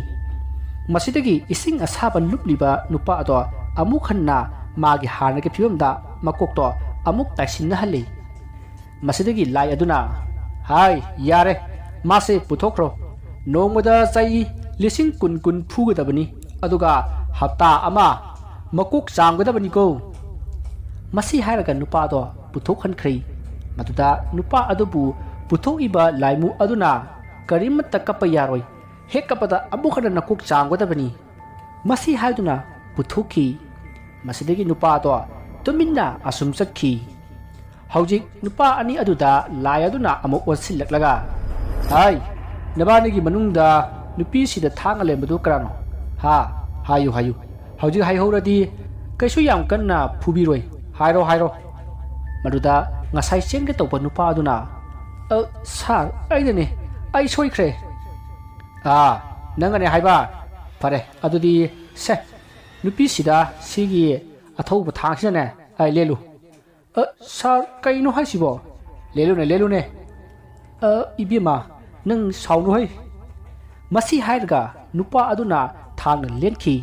ꯃꯁꯤꯗꯒꯤ ꯏꯁꯤꯡ ꯑꯁꯥꯕ ꯂꯨꯞꯂꯤꯕ ꯅꯨꯄꯥ ꯑꯗꯣ ꯑꯃꯨꯛ ꯍꯟꯅ ꯃꯥꯒꯤ ꯍꯥꯟꯅꯒꯤ ꯐꯤꯕꯝꯗ ꯃꯀꯣꯛꯇꯣ ꯑꯃꯨꯛ ꯇꯥꯏꯁꯤꯟꯅꯍꯜꯂꯤ꯫ ꯃꯁꯤꯗꯒꯤ ꯂꯥꯏ ꯑꯗꯨꯅ, "ꯍꯥꯏ, ꯌꯥꯔꯦ, ꯃꯥꯁꯦ ꯄꯨꯊꯣꯛꯈ꯭ꯔꯣ꯫ ꯅꯣꯡꯃꯗ ꯆꯩ ꯂꯤꯁꯤꯡ ꯀꯨꯟ ꯀꯨꯟ ꯐꯨꯒꯗꯕꯅꯤ, ꯑꯗꯨꯒ ꯍꯞꯇꯥ ꯑꯃ ꯃꯀꯣꯛ ꯆꯥꯝꯒꯗꯕꯅꯤꯀꯣ"꯫ ꯃꯁꯤ ꯍꯥꯏꯔꯒ ꯅꯨꯄꯥꯗꯣ ꯄꯨꯊꯣꯛꯍꯟꯈ꯭ꯔꯦ꯫ ꯃꯗꯨꯗ ꯅꯨꯄꯥ ꯑꯗꯨꯕꯨ ꯄꯨꯊꯣꯛꯏꯕ ꯂꯥꯏꯃꯨ ꯑꯗꯨꯅ, "ꯀꯔꯤꯃꯠꯇ ꯀꯞꯄ ꯌꯥꯔꯣꯏ, ꯍꯦꯛ ꯀꯞꯄꯗ ꯑꯃꯨꯛ ꯍꯟꯅ ꯅꯀꯣꯛ ꯆꯥꯝꯒꯗꯕꯅꯤ"꯫ ꯃꯁꯤ ꯍꯥꯏꯗꯨꯅ ꯄꯨꯊꯣꯛꯈꯤ꯫ ꯃꯁꯤꯗꯒꯤ ꯅꯨꯄꯥꯗꯣ ꯇꯨꯃꯤꯟꯅ ꯑꯁꯨꯝ ꯆꯠꯈꯤ꯫ ꯍꯧꯖꯤꯛ ꯅꯨꯄꯥ ꯑꯅꯤ ꯑꯗꯨꯗ ꯂꯥꯏ ꯑꯗꯨꯅ ꯑꯃꯨꯛ ꯑꯣꯟꯁꯤꯜꯂꯛꯂꯒ, "ꯍꯥꯏ, ꯅꯕꯥꯅꯤꯒꯤ ꯃꯅꯨꯡꯗ ꯅꯨꯄꯤꯁꯤꯗ ꯊꯥꯡꯅ ꯂꯦꯟꯕꯗꯨ ꯀꯅꯥꯅꯣ? ꯍꯥ? ꯍꯥꯏꯌꯨ, ꯍꯥꯏꯌꯨ꯫ ꯍꯧꯖꯤꯛ ꯍꯥꯏꯍꯧꯔꯗꯤ ꯀꯩꯁꯨ ꯌꯥꯝ ꯀꯟꯅ ꯐꯨꯕꯤꯔꯣꯏ꯫ ꯍꯥꯏꯔꯣ, ꯍꯥꯏꯔꯣ"꯫ ꯃꯗꯨꯗ ꯉꯁꯥꯏ ꯆꯦꯟꯒꯦ ꯇꯧꯕ ꯅꯨꯄꯥ ꯑꯗꯨꯅ, "ꯑ, ꯁꯥꯔ, ꯑꯩꯅꯅꯦ꯫ ꯑꯩ ꯁꯣꯏꯈ꯭ꯔꯦ"꯫ "ꯑꯥ, ꯅꯪꯅꯅꯦ ꯍꯥꯏꯕ? ꯐꯔꯦ, ꯑꯗꯨꯗꯤ ꯁꯦ, ꯅꯨꯄꯤꯁꯤꯗ ꯁꯤꯒꯤ ꯑꯊꯧꯕ ꯊꯥꯡꯁꯤꯅꯅꯦ, ꯑꯩ ꯂꯦꯜꯂꯨ"꯫ "ꯑ, ꯁꯥꯔ, ꯀꯩꯅꯣ ꯍꯥꯏꯁꯤꯕꯣ? ꯂꯦꯜꯂꯨꯅꯦ, ꯂꯦꯜꯂꯨꯅꯦ"꯫ "ꯑ, ꯏꯕꯦꯝꯃ, ꯅꯪ ꯁꯥꯎꯅꯨ ꯍꯩ"꯫ ꯃꯁꯤ ꯍꯥꯏꯔꯒ ꯅꯨꯄꯥ ꯑꯗꯨꯅ ꯊꯥꯡꯅ ꯂꯦꯟꯈꯤ꯫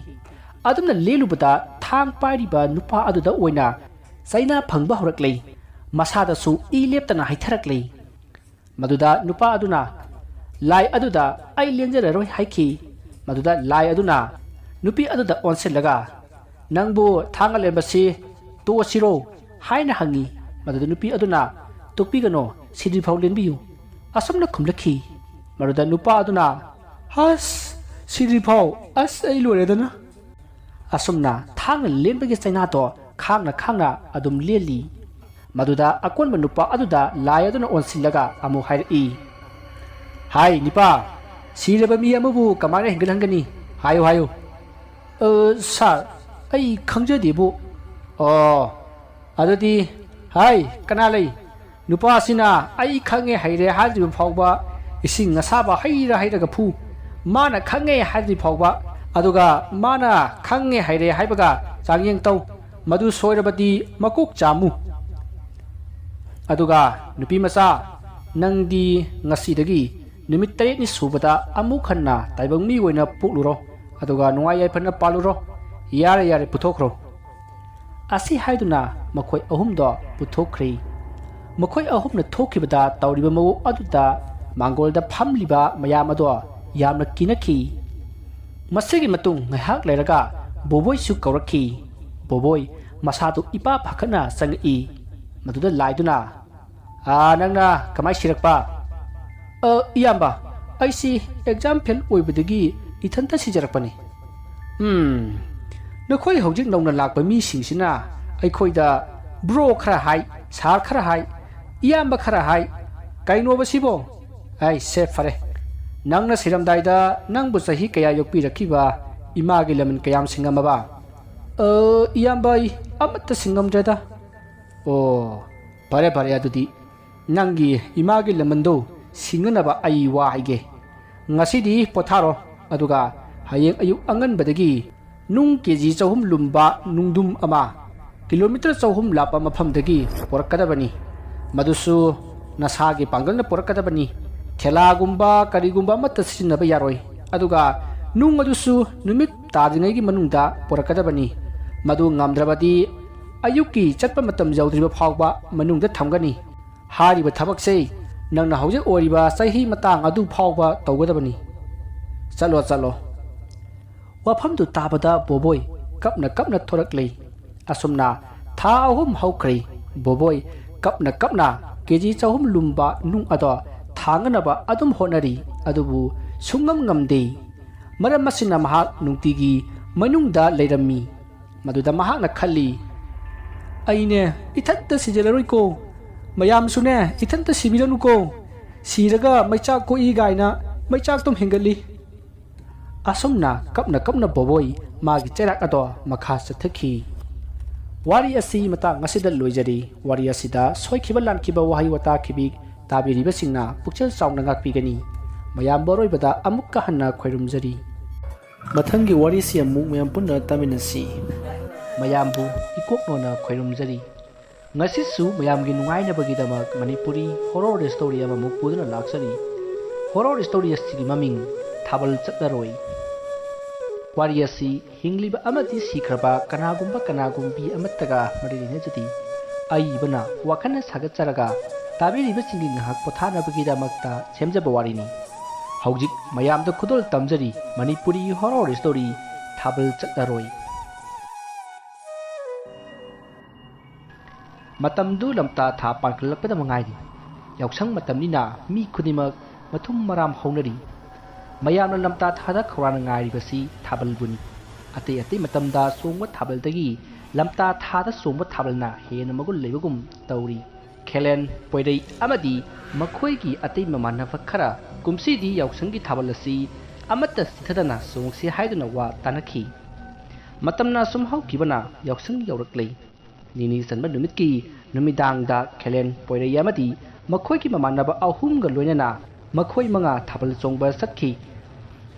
ꯑꯗꯨꯝꯅ ꯂꯦꯜꯂꯨꯕꯗ ꯊꯥꯡ ꯄꯥꯏꯔꯤꯕ ꯅꯨꯄꯥ ꯑꯗꯨꯗ ꯑꯣꯏꯅ ꯆꯩꯅꯥ ꯐꯪꯕ ꯍꯧꯔꯛꯂꯦ꯫ ꯃꯁꯥꯗꯁꯨ ꯏ ꯂꯦꯞꯇꯅ ꯍꯩꯊꯔꯛꯂꯦ꯫ ꯃꯗꯨꯗ ꯅꯨꯄꯥ ꯑꯗꯨꯅ ꯂꯥꯏ ꯑꯗꯨꯗ "ꯑꯩ ꯂꯦꯟꯖꯔꯔꯣꯏ" ꯍꯥꯏꯈꯤ꯫ ꯃꯗꯨꯗ ꯂꯥꯏ ꯑꯗꯨꯅ ꯅꯨꯄꯤ ꯑꯗꯨꯗ ꯑꯣꯟꯁꯤꯜꯂꯒ, "ꯅꯪꯕꯨ ꯊꯥꯡꯅ ꯂꯦꯟꯕꯁꯤ ꯇꯣꯛꯑꯁꯤꯔꯣ?" ꯍꯥꯏꯅ ꯍꯪꯉꯤ꯫ ꯃꯗꯨꯗ ꯅꯨꯄꯤ ꯑꯗꯨꯅ, "ꯇꯣꯛꯄꯤꯒꯅꯣ, ꯁꯤꯗ꯭ꯔꯤꯐꯥꯎ ꯂꯦꯟꯕꯤꯌꯨ"꯫ ꯑꯁꯨꯝꯅ ꯈꯨꯝꯂꯛꯈꯤ꯫ ꯃꯗꯨꯗ ꯅꯨꯄꯥ ꯑꯗꯨꯅ, "ꯑꯁ, ꯁꯤꯗ꯭ꯔꯤꯐꯥꯎ? ꯑꯁ, ꯑꯩ ꯂꯣꯏꯔꯦꯗꯅ"꯫ ꯑꯁꯨꯝꯅ ꯊꯥꯡꯅ ꯂꯦꯟꯕꯒꯤ ꯆꯩꯅꯥꯗꯣ ꯈꯥꯡꯅ ꯈꯥꯡꯅ ꯑꯗꯨꯝ ꯂꯦꯜꯂꯤ꯫ ꯃꯗꯨꯗ ꯑꯀꯣꯟꯕ ꯅꯨꯄꯥ ꯑꯗꯨꯗ ꯂꯥꯏ ꯑꯗꯨꯅ ꯑꯣꯟꯁꯤꯜꯂꯒ ꯑꯃꯨꯛ ꯍꯥꯏꯔꯛꯏ, "ꯍꯥꯏ ꯅꯤꯄꯥ, ꯁꯤꯔꯕ ꯃꯤ ꯑꯃꯕꯨ ꯀꯃꯥꯏꯅ ꯍꯤꯡꯒꯠꯍꯟꯒꯅꯤ? ꯍꯥꯏꯌꯨ, ꯍꯥꯏꯌꯨ"꯫ "ꯑ, ꯁꯥꯔ, ꯑꯩ ꯈꯪꯖꯗꯦꯕꯨ"꯫ "ꯑꯣ, ꯑꯗꯨꯗꯤ, ꯍꯥꯏ, ꯀꯅꯥ ꯂꯩ? ꯅꯨꯄꯥꯁꯤꯅ 'ꯑꯩ ꯈꯪꯉꯦ ꯍꯩꯔꯦ' ꯍꯥꯏꯗ꯭ꯔꯤꯕ ꯐꯥꯎꯕ ꯏꯁꯤꯡ ꯑꯁꯥꯕ ꯍꯩꯔ ꯍꯩꯔꯒ ꯐꯨ꯫ ꯃꯥꯅ 'ꯈꯪꯉꯦ' ꯍꯥꯏꯗ꯭ꯔꯤ ꯐꯥꯎꯕ, ꯑꯗꯨꯒ ꯃꯥꯅ 'ꯈꯪꯉꯦ ꯍꯩꯔꯦ' ꯍꯥꯏꯕꯒ ꯆꯥꯡꯌꯦꯡ ꯇꯧ꯫ ꯃꯗꯨ ꯁꯣꯏꯔꯕꯗꯤ ꯃꯀꯣꯛ ꯆꯥꯝꯃꯨ꯫ ꯑꯗꯨꯒ ꯅꯨꯄꯤ ꯃꯆꯥ, ꯅꯪꯗꯤ ꯉꯁꯤꯗꯒꯤ ꯅꯨꯃꯤꯠ ꯇꯔꯦꯠꯅꯤ ꯁꯨꯕꯗ ꯑꯃꯨꯛ ꯍꯟꯅ ꯇꯥꯏꯕꯪ ꯃꯤ ꯑꯣꯏꯅ ꯄꯣꯛꯂꯨꯔꯣ, ꯑꯗꯨꯒ ꯅꯨꯡꯉꯥꯏ ꯌꯥꯏꯐꯅ ꯄꯥꯜꯂꯨꯔꯣ꯫ ꯌꯥꯔꯦ, ꯌꯥꯔꯦ, ꯄꯨꯊꯣꯛꯈ꯭ꯔꯣ꯫ ꯑꯁꯤ ꯍꯥꯏꯗꯨꯅ ꯃꯈꯣꯏ ꯑꯍꯨꯝꯗꯣ ꯄꯨꯊꯣꯛꯈ꯭ꯔꯦ꯫ ꯃꯈꯣꯏ ꯑꯍꯨꯝꯅ ꯊꯣꯛꯈꯤꯕꯗ ꯇꯧꯔꯤꯕ ꯃꯑꯣꯡ ꯑꯗꯨꯗ ꯃꯥꯡꯒꯣꯜꯗ ꯐꯝꯂꯤꯕ ꯃꯌꯥꯝ ꯑꯗꯣ ꯌꯥꯝꯅ ꯀꯤꯅꯈꯤ꯫ ꯃꯁꯤꯒꯤ ꯃꯇꯨꯡ ꯉꯥꯏꯍꯥꯛ ꯂꯩꯔꯒ ꯕꯣꯕꯣꯏꯁꯨ ꯀꯧꯔꯛꯈꯤ꯫ ꯕꯣꯕꯣꯏ ꯃꯁꯥꯗꯨ ꯏꯄꯥ ꯐꯥꯈꯠꯅ ꯆꯪꯉꯛꯏ꯫ ꯃꯗꯨꯗ ꯂꯥꯏꯗꯨꯅ, "ꯑꯥ, ꯅꯪꯅ ꯀꯃꯥꯏ ꯁꯤꯔꯛꯄ?" "ꯑ, ꯏꯌꯥꯝꯕ, ꯑꯩꯁꯤ ꯑꯦꯛꯖꯥꯝ ꯐꯦꯜ ꯑꯣꯏꯕꯗꯒꯤ ꯏꯊꯟꯇ ꯁꯤꯖꯔꯛꯄꯅꯤ꯫" "ꯎꯝ, ꯅꯈꯣꯏ ꯍꯧꯖꯤꯛ ꯅꯧꯅ ꯂꯥꯛꯄ ꯃꯤꯁꯤꯡꯁꯤꯅ ꯑꯩꯈꯣꯏꯗ ꯕ꯭ꯔꯣ ꯈꯔ ꯍꯥꯏ, ꯁꯥꯔ ꯈꯔ ꯍꯥꯏ, ꯏꯌꯥꯝꯕ ꯈꯔ ꯍꯥꯏ꯫ ꯀꯩꯅꯣꯕ ꯁꯤꯕꯣ? ꯑꯩ ꯁꯦ ꯐꯔꯦ꯫ ꯅꯪꯅ ꯁꯤꯔꯝꯗꯥꯏꯗ ꯅꯪꯕꯨ ꯆꯍꯤ ꯀꯌꯥ ꯌꯣꯛꯄꯤꯔꯛꯈꯤꯕ ꯏꯃꯥꯒꯤ ꯂꯃꯟ ꯀꯌꯥꯝ ꯁꯤꯡꯉꯝꯃꯕ?" "ꯑ, ꯏꯌꯥꯝꯕ, ꯑꯩ ꯑꯃꯠꯇ ꯁꯤꯡꯉꯝꯗ꯭ꯔꯦꯗ꯫" "ꯑꯣ, ꯐꯔꯦ ꯐꯔꯦ, ꯑꯗꯨꯗꯤ ꯅꯪꯒꯤ ꯏꯃꯥꯒꯤ ꯂꯃꯟꯗꯣ ꯁꯤꯡꯅꯅꯕ ꯑꯩ ꯋꯥ ꯍꯥꯏꯒꯦ꯫ ꯉꯁꯤꯗꯤ ꯄꯣꯊꯥꯔꯣ, ꯑꯗꯨꯒ ꯍꯌꯦꯡ ꯑꯌꯨꯛ ꯑꯉꯟꯕꯗꯒꯤ ꯅꯨꯡ ꯀꯦ ꯖꯤ ꯆꯍꯨꯝ ꯂꯨꯝꯕ ꯅꯨꯡꯗꯨꯝ ꯑꯃ ꯀꯤꯂꯣꯃꯤꯇꯔ ꯆꯍꯨꯝ ꯂꯥꯞꯄ ꯃꯐꯝꯗꯒꯤ ꯄꯨꯔꯛꯀꯗꯕꯅꯤ꯫ ꯃꯗꯨꯁꯨ ꯅꯁꯥꯒꯤ ꯄꯥꯡꯒꯜꯅ ꯄꯨꯔꯛꯀꯗꯕꯅꯤ꯫ ꯊꯦꯂꯥꯒꯨꯝꯕ ꯀꯔꯤꯒꯨꯝꯕ ꯑꯃꯠꯇ ꯁꯤꯖꯤꯟꯅꯕ ꯌꯥꯔꯣꯏ꯫ ꯑꯗꯨꯒ ꯅꯨꯡ ꯑꯗꯨꯁꯨ ꯅꯨꯃꯤꯠ ꯇꯥꯗ꯭ꯔꯤꯉꯩꯒꯤ ꯃꯅꯨꯡꯗ ꯄꯨꯔꯛꯀꯗꯕꯅꯤ꯫ ꯃꯗꯨ ꯉꯝꯗ꯭ꯔꯕꯗꯤ ꯑꯌꯨꯛꯀꯤ ꯆꯠꯄ ꯃꯇꯝ ꯌꯧꯗ꯭ꯔꯤꯕ ꯐꯥꯎꯕ ꯃꯅꯨꯡꯗ ꯊꯝꯒꯅꯤ꯫ ꯍꯥꯏꯔꯤꯕ ꯊꯕꯛꯁꯦ ꯅꯪꯅ ꯍꯧꯖꯤꯛ ꯑꯣꯏꯔꯤꯕ ꯆꯍꯤ ꯃꯇꯥꯡ ꯑꯗꯨ ꯐꯥꯎꯕ ꯇꯧꯒꯗꯕꯅꯤ꯫ ꯆꯠꯂꯣ, ꯆꯠꯂꯣ꯫" ꯋꯥꯐꯝꯗꯨ ꯇꯥꯕꯗ ꯕꯣꯕꯣꯏ ꯀꯞꯅ ꯀꯞꯅ ꯊꯣꯔꯛꯂꯦ꯫ ꯑꯁꯨꯝꯅ ꯊꯥ ꯑꯍꯨꯝ ꯍꯧꯈ꯭ꯔꯦ꯫ ꯕꯣꯕꯣꯏ ꯀꯞꯅ ꯀꯞꯅ ꯀꯦ ꯖꯤ ꯆꯍꯨꯝ ꯂꯨꯝꯕ ꯅꯨꯡ ꯑꯗꯣ ꯊꯥꯡꯅꯅꯕ ꯑꯗꯨꯝ ꯍꯣꯠꯅꯔꯤ, ꯑꯗꯨꯕꯨ ꯁꯨꯡꯉꯝ ꯉꯝꯗꯦ꯫ ꯃꯔꯝ ꯑꯁꯤꯅ ꯃꯍꯥꯛ ꯅꯨꯡꯇꯤꯒꯤ ꯃꯅꯨꯡꯗ ꯂꯩꯔꯝꯃꯤ꯫ ꯃꯗꯨꯗ ꯃꯍꯥꯛꯅ ꯈꯜꯂꯤ, "ꯑꯩꯅꯦ ꯏꯊꯟꯇ ꯁꯤꯖꯔꯔꯣꯏꯀꯣ, ꯃꯌꯥꯝꯁꯨꯅꯦ ꯏꯊꯟꯇ ꯁꯤꯕꯤꯔꯅꯨꯀꯣ, ꯁꯤꯔꯒ ꯃꯩꯆꯥꯛ ꯀꯣꯛꯏ ꯀꯥꯏꯅ ꯃꯩꯆꯥꯛꯇꯨꯝ ꯍꯦꯟꯒꯠꯂꯤ꯫" ꯑꯁꯨꯝꯅ ꯀꯞꯅ ꯀꯞꯅ ꯕꯣꯕꯣꯏ ꯃꯥꯒꯤ ꯆꯩꯔꯥꯛ ꯑꯗꯣ ꯃꯈꯥ ꯆꯠꯊꯈꯤ꯫ ꯋꯥꯔꯤ ꯑꯁꯤ ꯃꯇꯥꯡ ꯑꯁꯤꯗ ꯂꯣꯏꯖꯔꯤ꯫ ꯋꯥꯔꯤ ꯑꯁꯤꯗ ꯁꯣꯏꯈꯤꯕ ꯂꯥꯟꯈꯤꯕ ꯋꯥꯍꯩ ꯋꯥꯇꯥ ꯈꯤꯕꯤ ꯇꯥꯕꯤꯔꯤꯕꯁꯤꯡꯅ ꯄꯨꯛꯆꯦꯜ ꯆꯥꯎꯅ ꯉꯥꯛꯄꯤꯒꯅꯤ꯫ ꯃꯌꯥꯝꯕꯨ ꯑꯔꯣꯏꯕꯗ ꯑꯃꯨꯛꯀ ꯍꯟꯅ ꯈꯣꯏꯔꯨꯝꯖꯔꯤ꯫ ꯃꯊꯪꯒꯤ ꯋꯥꯔꯤꯁꯤ ꯑꯃꯨꯛ ꯃꯌꯥꯝ ꯄꯨꯟꯅ ꯇꯥꯃꯤꯟꯅꯁꯤ꯫ ꯃꯌꯥꯝꯕꯨ ꯏꯀꯣꯛꯅꯣꯅ ꯈꯣꯏꯔꯨꯝꯖꯔꯤ꯫ ꯉꯁꯤꯁꯨ ꯃꯌꯥꯝꯒꯤ ꯅꯨꯡꯉꯥꯏꯅꯕꯒꯤꯗꯃꯛ ꯃꯅꯤꯄꯨꯔꯤ horror story ꯑꯃꯃꯨꯛ ꯄꯨꯗꯨꯅ ꯂꯥꯛꯆꯔꯤ꯫ Horror story ꯑꯁꯤꯒꯤ ꯃꯃꯤꯡ ꯊꯥꯕꯜ ꯆꯠꯂꯔꯣꯏ꯫ ꯋꯥꯔꯤ ꯑꯁꯤ ꯍꯤꯡꯂꯤꯕ ꯑꯃꯗꯤ ꯁꯤꯈ꯭ꯔꯕ ꯀꯅꯥꯒꯨꯝꯕ ꯀꯅꯥꯒꯨꯝꯕꯤ ꯑꯃꯠꯇꯒ ꯃꯔꯤ ꯂꯩꯅꯖꯗꯦ꯫ ꯑꯏꯕꯅ ꯋꯥꯈꯜꯅ ꯁꯥꯒꯠꯆꯔꯒ ꯇꯥꯕꯤꯔꯤꯕꯁꯤꯡꯒꯤ ꯉꯥꯏꯍꯥꯛ ꯄꯣꯊꯥꯅꯕꯒꯤꯗꯃꯛꯇ ꯁꯦꯝꯖꯕ ꯋꯥꯔꯤꯅꯤ꯫ ꯍꯧꯖꯤꯛ ꯃꯌꯥꯝꯗ ꯈꯨꯗꯣꯜ ꯇꯝꯖꯔꯤ ꯃꯅꯤꯄꯨꯔꯤ horror story ꯊꯥꯕꯜ ꯆꯠꯂꯔꯣꯏ꯫ ꯃꯇꯝꯗꯨ ꯂꯝꯇꯥ ꯊꯥ ꯄꯥꯟꯈꯠꯂꯛꯄꯗ ꯃꯉꯥꯏꯔꯤ꯫ ꯌꯥꯎꯁꯪ ꯃꯇꯝꯅꯤꯅ ꯃꯤ ꯈꯨꯗꯤꯡꯃꯛ ꯃꯊꯨꯝ ꯃꯔꯥꯝ ꯍꯧꯅꯔꯤ꯫ ꯃꯌꯥꯝꯅ ꯂꯝꯇꯥ ꯊꯥꯗ ꯈꯧꯔꯥꯡꯅ ꯉꯥꯏꯔꯤꯕꯁꯤ ꯊꯥꯕꯜꯕꯨꯅꯤ꯫ ꯑꯇꯩ ꯑꯇꯩ ꯃꯇꯝꯗ ꯆꯣꯡꯕ ꯊꯥꯕꯜꯗꯒꯤ ꯂꯝꯇꯥ ꯊꯥꯗ ꯆꯣꯡꯕ ꯊꯥꯕꯜꯅ ꯍꯦꯟꯅ ꯃꯒꯨꯟ ꯂꯩꯕꯒꯨꯝ ꯇꯧꯔꯤ꯫ ꯈꯦꯂꯦꯟ ꯄꯣꯏꯔꯩ ꯑꯃꯗꯤ ꯃꯈꯣꯏꯒꯤ ꯑꯇꯩ ꯃꯃꯥꯟꯅꯕ ꯈꯔ ꯀꯨꯝꯁꯤꯗꯤ ꯌꯥꯎꯁꯪꯒꯤ ꯊꯥꯕꯜ ꯑꯁꯤ ꯑꯃꯠꯇ ꯆꯤꯊꯗꯅ ꯆꯣꯡꯁꯤ ꯍꯥꯏꯗꯨꯅ ꯋꯥ ꯇꯥꯅꯈꯤ꯫ ꯃꯇꯝꯅ ꯁꯨꯝ ꯍꯧꯈꯤꯕꯅ ꯌꯥꯎꯁꯪ ꯌꯧꯔꯛꯂꯦ꯫ ꯅꯤꯅꯤ ꯆꯟꯕ ꯅꯨꯃꯤꯠꯀꯤ ꯅꯨꯃꯤꯗꯥꯡꯗ ꯈꯦꯂꯦꯟ ꯄꯣꯏꯔꯩ ꯑꯃꯗꯤ ꯃꯈꯣꯏꯒꯤ ꯃꯃꯥꯟꯅꯕ ꯑꯍꯨꯝꯒ ꯂꯣꯏꯅꯅ ꯃꯈꯣꯏ ꯃꯉꯥ ꯊꯥꯕꯜ ꯆꯣꯡꯕ ꯆꯠꯈꯤ꯫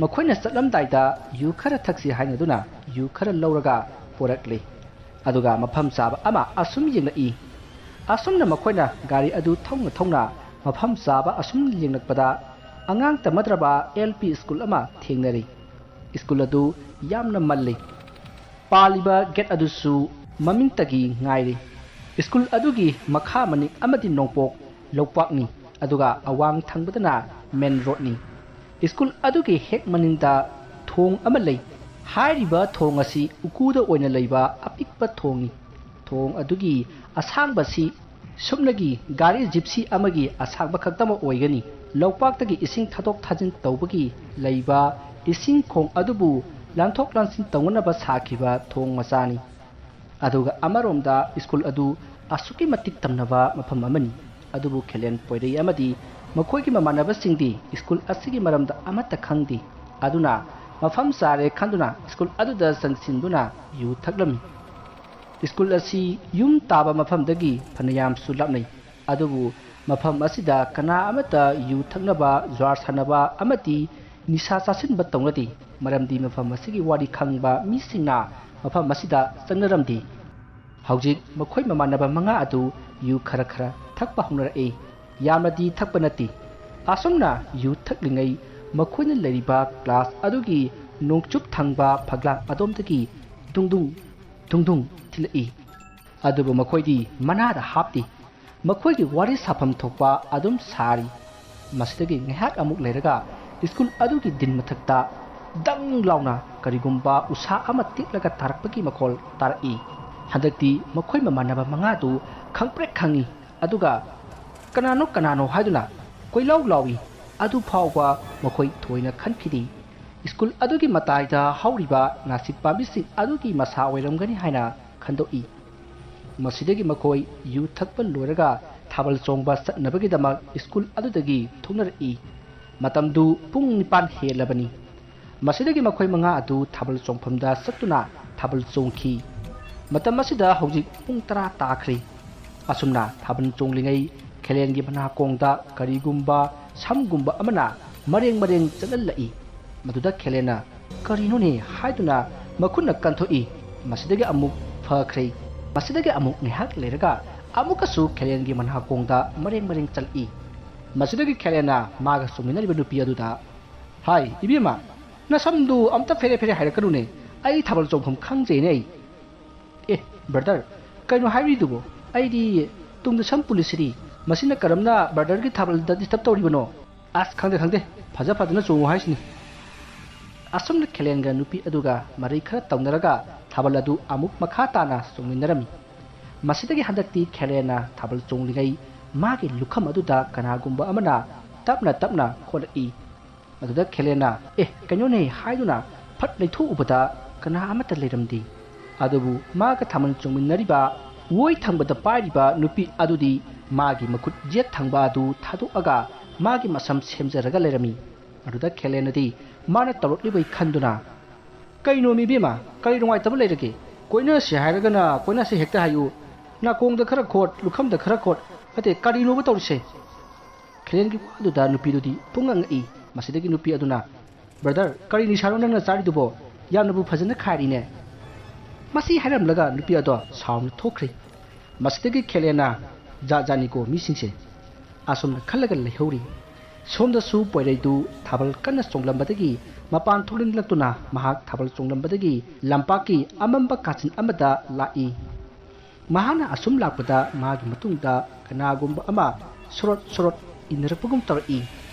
ꯃꯈꯣꯏꯅ ꯆꯠꯂꯝꯗꯥꯏꯗ ꯌꯨ ꯈꯔ ꯊꯛꯁꯤ ꯍꯥꯏꯅꯗꯨꯅ ꯌꯨ ꯈꯔ ꯂꯧꯔꯒ ꯄꯨꯔꯛꯂꯤ꯫ ꯑꯗꯨꯒ ꯃꯐꯝ ꯆꯥꯕ ꯑꯃ ꯑꯁꯨꯝ ꯌꯦꯡꯂꯛꯏ꯫ ꯑꯁꯨꯝꯅ ꯃꯈꯣꯏꯅ ꯒꯥꯔꯤ ꯑꯗꯨ ꯊꯧꯅ ꯊꯧꯅ ꯃꯐꯝ ꯆꯥꯕ ꯑꯁꯨꯝ ꯌꯦꯡꯂꯛꯄꯗ ꯑꯉꯥꯡ ꯇꯝꯅꯗ꯭ꯔꯕ L P school ꯑꯃ ꯊꯦꯡꯅꯔꯤ꯫ School ꯑꯗꯨ ꯌꯥꯝꯅ ꯃꯜꯂꯤ꯫ ꯄꯥꯜꯂꯤꯕ gate ꯑꯗꯨꯁꯨ ꯃꯃꯤꯡꯇꯒꯤ ꯉꯥꯏꯔꯤ꯫ School ꯑꯗꯨꯒꯤ ꯃꯈꯥ ꯃꯅꯤꯡ ꯑꯃꯗꯤ ꯅꯣꯡꯄꯣꯛ ꯂꯧꯄꯥꯛꯅꯤ, ꯑꯗꯨꯒ ꯑꯋꯥꯡ ꯊꯪꯕꯗꯅ main roadꯅꯤ꯫ School ꯑꯗꯨꯒꯤ ꯍꯦꯛ ꯃꯅꯤꯡꯗ ꯊꯣꯡ ꯑꯃ ꯂꯩ꯫ ꯍꯥꯏꯔꯤꯕ ꯊꯣꯡ ꯑꯁꯤ ꯎꯀꯨꯗ ꯑꯣꯏꯅ ꯂꯩꯕ ꯑꯄꯤꯛꯄ ꯊꯣꯡꯅꯤ꯫ ꯊꯣꯡ ꯑꯗꯨꯒꯤ ꯑꯁꯥꯡꯕꯁꯤ ꯁꯨꯞꯅꯒꯤ ꯒꯥꯔꯤ gypsy ꯑꯃꯒꯤ ꯑꯁꯥꯡꯕ ꯈꯛꯇꯃꯛ ꯑꯣꯏꯒꯅꯤ꯫ ꯂꯧꯄꯥꯛꯇꯒꯤ ꯏꯁꯤꯡ ꯊꯥꯗꯣꯛ ꯊꯥꯖꯤꯟ ꯇꯧꯕꯒꯤ ꯂꯩꯕ ꯏꯁꯤꯡ ꯈꯣꯡ ꯑꯗꯨꯕꯨ ꯂꯥꯟꯊꯣꯛ ꯂꯥꯟꯁꯤꯟ ꯇꯧꯅꯅꯕ ꯁꯥꯈꯤꯕ ꯊꯣꯡ ꯃꯆꯥꯅꯤ꯫ ꯑꯗꯨꯒ ꯑꯃꯔꯣꯝꯗ school ꯑꯗꯨ ꯑꯁꯨꯛꯀꯤ ꯃꯇꯤꯛ ꯇꯝꯅꯕ ꯃꯐꯝ ꯑꯃꯅꯤ꯫ ꯑꯗꯨꯕꯨ ꯈꯦꯂꯦꯟ ꯄꯣꯏꯔꯩ ꯑꯃꯗꯤ ꯃꯈꯣꯏꯒꯤ ꯃꯃꯥꯟꯅꯕꯁꯤꯡꯗꯤ school ꯑꯁꯤꯒꯤ ꯃꯔꯝꯗ ꯑꯃꯠꯇ ꯈꯪꯗꯦ꯫ ꯑꯗꯨꯅ ꯃꯐꯝ ꯆꯥꯔꯦ ꯈꯟꯗꯨꯅ school ꯑꯗꯨꯗ ꯆꯪꯁꯤꯟꯗꯨꯅ ꯌꯨ ꯊꯛꯂꯝꯃꯤ꯫ School ꯑꯁꯤ ꯌꯨꯝ ꯇꯥꯕ ꯃꯐꯝꯗꯒꯤ ꯐꯅꯌꯥꯝꯁꯨ ꯂꯥꯞꯅꯩ꯫ ꯑꯗꯨꯕꯨ ꯃꯐꯝ ꯑꯁꯤꯗ ꯀꯅꯥ ꯑꯃꯠꯇ ꯌꯨ ꯊꯛꯅꯕ, ꯖ꯭ꯋꯥꯔ ꯁꯥꯟꯅꯕ ꯑꯃꯗꯤ ꯅꯤꯁꯥ ꯆꯥꯁꯤꯟꯕ ꯇꯧꯅꯗꯦ꯫ ꯃꯔꯝꯗꯤ ꯃꯐꯝ ꯑꯁꯤꯒꯤ ꯋꯥꯔꯤ ꯈꯪꯕ ꯃꯤꯁꯤꯡꯅ ꯃꯐꯝ ꯑꯁꯤꯗ ꯆꯪꯅꯔꯝꯗꯦ꯫ ꯍꯧꯖꯤꯛ ꯃꯈꯣꯏ ꯃꯃꯥꯟꯅꯕ ꯃꯉꯥ ꯑꯗꯨ ꯌꯨ ꯈꯔ ꯈꯔ ꯊꯛꯄ ꯍꯧꯅꯔꯛꯏ꯫ ꯌꯥꯝꯅꯗꯤ ꯊꯛꯄ ꯅꯠꯇꯦ꯫ ꯑꯁꯨꯝꯅ ꯌꯨ ꯊꯛꯂꯤꯉꯩ ꯃꯈꯣꯏꯅ ꯂꯩꯔꯤꯕ ꯀ꯭ꯂꯥꯁ ꯑꯗꯨꯒꯤ ꯅꯣꯡꯆꯨꯞ ꯊꯪꯕ ꯐꯛꯂꯥꯡ ꯑꯗꯣꯝꯗꯒꯤ ꯗꯨꯡꯗꯨꯡ ꯗꯨꯡꯗꯨꯡ ꯊꯤꯜꯂꯛꯏ꯫ ꯑꯗꯨꯕꯨ ꯃꯈꯣꯏꯗꯤ ꯃꯅꯥꯗ ꯍꯥꯞꯇꯦ꯫ ꯃꯈꯣꯏꯒꯤ ꯋꯥꯔꯤ ꯁꯥꯐꯝ ꯊꯣꯛꯄ ꯑꯗꯨꯝ ꯁꯥꯔꯤ꯫ ꯃꯁꯤꯗꯒꯤ ꯉꯥꯏꯍꯥꯛ ꯑꯃꯨꯛ ꯂꯩꯔꯒ ꯁ꯭ꯀꯨꯜ ꯑꯗꯨꯒꯤ ꯗꯤꯟ ꯃꯊꯛꯇ ꯗꯪ ꯂꯥꯎꯅ ꯀꯔꯤꯒꯨꯝꯕ ꯎꯁꯥ ꯑꯃ ꯇꯦꯛꯂꯒ ꯇꯥꯔꯛꯄꯒꯤ ꯃꯈꯣꯜ ꯇꯥꯔꯛꯏ꯫ ꯍꯟꯗꯛꯇꯤ ꯃꯈꯣꯏ ꯃꯃꯥꯟꯅꯕ ꯃꯉꯥꯗꯨ ꯈꯪꯄ꯭ꯔꯦꯛ ꯈꯪꯏ꯫ ꯑꯗꯨꯒ "ꯀꯅꯥꯅꯣ, ꯀꯅꯥꯅꯣ?" ꯍꯥꯏꯗꯨꯅ ꯀꯣꯏꯂꯥꯎ ꯂꯥꯎꯏ꯫ ꯑꯗꯨ ꯐꯥꯎꯕ ꯃꯈꯣꯏ ꯊꯣꯏꯅ ꯈꯟꯈꯤꯗꯦ꯫ ꯁ꯭ꯀꯨꯜ ꯑꯗꯨꯒꯤ ꯃꯇꯥꯏꯗ ꯍꯧꯔꯤꯕ ꯅꯥꯁꯤꯛ ꯄꯥꯝꯕꯤꯁꯤꯡ ꯑꯗꯨꯒꯤ ꯃꯁꯥ ꯑꯣꯏꯔꯝꯒꯅꯤ ꯍꯥꯏꯅ ꯈꯟꯗꯣꯛꯏ꯫ ꯃꯁꯤꯗꯒꯤ ꯃꯈꯣꯏ ꯌꯨ ꯊꯛꯄ ꯂꯣꯏꯔꯒ ꯊꯥꯕꯜ ꯆꯣꯡꯕ ꯆꯠꯅꯕꯒꯤꯗꯃꯛ ꯁ꯭ꯀꯨꯜ ꯑꯗꯨꯗꯒꯤ ꯊꯣꯛꯅꯔꯛꯏ꯫ ꯃꯇꯝꯗꯨ ꯄꯨꯡ ꯅꯤꯄꯥꯟ ꯍꯦꯜꯂꯕꯅꯤ꯫ ꯃꯁꯤꯗꯒꯤ ꯃꯈꯣꯏ ꯃꯉꯥ ꯑꯗꯨ ꯊꯥꯕꯜ ꯆꯣꯡꯐꯝꯗ ꯆꯠꯇꯨꯅ ꯊꯥꯕꯜ ꯆꯣꯡꯈꯤ꯫ ꯃꯇꯝ ꯑꯁꯤꯗ ꯍꯧꯖꯤꯛ ꯄꯨꯡ ꯇꯔꯥ ꯇꯥꯈ꯭ꯔꯦ꯫ ꯑꯁꯨꯝꯅ ꯊꯥꯕꯜ ꯆꯣꯡꯂꯤꯉꯩ ꯈꯦꯂꯦꯟꯒꯤ ꯃꯅꯥꯀꯣꯡꯗ ꯀꯔꯤꯒꯨꯝꯕ ꯁꯝꯒꯨꯝꯕ ꯑꯃꯅ ꯃꯔꯦꯡ ꯃꯔꯦꯡ ꯆꯠꯍꯜꯂꯛꯏ꯫ ꯃꯗꯨꯗ ꯈꯦꯂꯦꯟꯅ "ꯀꯔꯤꯅꯣꯅꯦ?" ꯍꯥꯏꯗꯨꯅ ꯃꯈꯨꯠꯅ ꯀꯟꯊꯣꯛꯏ꯫ ꯃꯁꯤꯗꯒꯤ ꯑꯃꯨꯛ ꯐꯈ꯭ꯔꯦ꯫ ꯃꯁꯤꯗꯒꯤ ꯑꯃꯨꯛ ꯉꯥꯏꯍꯥꯛ ꯂꯩꯔꯒ ꯑꯃꯨꯛꯀꯁꯨ ꯈꯦꯂꯦꯟꯒꯤ ꯃꯅꯥꯀꯣꯡꯗ ꯃꯔꯦꯡ ꯃꯔꯦꯡ ꯆꯠꯂꯛꯏ꯫ ꯃꯁꯤꯗꯒꯤ ꯈꯦꯂꯦꯟꯅ ꯃꯥꯒ ꯆꯣꯡꯃꯤꯟꯅꯔꯤꯕ ꯅꯨꯄꯤ ꯑꯗꯨꯗ, "ꯍꯥꯏ, ꯏꯕꯦꯝꯃ, ꯅꯁꯝꯗꯨ ꯑꯝꯇ ꯐꯦꯔꯦ ꯐꯦꯔꯦ ꯍꯥꯏꯔꯛꯀꯅꯨꯅꯦ, ꯑꯩ ꯊꯥꯕꯜ ꯆꯣꯡꯐꯝ ꯈꯪꯖꯩꯅꯦ ꯑꯩ"꯫ "ꯑꯦ, ꯕ꯭ꯔꯗꯔ, ꯀꯩꯅꯣ ꯍꯥꯏꯔꯤꯗꯨꯕꯣ? ꯑꯩꯗꯤ ꯇꯨꯡꯗ ꯁꯝ ꯄꯨꯜꯂꯤꯁꯤꯗꯤ꯫ ꯃꯁꯤꯅ ꯀꯔꯝꯅ ꯕ꯭ꯔꯗꯔꯒꯤ ꯊꯥꯕꯜꯗ ꯗꯤꯁꯇꯔꯕ ꯇꯧꯔꯤꯕꯅꯣ?" "ꯑꯁ, ꯈꯪꯗꯦ, ꯈꯪꯗꯦ, ꯐꯖ ꯐꯖꯅ ꯆꯣꯡꯉꯨ ꯍꯥꯏꯁꯤꯅꯤ"꯫ ꯑꯁꯨꯝꯅ ꯈꯦꯂꯦꯟꯒ ꯅꯨꯄꯤ ꯑꯗꯨꯒ ꯃꯔꯩ ꯈꯔ ꯇꯧꯅꯔꯒ ꯊꯥꯕꯜ ꯑꯗꯨ ꯑꯃꯨꯛ ꯃꯈꯥ ꯇꯥꯅ ꯆꯣꯡꯃꯤꯟꯅꯔꯝꯃꯤ꯫ ꯃꯁꯤꯗꯒꯤ ꯍꯟꯗꯛꯇꯤ ꯈꯦꯂꯦꯟꯅ ꯊꯥꯕꯜ ꯆꯣꯡꯂꯤꯉꯩ ꯃꯥꯒꯤ ꯂꯨꯈꯝ ꯑꯗꯨꯗ ꯀꯅꯥꯒꯨꯝꯕ ꯑꯃꯅ ꯇꯞꯅ ꯇꯞꯅ ꯈꯣꯠꯂꯛꯏ꯫ ꯑꯗꯨꯗ ꯈꯦꯂꯦꯟꯅ "ꯑꯦ, ꯀꯩꯅꯣꯅꯦ" ꯍꯥꯏꯗꯨꯅ ꯐꯠ ꯂꯩꯊꯣꯛꯎꯕꯗ ꯀꯅꯥ ꯑꯃꯠꯇ ꯂꯩꯔꯝꯗꯦ꯫ ꯑꯗꯨꯕꯨ ꯃꯥꯒ ꯊꯥꯕꯜ ꯆꯣꯡꯃꯤꯟꯅꯔꯤꯕ ꯑꯣꯏ ꯊꯪꯕꯗ ꯄꯥꯏꯔꯤꯕ ꯅꯨꯄꯤ ꯑꯗꯨꯗꯤ ꯃꯥꯒꯤ ꯃꯈꯨꯠ ꯌꯦꯠ ꯊꯪꯕ ꯑꯗꯨ ꯊꯥꯗꯣꯛꯑꯒ ꯃꯥꯒꯤ ꯃꯁꯝ ꯁꯦꯝꯖꯔꯒ ꯂꯩꯔꯝꯃꯤ꯫ ꯑꯗꯨꯗ ꯈꯦꯂꯦꯟꯅꯗꯤ ꯃꯥꯅ ꯇꯧꯔꯛꯂꯤꯕꯩ ꯈꯟꯗꯨꯅ, "ꯀꯩꯅꯣꯃꯤ ꯏꯕꯦꯝꯃ, ꯀꯔꯤ ꯅꯨꯡꯉꯥꯏꯇꯕ ꯂꯩꯔꯒꯦ? ꯀꯣꯏꯅꯁꯤ ꯍꯥꯏꯔꯒꯅ ꯀꯣꯏꯅꯁꯤ ꯍꯦꯛꯇ ꯍꯥꯏꯌꯨ꯫ ꯅꯥꯀꯣꯡꯗ ꯈꯔ ꯈꯣꯠ, ꯂꯨꯈꯝꯗ ꯈꯔ ꯈꯣꯠ, ꯅꯠꯇꯦ, ꯀꯔꯤꯅꯣꯕ ꯇꯧꯔꯤꯁꯦ?" ꯈꯦꯂꯦꯟꯒꯤ ꯋꯥꯗꯨꯗ ꯅꯨꯄꯤꯗꯨꯗꯤ ꯄꯨꯡꯉꯛ ꯉꯛꯏ꯫ ꯃꯁꯤꯗꯒꯤ ꯅꯨꯄꯤ ꯑꯗꯨꯅ, "ꯕ꯭ꯔꯗꯔ, ꯀꯔꯤ ꯅꯤꯁꯥꯅꯣ ꯅꯪꯅ ꯆꯥꯔꯤꯗꯨꯕꯣ? ꯌꯥꯝꯅꯕꯨ ꯐꯖꯅ ꯈꯥꯏꯔꯤꯅꯦ"꯫ ꯃꯁꯤ ꯍꯥꯏꯔꯝꯂꯒ ꯅꯨꯄꯤ ꯑꯗꯣ ꯁꯥꯎꯅ ꯊꯣꯛꯈ꯭ꯔꯦ꯫ ꯃꯁꯤꯗꯒꯤ ꯈꯦꯂꯦꯟꯅ, "ꯖꯥꯠ ꯖꯥꯠꯅꯤꯀꯣ ꯃꯤꯁꯤꯡꯁꯦ" ꯑꯁꯨꯝꯅ ꯈꯜꯂꯒ ꯂꯩꯍꯧꯔꯤ꯫ ꯁꯣꯝꯗꯁꯨ ꯄꯣꯏꯔꯩꯗꯨ ꯊꯥꯕꯜ ꯀꯟꯅ ꯆꯣꯡꯂꯝꯕꯗꯒꯤ ꯃꯄꯥꯟ ꯊꯣꯛꯅꯤꯡꯂꯛꯇꯨꯅ ꯃꯍꯥꯛ ꯊꯥꯕꯜ ꯆꯣꯡꯂꯝꯕꯗꯒꯤ ꯂꯝꯄꯥꯛꯀꯤ ꯑꯃꯝꯕ ꯀꯥꯆꯤꯟ ꯑꯃꯗ ꯂꯥꯛꯏ꯫ ꯃꯍꯥꯛꯅ ꯑꯁꯨꯝ ꯂꯥꯛꯄꯗ ꯃꯥꯒꯤ ꯃꯇꯨꯡꯗ ꯀꯅꯥꯒꯨꯝꯕ ꯑꯃ ꯁꯣꯔꯣꯠ ꯁꯣꯔꯣꯠ ꯏꯟꯅꯔꯛꯄꯒꯨꯝ ꯇꯧꯔꯛꯏ꯫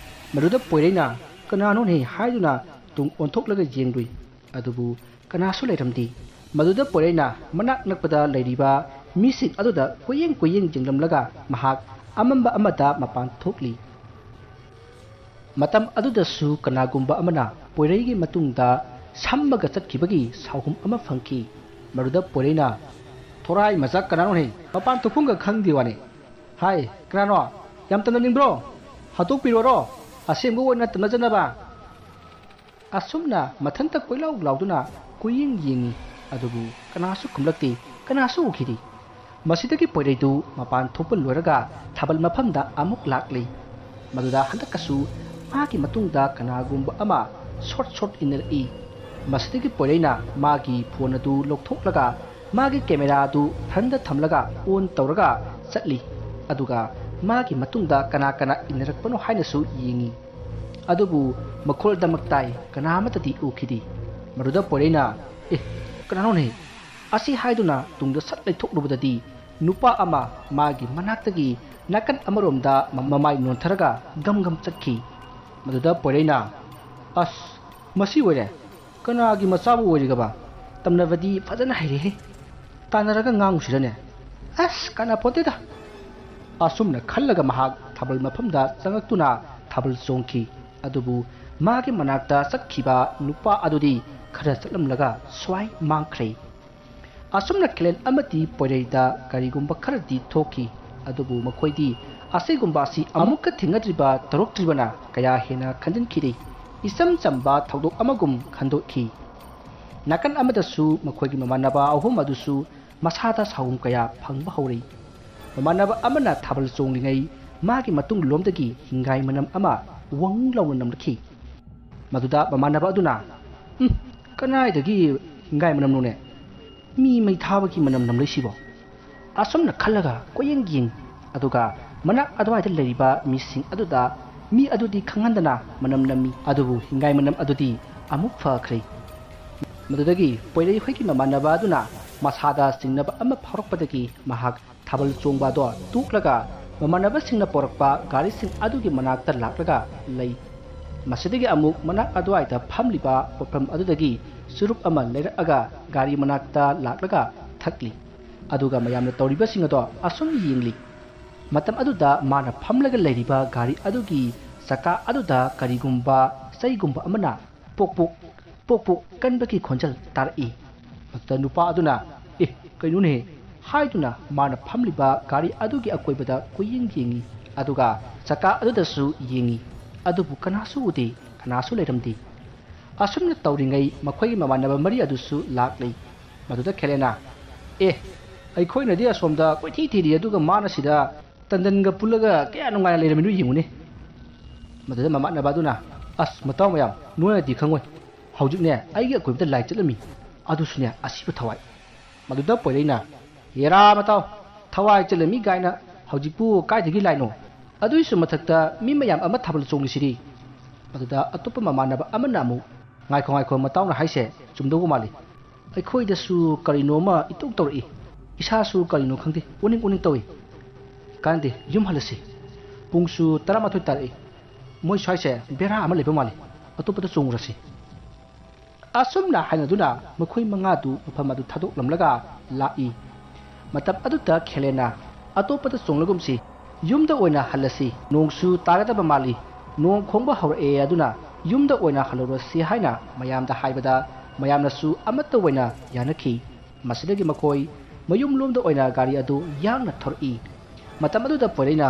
ꯃꯗꯨꯗ ꯄꯣꯏꯔꯩꯅ "ꯀꯅꯥꯅꯣꯅꯦ?" ꯍꯥꯏꯗꯨꯅ ꯇꯨꯡ ꯑꯣꯟꯊꯣꯛꯂꯒ ꯌꯦꯡꯂꯨꯏ꯫ ꯑꯗꯨꯕꯨ ꯀꯅꯥꯁꯨ ꯂꯩꯔꯝꯗꯦ꯫ ꯃꯗꯨꯗ ꯄꯣꯏꯔꯩꯅ ꯃꯅꯥꯛ ꯅꯛꯄꯗ ꯂꯩꯔꯤꯕ ꯃꯤꯁꯤꯡ ꯑꯗꯨꯗ ꯀꯣꯏꯌꯦꯡ ꯀꯣꯏꯌꯦꯡ ꯌꯦꯡꯂꯝꯂꯒ ꯃꯍꯥꯛ ꯑꯃꯝꯕ ꯑꯃꯗ ꯃꯄꯥꯟ ꯊꯣꯛꯂꯤ꯫ ꯃꯇꯝ ꯑꯗꯨꯗꯁꯨ ꯀꯅꯥꯒꯨꯝꯕ ꯑꯃꯅ ꯄꯣꯏꯔꯩꯒꯤ ꯃꯇꯨꯡꯗ ꯁꯝꯃꯒ ꯆꯠꯈꯤꯕꯒꯤ ꯁꯥꯎꯍꯨꯝ ꯑꯃ ꯐꯪꯈꯤ꯫ ꯃꯗꯨꯗ ꯄꯣꯏꯔꯩꯅ, "ꯊꯣꯔꯥꯏ ꯃꯆꯥ ꯀꯅꯥꯅꯣꯍꯦ? ꯃꯄꯥꯟ ꯊꯣꯛꯐꯝꯒ ꯈꯪꯗꯦ ꯋꯥꯅꯦ꯫ ꯍꯥꯏ, ꯀꯅꯥꯅꯣ? ꯌꯥꯝ ꯇꯝꯅꯅꯤꯡꯕ꯭ꯔꯣ? ꯍꯥꯠꯇꯣꯛꯄꯤꯔꯣꯔꯣ? ꯑꯁꯦꯡꯕ ꯑꯣꯏꯅ ꯇꯝꯅꯖꯅꯕ?" ꯑꯁꯨꯝꯅ ꯃꯊꯟꯇ ꯀꯣꯏꯂꯥꯎ ꯂꯥꯎꯗꯨꯅ ꯀꯣꯏꯌꯦꯡ ꯌꯦꯡꯉꯤ꯫ ꯑꯗꯨꯕꯨ ꯀꯅꯥꯁꯨ ꯈꯨꯝꯂꯛꯇꯦ, ꯀꯅꯥꯁꯨ ꯎꯈꯤꯗꯦ꯫ ꯃꯁꯤꯗꯒꯤ ꯄꯣꯏꯔꯩꯗꯨ ꯃꯄꯥꯟ ꯊꯣꯛꯄ ꯂꯣꯏꯔꯒ ꯊꯥꯕꯜ ꯃꯐꯝꯗ ꯑꯃꯨꯛ ꯂꯥꯛꯂꯤ꯫ ꯃꯗꯨꯗ ꯍꯟꯗꯛꯀꯁꯨ ꯃꯥꯒꯤ ꯃꯇꯨꯡꯗ ꯀꯅꯥꯒꯨꯝꯕ ꯑꯃ ꯁꯣꯔꯠ ꯁꯣꯔꯠ ꯏꯟꯅꯔꯛꯏ꯫ ꯃꯁꯤꯗꯒꯤ ꯄꯣꯏꯔꯩꯅ ꯃꯥꯒꯤ ꯐꯣꯟ ꯑꯗꯨ ꯂꯧꯊꯣꯛꯂꯒ ꯃꯥꯒꯤ ꯀꯦꯃꯦꯔꯥ ꯑꯗꯨ ꯐ꯭ꯔꯟꯗ ꯊꯝꯂꯒ ꯑꯣꯟ ꯇꯧꯔꯒ ꯆꯠꯂꯤ꯫ ꯑꯗꯨꯒ ꯃꯥꯒꯤ ꯃꯇꯨꯡꯗ ꯀꯅꯥ ꯀꯅꯥ ꯏꯟꯅꯔꯛꯄꯅꯣ ꯍꯥꯏꯅꯁꯨ ꯌꯦꯡꯉꯤ꯫ ꯑꯗꯨꯕꯨ ꯃꯈꯣꯜꯗꯃꯛ ꯇꯥꯏ, ꯀꯅꯥ ꯑꯃꯠꯇꯗꯤ ꯎꯈꯤꯗꯦ꯫ ꯃꯗꯨꯗ ꯄꯣꯏꯔꯩꯅ, "ꯑꯦ, ꯀꯅꯥꯅꯣꯅꯦ? ꯑꯁꯤ" ꯍꯥꯏꯗꯨꯅ ꯇꯨꯡꯗ ꯁꯠ ꯂꯩꯊꯣꯛꯂꯨꯕꯗꯗꯤ ꯅꯨꯄꯥ ꯑꯃ ꯃꯥꯒꯤ ꯃꯅꯥꯛꯇꯒꯤ ꯅꯥꯀꯟ ꯑꯃꯔꯣꯝꯗ ꯃ-, ꯃꯃꯥꯏ ꯅꯣꯟꯊꯔꯒ ꯒꯝ ꯒꯝ ꯆꯠꯈꯤ꯫ ꯃꯗꯨꯗ ꯄꯣꯏꯔꯩꯅ, "ꯑꯁ, ꯃꯁꯤ ꯑꯣꯏꯔꯦ꯫ ꯀꯅꯥꯒꯤ ꯃꯆꯥꯕꯨ ꯑꯣꯏꯔꯤꯒꯕ? ꯇꯝꯅꯕꯗꯤ ꯐꯖꯅ ꯍꯩꯔꯦꯍꯦ꯫ ꯇꯥꯟꯅꯔꯒ ꯉꯥꯡꯉꯨꯁꯤꯔꯅꯦ? ꯑꯁ, ꯀꯥꯟꯅꯄꯣꯠꯇꯦꯗ"꯫ ꯑꯁꯨꯝꯅ ꯈꯜꯂꯒ ꯃꯍꯥꯛ ꯊꯥꯕꯜ ꯃꯐꯝꯗ ꯆꯪꯉꯛꯇꯨꯅ ꯊꯥꯕꯜ ꯆꯣꯡꯈꯤ꯫ ꯑꯗꯨꯕꯨ ꯃꯥꯒꯤ ꯃꯅꯥꯛꯇ ꯆꯠꯈꯤꯕ ꯅꯨꯄꯥ ꯑꯗꯨꯗꯤ ꯈꯔ ꯆꯠꯂꯝꯂꯒ ꯁ꯭ꯋꯥꯏ ꯃꯥꯡꯈ꯭ꯔꯦ꯫ ꯑꯁꯨꯝꯅ ꯈꯦꯂꯦꯟ ꯑꯃꯗꯤ ꯄꯣꯏꯔꯩꯗ ꯀꯔꯤꯒꯨꯝꯕ ꯈꯔꯗꯤ ꯊꯣꯛꯈꯤ꯫ ꯑꯗꯨꯕꯨ ꯃꯈꯣꯏꯗꯤ ꯑꯁꯤꯒꯨꯝꯕ ꯑꯁꯤ ꯑꯃꯨꯛꯀ ꯊꯦꯡꯅꯗ꯭ꯔꯤꯕ ꯇꯧꯔꯛꯇ꯭ꯔꯤꯕꯅ ꯀꯌꯥ ꯍꯦꯟꯅ ꯈꯟꯖꯤꯟꯈꯤꯗꯦ꯫ ꯏꯆꯝ ꯆꯝꯕ ꯊꯧꯗꯣꯛ ꯑꯃꯒꯨꯝ ꯈꯟꯗꯣꯛꯈꯤ꯫ ꯅꯥꯀꯟ ꯑꯃꯗꯁꯨ ꯃꯈꯣꯏꯒꯤ ꯃꯃꯥꯟꯅꯕ ꯑꯍꯨꯝ ꯑꯗꯨꯁꯨ ꯃꯁꯥꯗ ꯁꯥꯎꯍꯨꯝ ꯀꯌꯥ ꯐꯪꯕ ꯍꯧꯔꯛꯏ꯫ ꯃꯃꯥꯟꯅꯕ ꯑꯃꯅ ꯊꯥꯕꯜ ꯆꯣꯡꯂꯤꯉꯩ ꯃꯥꯒꯤ ꯃꯇꯨꯡ ꯂꯣꯝꯗꯒꯤ ꯍꯤꯡꯒꯥꯏ ꯃꯅꯝ ꯑꯃ ꯋꯪ ꯂꯥꯎꯅ ꯅꯝꯂꯛꯈꯤ꯫ ꯃꯗꯨꯗ ꯃꯃꯥꯟꯅꯕ ꯑꯗꯨꯅ, "ꯎꯝ, ꯀꯅꯥꯏꯗꯒꯤ ꯍꯤꯡꯒꯥꯏ ꯃꯅꯝꯅꯣꯅꯦ? "ꯃꯤ ꯃꯩ ꯊꯥꯕꯒꯤ ꯃꯅꯝ ꯅꯝꯂꯛꯏꯁꯤꯕꯣ?" ꯑꯁꯨꯝꯅ ꯈꯜꯂꯒ ꯀꯣꯏꯌꯦꯡ ꯌꯦꯡ, ꯑꯗꯨꯒ ꯃꯅꯥꯛ ꯑꯗꯨꯋꯥꯏꯗ ꯂꯩꯔꯤꯕ ꯃꯤꯁꯤꯡ ꯑꯗꯨꯗ ꯃꯤ ꯑꯗꯨꯗꯤ ꯈꯪꯍꯟꯗꯅ ꯃꯅꯝ ꯅꯝꯃꯤ, ꯑꯗꯨꯕꯨ ꯍꯤꯡꯒꯥꯏ ꯃꯅꯝ ꯑꯗꯨꯗꯤ ꯑꯃꯨꯛ ꯐꯈ꯭ꯔꯦ꯫ ꯃꯗꯨꯗꯒꯤ ꯄꯣꯏꯔꯩ ꯍꯣꯏꯒꯤ ꯃꯃꯥꯟꯅꯕ ꯑꯗꯨꯅ ꯃꯁꯥꯗ ꯆꯤꯡꯅꯕ ꯑꯃ ꯐꯥꯎꯔꯛꯄꯗꯒꯤ ꯃꯍꯥꯛ ꯊꯥꯕꯜ ꯆꯣꯡꯕ ꯑꯗꯣ ꯇꯣꯛꯂꯒ ꯃꯃꯥꯟꯅꯕꯁꯤꯡꯅ ꯄꯣꯔꯛꯄ ꯒꯥꯔꯤꯁꯤꯡ ꯑꯗꯨꯒꯤ ꯃꯅꯥꯛꯇ ꯂꯥꯛꯂꯒ ꯂꯩ꯫ ꯃꯁꯤꯗꯒꯤ ꯑꯃꯨꯛ ꯃꯅꯥꯛ ꯑꯗꯨꯋꯥꯏꯗ ꯐꯝꯂꯤꯕ ꯄꯣꯠꯐꯝ ꯑꯗꯨꯗꯒꯤ ꯆꯨꯔꯨꯞ ꯑꯃ ꯂꯩꯔꯛꯑꯒ ꯒꯥꯔꯤ ꯃꯅꯥꯛꯇ ꯂꯥꯛꯂꯒ ꯊꯛꯂꯤ꯫ ꯑꯗꯨꯒ ꯃꯌꯥꯝꯅ ꯇꯧꯔꯤꯕꯁꯤꯡ ꯑꯗꯣ ꯑꯁꯨꯝ ꯌꯦꯡꯂꯤ꯫ ꯃꯇꯝ ꯑꯗꯨꯗ ꯃꯥꯅ ꯐꯝꯂꯒ ꯂꯩꯔꯤꯕ ꯒꯥꯔꯤ ꯑꯗꯨꯒꯤ ꯆꯀꯥ ꯑꯗꯨꯗ ꯀꯔꯤꯒꯨꯝꯕ ꯆꯩꯒꯨꯝꯕ ꯑꯃꯅ ꯄꯣꯛ ꯄꯣꯛ, ꯄꯣꯛ ꯄꯣꯛ ꯀꯟꯕꯒꯤ ꯈꯣꯟꯖꯦꯜ ꯇꯥꯔꯛꯏ꯫ ꯃꯗꯨꯗ ꯅꯨꯄꯥ ꯑꯗꯨꯅ, "ꯑꯦ, ꯀꯩꯅꯣꯅꯦꯍꯦ?" ꯍꯥꯏꯗꯨꯅ ꯃꯥꯅ ꯐꯝꯂꯤꯕ ꯒꯥꯔꯤ ꯑꯗꯨꯒꯤ ꯑꯀꯣꯏꯕꯗ ꯀꯣꯏꯌꯦꯡ ꯌꯦꯡꯉꯤ, ꯑꯗꯨꯒ ꯆꯀꯥ ꯑꯗꯨꯗꯁꯨ ꯌꯦꯡꯉꯤ, ꯑꯗꯨꯕꯨ ꯀꯅꯥꯁꯨ ꯎꯗꯦ, ꯀꯅꯥꯁꯨ ꯂꯩꯔꯝꯗꯦ꯫ ꯑꯁꯨꯝꯅ ꯇꯧꯔꯤꯉꯩ ꯃꯈꯣꯏꯒꯤ ꯃꯃꯥꯟꯅꯕ ꯃꯔꯤ ꯑꯗꯨꯁꯨ ꯂꯥꯛꯂꯤ꯫ ꯃꯗꯨꯗ ꯈꯦꯂꯦꯅ, "ꯑꯦ, ꯑꯩꯈꯣꯏꯅꯗꯤ ꯑꯁꯣꯝꯗ ꯀꯣꯏꯊꯤ ꯊꯤꯔꯤ, ꯑꯗꯨꯒ ꯃꯥꯅ ꯁꯤꯗ ꯇꯟꯗꯟꯒ ꯄꯨꯜꯂꯒ ꯀꯌꯥ ꯅꯨꯡꯉꯥꯏꯅ ꯂꯩꯔꯝꯃꯤꯅꯣ ꯌꯦꯡꯉꯨꯅꯦ꯫" ꯃꯗꯨꯗ ꯃꯃꯥꯟꯅꯕ ꯑꯗꯨꯅ, "ꯑꯁ, ꯃꯇꯥꯎ ꯃꯌꯥꯝ, ꯅꯣꯏꯅꯗꯤ ꯈꯪꯉꯣꯏ꯫ ꯍꯧꯖꯤꯛꯅꯦ, ꯑꯩꯒꯤ ꯑꯀꯣꯏꯕꯗ ꯂꯥꯏ ꯆꯠꯂꯝꯃꯤ, ꯑꯗꯨꯁꯨꯅꯦ, ꯑꯁꯤꯕ ꯊꯋꯥꯏ꯫" ꯃꯗꯨꯗ ꯄꯣꯏꯔꯩꯅ, "ꯍꯦꯔꯥ ꯃꯇꯥꯎ, ꯊꯋꯥꯏ ꯆꯠꯂꯝꯃꯤ ꯀꯥꯏꯅ, ꯍꯧꯖꯤꯛꯄꯨ ꯀꯥꯏꯗꯒꯤ ꯂꯥꯏꯅꯣ? ꯑꯗꯨꯏꯁꯨ ꯃꯊꯛꯇ ꯃꯤ ꯃꯌꯥꯝ ꯑꯃ ꯊꯥꯕꯜ ꯆꯣꯡꯂꯤꯁꯤꯗꯤ?" ꯃꯗꯨꯗ ꯑꯇꯣꯞꯄ ꯃꯃꯥꯟꯅꯕ ꯑꯃꯅ ꯑꯃꯨꯛ, "ꯉꯥꯏꯈꯣ, ꯉꯥꯏꯈꯣ, ꯃꯇꯥꯎꯅ ꯍꯥꯏꯁꯦ ꯆꯨꯝꯗꯧꯕ ꯃꯥꯜꯂꯤ꯫ ꯑꯩꯈꯣꯏꯗꯁꯨ ꯀꯔꯤꯅꯣ ꯑꯃ ꯏꯇꯧ ꯇꯧꯔꯛꯏ꯫ ꯏꯁꯥꯁꯨ ꯀꯔꯤꯅꯣ ꯈꯪꯗꯦ, ꯑꯣꯅꯤꯡ ꯑꯣꯅꯤꯡ ꯇꯧꯏ꯫ ꯀꯥꯟꯗꯦ, ꯌꯨꯝ ꯍꯜꯂꯁꯤ꯫ ꯄꯨꯡꯁꯨ ꯇꯔꯥꯃꯥꯊꯣꯏ ꯇꯥꯔꯛꯏ꯫ ꯃꯣꯏ ꯁ꯭ꯋꯥꯏꯁꯦ ꯕꯦꯔꯥ ꯑꯃ ꯂꯩꯕ ꯃꯥꯜꯂꯤ꯫ ꯑꯇꯣꯞꯄꯗ ꯆꯣꯡꯉꯨꯔꯁꯤ꯫" ꯑꯁꯨꯝꯅ ꯍꯥꯏꯅꯗꯨꯅ ꯃꯈꯣꯏ ꯃꯉꯥꯗꯨ ꯃꯐꯝ ꯑꯗꯨ ꯊꯥꯗꯣꯛꯂꯝꯂꯒ ꯂꯥꯛꯏ꯫ ꯃꯇꯝ ꯑꯗꯨꯗ ꯈꯦꯂꯦꯅ, "ꯑꯇꯣꯞꯄꯗ ꯆꯣꯡꯂꯒꯨꯝꯁꯤ, ꯌꯨꯝꯗ ꯑꯣꯏꯅ ꯍꯜꯂꯁꯤ, ꯅꯣꯡꯁꯨ ꯇꯥꯒꯗꯕ ꯃꯥꯜꯂꯤ, ꯅꯣꯡ ꯈꯣꯡꯕ ꯍꯧꯔꯛꯑꯦ, ꯑꯗꯨꯅ ꯌꯨꯝꯗ ꯑꯣꯏꯅ ꯍꯜꯂꯨꯔꯁꯤ" ꯍꯥꯏꯅ ꯃꯌꯥꯝꯗ ꯍꯥꯏꯕꯗ, ꯃꯌꯥꯝꯅꯁꯨ ꯑꯃꯠꯇ ꯑꯣꯏꯅ ꯌꯥꯅꯈꯤ꯫ ꯃꯁꯤꯗꯒꯤ ꯃꯈꯣꯏ ꯃꯌꯨꯝꯂꯣꯝꯗ ꯑꯣꯏꯅ ꯒꯥꯔꯤ ꯑꯗꯨ ꯌꯥꯡꯅ ꯊꯧꯔꯛꯏ꯫ ꯃꯇꯝ ꯑꯗꯨꯗ ꯄꯣꯏꯔꯩꯅ,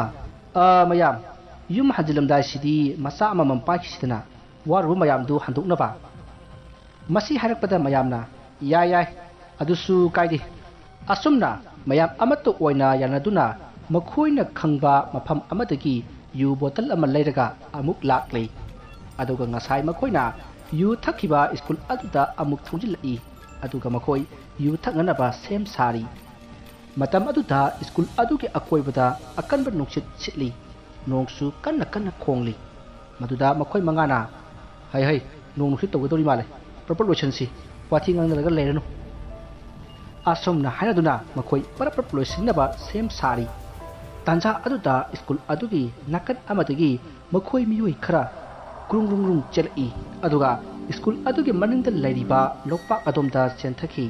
"ꯑ, ꯃꯌꯥꯝ, ꯌꯨꯝ ꯍꯟꯖꯤꯜꯂꯝꯗꯥꯏꯁꯤꯗꯤ ꯃꯆꯥ ꯑꯃꯃꯝ ꯄꯥꯏꯈꯤꯁꯤꯗꯅ, ꯋꯥꯔꯨꯕ ꯃꯌꯥꯝꯗꯨ ꯍꯟꯗꯣꯛꯅꯕ꯫" ꯃꯁꯤ ꯍꯥꯏꯔꯛꯄꯗ ꯃꯌꯥꯝꯅ, "ꯌꯥꯏ, ꯌꯥꯏ, ꯑꯗꯨꯁꯨ ꯀꯥꯏꯗꯦ꯫" ꯑꯁꯨꯝꯅ ꯃꯌꯥꯝ ꯑꯃꯠꯇ ꯑꯣꯏꯅ ꯌꯥꯅꯗꯨꯅ ꯃꯈꯣꯏꯅ ꯈꯪꯕ ꯃꯐꯝ ꯑꯃꯗꯒꯤ ꯌꯨ ꯕꯣꯇꯜ ꯑꯃ ꯂꯩꯔꯒ ꯑꯃꯨꯛ ꯂꯥꯛꯂꯦ꯫ ꯑꯗꯨꯒ ꯉꯁꯥꯏ ꯃꯈꯣꯏꯅ ꯌꯨ ꯊꯛꯈꯤꯕ ꯁ꯭ꯀꯨꯜ ꯑꯗꯨꯗ ꯑꯃꯨꯛ ꯊꯧꯖꯤꯜꯂꯛꯏ꯫ ꯑꯗꯨꯒ ꯃꯈꯣꯏ ꯌꯨ ꯊꯛꯅꯅꯕ ꯁꯦꯝ ꯁꯥꯔꯤ꯫ ꯃꯇꯝ ꯑꯗꯨꯗ ꯁ꯭ꯀꯨꯜ ꯑꯗꯨꯒꯤ ꯑꯀꯣꯏꯕꯗ ꯑꯀꯟꯕ ꯅꯨꯡꯁꯤꯠ ꯁꯤꯠꯂꯤ꯫ ꯅꯣꯡꯁꯨ ꯀꯟꯅ ꯀꯟꯅ ꯈꯣꯡꯂꯤ꯫ ꯃꯗꯨꯗ ꯃꯈꯣꯏ ꯃꯉꯥꯅ, "ꯍꯩ ꯍꯩ, ꯅꯣꯡ ꯅꯨꯡꯁꯤꯠ ꯇꯧꯒꯗꯧꯔꯤ ꯃꯥꯜꯂꯦ꯫ ꯄ꯭ꯔꯞ ꯄ꯭ꯔꯞ ꯂꯣꯏꯁꯤꯟꯁꯤ꯫ ꯋꯥꯊꯤ ꯉꯥꯡꯅꯔꯒ ꯂꯩꯔꯅꯨ"꯫ ꯑꯁꯨꯝꯅ ꯍꯥꯏꯅꯗꯨꯅ ꯃꯈꯣꯏ ꯄ꯭ꯔꯞ ꯄ꯭ꯔꯞ ꯂꯣꯏꯁꯤꯟꯅꯕ ꯁꯦꯝ ꯁꯥꯔꯤ꯫ ꯇꯥꯟꯖꯥ ꯑꯗꯨꯗ ꯁ꯭ꯀꯨꯜ ꯑꯗꯨꯒꯤ ꯅꯥꯀꯟ ꯑꯃꯗꯒꯤ ꯃꯈꯣꯏ ꯃꯤꯑꯣꯏ ꯈꯔ ꯒ꯭ꯔꯨꯡ ꯒ꯭ꯔꯨꯡ ꯒ꯭ꯔꯨꯡ ꯆꯦꯜꯂꯛꯏ, ꯑꯗꯨꯒ ꯁ꯭ꯀꯨꯜ ꯑꯗꯨꯒꯤ ꯃꯅꯤꯡꯗ ꯂꯩꯔꯤꯕ ꯂꯣꯛꯄꯥꯛ ꯑꯗꯣꯝꯗ ꯆꯦꯟꯊꯈꯤ꯫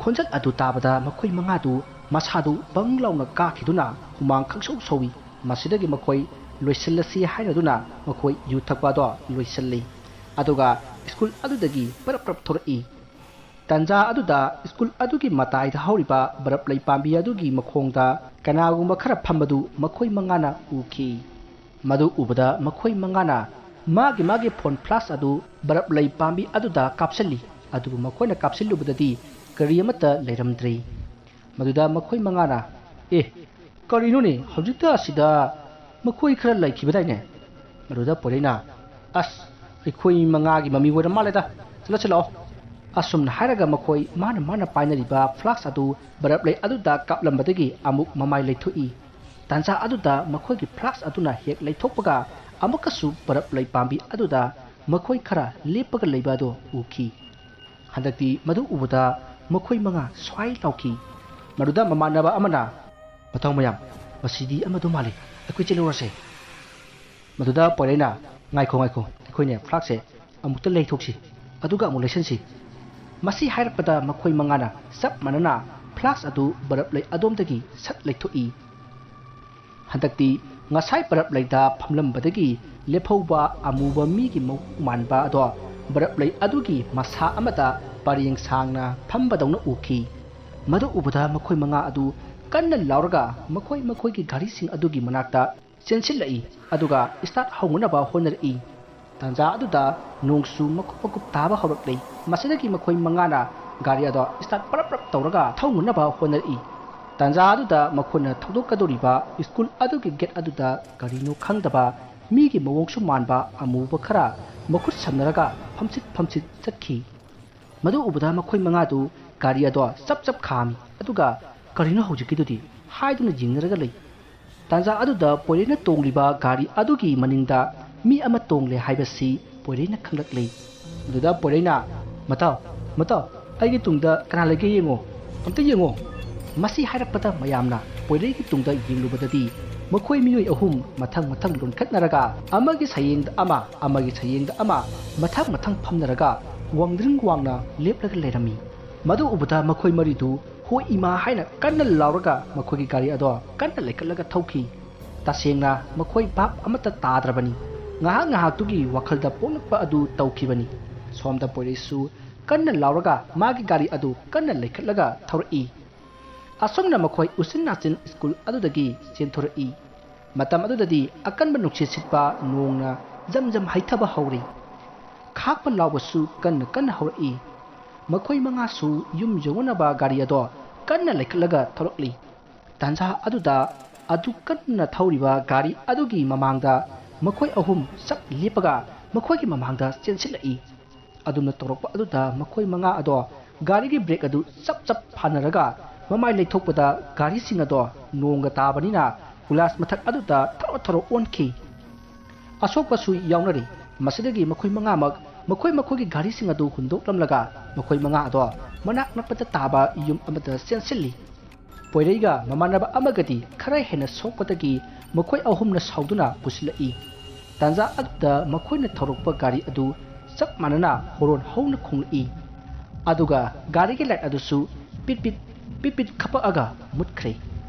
ꯈꯣꯟꯖꯦꯜ ꯑꯗꯨ ꯇꯥꯕꯗ ꯃꯈꯣꯏ ꯃꯉꯥꯗꯨ ꯃꯁꯥꯗꯨ ꯕꯪ ꯂꯥꯎꯅ ꯀꯥꯈꯤꯗꯨꯅ ꯍꯨꯃꯥꯡ ꯈꯪꯁꯧ ꯁꯧꯏ꯫ ꯃꯁꯤꯗꯒꯤ ꯃꯈꯣꯏ ꯂꯣꯏꯁꯤꯜꯂꯁꯤ ꯍꯥꯏꯅꯗꯨꯅ ꯃꯈꯣꯏ ꯌꯨ ꯊꯛꯄ ꯑꯗꯣ ꯂꯣꯏꯁꯤꯜꯂꯤ꯫ ꯑꯗꯨꯒ ꯁ꯭ꯀꯨꯜ ꯑꯗꯨꯗꯒꯤ ꯄꯔꯞ ꯄꯔꯞ ꯊꯣꯔꯛꯏ꯫ ꯇꯥꯟꯖꯥ ꯑꯗꯨꯗ ꯁ꯭ꯀꯨꯜ ꯑꯗꯨꯒꯤ ꯃꯇꯥꯏꯗ ꯍꯧꯔꯤꯕ ꯕꯔꯞ ꯂꯩ ꯄꯥꯝꯕꯤ ꯑꯗꯨꯒꯤ ꯃꯈꯣꯡꯗ ꯀꯅꯥꯒꯨꯝꯕ ꯈꯔ ꯐꯝꯕꯗꯨ ꯃꯈꯣꯏ ꯃꯉꯥꯅ ꯎꯈꯤ꯫ ꯃꯗꯨ ꯎꯕꯗ ꯃꯈꯣꯏ ꯃꯉꯥꯅ ꯃꯥꯒꯤ ꯃꯥꯒꯤ ꯐꯣꯟ ꯐ꯭ꯂꯥꯁ ꯑꯗꯨ ꯕꯔꯞ ꯂꯩ ꯄꯥꯝꯕꯤ ꯑꯗꯨꯗ ꯀꯥꯞꯁꯤꯜꯂꯤ꯫ ꯑꯗꯨꯕꯨ ꯃꯈꯣꯏꯅ ꯀꯥꯞꯁꯤꯜꯂꯨꯕꯗꯗꯤ ꯀꯔꯤ ꯑꯃꯠꯇ ꯂꯩꯔꯝꯗ꯭ꯔꯦ꯫ ꯃꯗꯨꯗ ꯃꯈꯣꯏ ꯃꯉꯥꯅ, "ꯑꯦ, ꯀꯔꯤꯅꯣꯅꯦ, ꯍꯧꯖꯤꯛꯇ ꯑꯁꯤꯗ ꯃꯈꯣꯏ ꯈꯔ ꯂꯩꯈꯤꯕꯗꯥꯏꯅꯦ?" ꯃꯗꯨꯗ ꯄꯣꯏꯔꯩꯅ, "ꯑꯁ, ꯑꯩꯈꯣꯏ ꯃꯉꯥꯒꯤ ꯃꯃꯤ ꯑꯣꯏꯔ ꯃꯥꯜꯂꯦꯗ, ꯆꯠꯂꯁꯤ ꯂꯥꯛꯑꯣ"꯫ ꯑꯁꯨꯝꯅ ꯍꯥꯏꯔꯒ ꯃꯈꯣꯏ ꯃꯥꯅ ꯃꯥꯅ ꯄꯥꯏꯅꯔꯤꯕ ꯐ꯭ꯂꯥꯁ ꯑꯗꯨ ꯕꯔꯞ ꯂꯩ ꯑꯗꯨꯗ ꯀꯥꯞꯂꯝꯕꯗꯒꯤ ꯑꯃꯨꯛ ꯃꯃꯥꯏ ꯂꯩꯊꯣꯛꯏ꯫ ꯇꯥꯟꯖꯥ ꯑꯗꯨꯗ ꯃꯈꯣꯏꯒꯤ ꯐ꯭ꯂꯥꯁ ꯑꯗꯨꯅ ꯍꯦꯛ ꯂꯩꯊꯣꯛꯄꯒ ꯑꯃꯨꯛꯀꯁꯨ ꯕꯔꯞ ꯂꯩ ꯄꯥꯝꯕꯤ ꯑꯗꯨꯗ ꯃꯈꯣꯏ ꯈꯔ ꯂꯦꯞꯄꯒ ꯂꯩꯕ ꯑꯗꯨ ꯎꯈꯤ꯫ ꯍꯟꯗꯛꯇꯤ ꯃꯗꯨ ꯎꯕꯗ ꯃꯈꯣꯏ ꯃꯉꯥ ꯁ꯭ꯋꯥꯏ ꯂꯥꯎꯈꯤ꯫ ꯃꯗꯨꯗ ꯃꯃꯥꯟꯅꯕ ꯑꯃꯅ, "ꯃꯊꯧ ꯃꯌꯥꯝ, ꯃꯁꯤꯗꯤ ꯑꯃꯗꯨ ꯃꯥꯜꯂꯤ, ꯑꯩꯈꯣꯏ ꯆꯦꯜꯂꯨꯔꯁꯦ"꯫ ꯃꯗꯨꯗ ꯄꯣꯏꯔꯩꯅ, "ꯉꯥꯏꯈꯣ, ꯉꯥꯏꯈꯣ, ꯑꯩꯈꯣꯏꯅꯦ ꯐ꯭ꯂꯥꯛꯁꯦ ꯑꯃꯨꯛꯇ ꯂꯩꯊꯣꯛꯁꯤ, ꯑꯗꯨꯒ ꯑꯃꯨꯛ ꯂꯩꯁꯟꯁꯤ"꯫ ꯃꯁꯤ ꯍꯥꯏꯔꯛꯄꯗ ꯃꯈꯣꯏ ꯃꯉꯥꯅ ꯆꯞ ꯃꯥꯟꯅꯅ ꯐ꯭ꯂꯥꯛꯁ ꯑꯗꯨ ꯕꯔꯞ ꯂꯩ ꯑꯗꯣꯝꯗꯒꯤ ꯁꯠ ꯂꯩꯊꯣꯛꯏ꯫ ꯍꯟꯗꯛꯇꯤ ꯉꯁꯥꯏ ꯕꯔꯞ ꯂꯩꯗ ꯐꯝꯂꯝꯕꯗꯒꯤ ꯂꯦꯞꯍꯧꯕ ꯑꯃꯨꯕ ꯃꯤꯒꯤ ꯃꯑꯣꯡ ꯃꯥꯟꯕ ꯑꯗꯣ ꯕꯔꯞ ꯂꯩ ꯑꯗꯨꯒꯤ ꯃꯁꯥ ꯑꯃꯗ ꯄꯔꯦꯡ ꯁꯥꯡꯅ ꯐꯝꯕꯗꯧꯅ ꯎꯈꯤ꯫ ꯃꯗꯨ ꯎꯕꯗ ꯃꯈꯣꯏ ꯃꯉꯥ ꯑꯗꯨ ꯀꯟꯅ ꯂꯥꯎꯔꯒ ꯃꯈꯣꯏ ꯃꯈꯣꯏꯒꯤ ꯒꯥꯔꯤꯁꯤꯡ ꯑꯗꯨꯒꯤ ꯃꯅꯥꯛꯇ ꯆꯦꯟꯁꯤꯜꯂꯛꯏ, ꯑꯗꯨꯒ ꯁ꯭ꯇꯥꯔꯠ ꯍꯧꯅꯅꯕ ꯍꯣꯠꯅꯔꯛꯏ꯫ ꯇꯥꯟꯖꯥ ꯑꯗꯨꯗ ꯅꯣꯡꯁꯨ ꯃꯀꯨꯞ ꯃꯀꯨꯞ ꯇꯥꯕ ꯍꯧꯔꯛꯂꯦ꯫ ꯃꯁꯤꯗꯒꯤ ꯃꯈꯣꯏ ꯃꯉꯥꯅ ꯒꯥꯔꯤ ꯑꯗꯣ ꯁ꯭ꯇꯥꯔꯠ ꯄꯔꯞ ꯄꯔꯞ ꯇꯧꯔꯒ ꯊꯧꯅꯅꯕ ꯍꯣꯠꯅꯔꯛꯏ꯫ ꯇꯥꯟꯖꯥ ꯑꯗꯨꯗ ꯃꯈꯣꯏꯅ ꯊꯧꯗꯣꯛꯀꯗꯧꯔꯤꯕ ꯁ꯭ꯀꯨꯜ ꯑꯗꯨꯒꯤ ꯒꯦꯠ ꯑꯗꯨꯗ ꯀꯔꯤꯅꯣ ꯈꯪꯗꯕ ꯃꯤꯒꯤ ꯃꯑꯣꯡꯁꯨ ꯃꯥꯟꯕ ꯑꯃꯨꯕ ꯈꯔ ꯃꯈꯨꯠ ꯁꯝꯅꯔꯒ ꯐꯝꯆꯤꯠ ꯐꯝꯆꯤꯠ ꯆꯠꯈꯤ꯫ ꯃꯗꯨ ꯎꯕꯗ ꯃꯈꯣꯏ ꯃꯉꯥꯗꯨ ꯒꯥꯔꯤ ꯑꯗꯣ ꯆꯞ ꯆꯞ ꯈꯥꯝꯃꯤ, ꯑꯗꯨꯒ "ꯀꯔꯤꯅꯣ ꯍꯧꯖꯤꯛꯀꯤꯗꯨꯗꯤ?" ꯍꯥꯏꯗꯨꯅ ꯌꯦꯡꯅꯔꯒ ꯂꯩ꯫ ꯇꯥꯟꯖꯥ ꯑꯗꯨꯗ ꯄꯣꯏꯔꯩꯅ ꯇꯣꯡꯂꯤꯕ ꯒꯥꯔꯤ ꯑꯗꯨꯒꯤ ꯃꯅꯤꯡꯗ ꯃꯤ ꯑꯃ ꯇꯣꯡꯂꯦ ꯍꯥꯏꯕꯁꯤ ꯄꯣꯏꯔꯩꯅ ꯈꯪꯂꯛꯂꯦ꯫ ꯑꯗꯨꯗ ꯄꯣꯏꯔꯩꯅ, "ꯃꯇꯥꯎ, ꯃꯇꯥꯎ, ꯑꯩꯒꯤ ꯇꯨꯡꯗ ꯀꯅꯥ ꯂꯩꯒꯦ ꯌꯦꯡꯉꯣ, ꯑꯝꯇ ꯌꯦꯡꯉꯣ!" ꯃꯁꯤ ꯍꯥꯏꯔꯛꯄꯗ ꯃꯌꯥꯝꯅ ꯄꯣꯏꯔꯩꯒꯤ ꯇꯨꯡꯗ ꯌꯦꯡꯂꯨꯕꯗꯗꯤ ꯃꯈꯣꯏ ꯃꯤꯑꯣꯏ ꯑꯍꯨꯝ ꯃꯊꯪ ꯃꯊꯪ ꯂꯣꯟꯈꯠꯅꯔꯒ ꯑꯃꯒꯤ ꯁꯌꯦꯡꯗ ꯑꯃ, ꯑꯃꯒꯤ ꯁꯌꯦꯡꯗ ꯑꯃ ꯃꯊꯪ ꯃꯊꯪ ꯐꯝꯅꯔꯒ ꯋꯥꯡꯗ꯭ꯔꯤꯡ ꯋꯥꯡꯅ ꯂꯦꯞꯂꯒ ꯂꯩꯔꯝꯃꯤ꯫ ꯃꯗꯨ ꯎꯕꯗ ꯃꯈꯣꯏ ꯃꯔꯤꯗꯨ "ꯍꯣꯏ ꯏꯃꯥ" ꯍꯥꯏꯅ ꯀꯟꯅ ꯂꯥꯎꯔꯒ ꯃꯈꯣꯏꯒꯤ ꯒꯥꯔꯤ ꯑꯗꯣ ꯀꯟꯅ ꯂꯩꯈꯠꯂꯒ ꯊꯧꯈꯤ꯫ ꯇꯁꯦꯡꯅ ꯃꯈꯣꯏ ꯚꯥꯞ ꯑꯃꯠꯇ ꯇꯥꯗ꯭ꯔꯕꯅꯤ꯫ ꯉꯥꯏꯍꯥꯛ ꯉꯥꯏꯍꯥꯛꯇꯨꯒꯤ ꯋꯥꯈꯜꯗ ꯄꯣꯛꯂꯛꯄ ꯑꯗꯨ ꯇꯧꯈꯤꯕꯅꯤ꯫ ꯁꯣꯝꯗ ꯄꯣꯏꯔꯩꯁꯨ ꯀꯟꯅ ꯂꯥꯎꯔꯒ ꯃꯥꯒꯤ ꯒꯥꯔꯤ ꯑꯗꯨ ꯀꯟꯅ ꯂꯩꯈꯠꯂꯒ ꯊꯧꯔꯛꯏ꯫ ꯑꯁꯨꯝꯅ ꯃꯈꯣꯏ ꯎꯆꯤꯟ ꯅꯥꯆꯤꯟ ꯁ꯭ꯀꯨꯜ ꯑꯗꯨꯗꯒꯤ ꯆꯦꯟꯊꯣꯔꯛꯏ꯫ ꯃꯇꯝ ꯑꯗꯨꯗꯗꯤ ꯑꯀꯟꯕ ꯅꯨꯡꯁꯤꯠ ꯁꯤꯠꯄ, ꯅꯣꯡꯅ ꯖꯝ ꯖꯝ ꯍꯩꯊꯕ ꯍꯧꯔꯤ꯫ ꯈꯥꯛꯄ ꯂꯥꯎꯕꯁꯨ ꯀꯟꯅ ꯀꯟꯅ ꯍꯧꯔꯛꯏ꯫ ꯃꯈꯣꯏ ꯃꯉꯥꯁꯨ ꯌꯨꯝ ꯌꯧꯅꯅꯕ ꯒꯥꯔꯤ ꯑꯗꯣ ꯀꯟꯅ ꯂꯩꯈꯠꯂꯒ ꯊꯧꯔꯛꯂꯤ꯫ ꯇꯥꯟꯖꯥ ꯑꯗꯨꯗ ꯑꯗꯨ ꯀꯟꯅ ꯊꯧꯔꯤꯕ ꯒꯥꯔꯤ ꯑꯗꯨꯒꯤ ꯃꯃꯥꯡꯗ ꯃꯈꯣꯏ ꯑꯍꯨꯝ ꯆꯞ ꯂꯦꯞꯄꯒ ꯃꯈꯣꯏꯒꯤ ꯃꯃꯥꯡꯗ ꯆꯦꯟꯁꯤꯜꯂꯛꯏ꯫ ꯑꯗꯨꯝꯅ ꯇꯧꯔꯛꯄ ꯑꯗꯨꯗ ꯃꯈꯣꯏ ꯃꯉꯥ ꯑꯗꯣ ꯒꯥꯔꯤꯒꯤ ꯕ꯭ꯔꯦꯛ ꯑꯗꯨ ꯆꯞ ꯆꯞ ꯐꯥꯅꯔꯒ ꯃꯃꯥꯏ ꯂꯩꯊꯣꯛꯄꯗ ꯒꯥꯔꯤꯁꯤꯡ ꯑꯗꯣ ꯅꯣꯡꯒ ꯇꯥꯕꯅꯤꯅ ꯀꯣꯏꯂꯥꯁ ꯃꯊꯛ ꯑꯗꯨꯗ ꯊꯔꯣ ꯊꯔꯣ ꯑꯣꯟꯈꯤ꯫ ꯑꯁꯣꯛꯄꯁꯨ ꯌꯥꯎꯅꯔꯤ꯫ ꯃꯁꯤꯗꯒꯤ ꯃꯈꯣꯏ ꯃꯉꯥꯃꯛ ꯃꯈꯣꯏ ꯃꯈꯣꯏꯒꯤ ꯒꯥꯔꯤꯁꯤꯡ ꯑꯗꯨ ꯍꯨꯟꯗꯣꯛꯂꯝꯂꯒ ꯃꯈꯣꯏ ꯃꯉꯥ ꯑꯗꯣ ꯃꯅꯥꯛ ꯅꯛꯄꯗ ꯇꯥꯕ ꯌꯨꯝ ꯑꯃꯗ ꯆꯦꯟꯁꯤꯜꯂꯤ꯫ ꯄꯣꯏꯔꯩꯒ ꯃꯃꯥꯟꯅꯕ ꯑꯃꯒꯗꯤ ꯈꯔ ꯍꯦꯟꯅ ꯁꯣꯛꯄꯗꯒꯤ ꯃꯈꯣꯏ ꯑꯍꯨꯝꯅ ꯁꯥꯎꯗꯨꯅ ꯄꯨꯁꯤꯜꯂꯛꯏ꯫ ꯇꯥꯟꯖꯥ ꯑꯗꯨꯗ ꯃꯈꯣꯏꯅ ꯊꯧꯔꯛꯄ ꯒꯥꯔꯤ ꯑꯗꯨ ꯆꯞ ꯃꯥꯟꯅꯅ ꯍꯣꯔꯣꯟ ꯍꯧꯅ ꯈꯣꯡꯂꯛꯏ꯫ ꯑꯗꯨꯒ ꯒꯥꯔꯤꯒꯤ ꯂꯥꯏꯠ ꯑꯗꯨꯁꯨ ꯄꯤꯠ ꯄꯤꯠ, ꯄꯤꯠ ꯄꯤꯠ ꯈꯞꯄꯛꯑꯒ ꯃꯨꯠꯈ꯭ꯔꯦ꯫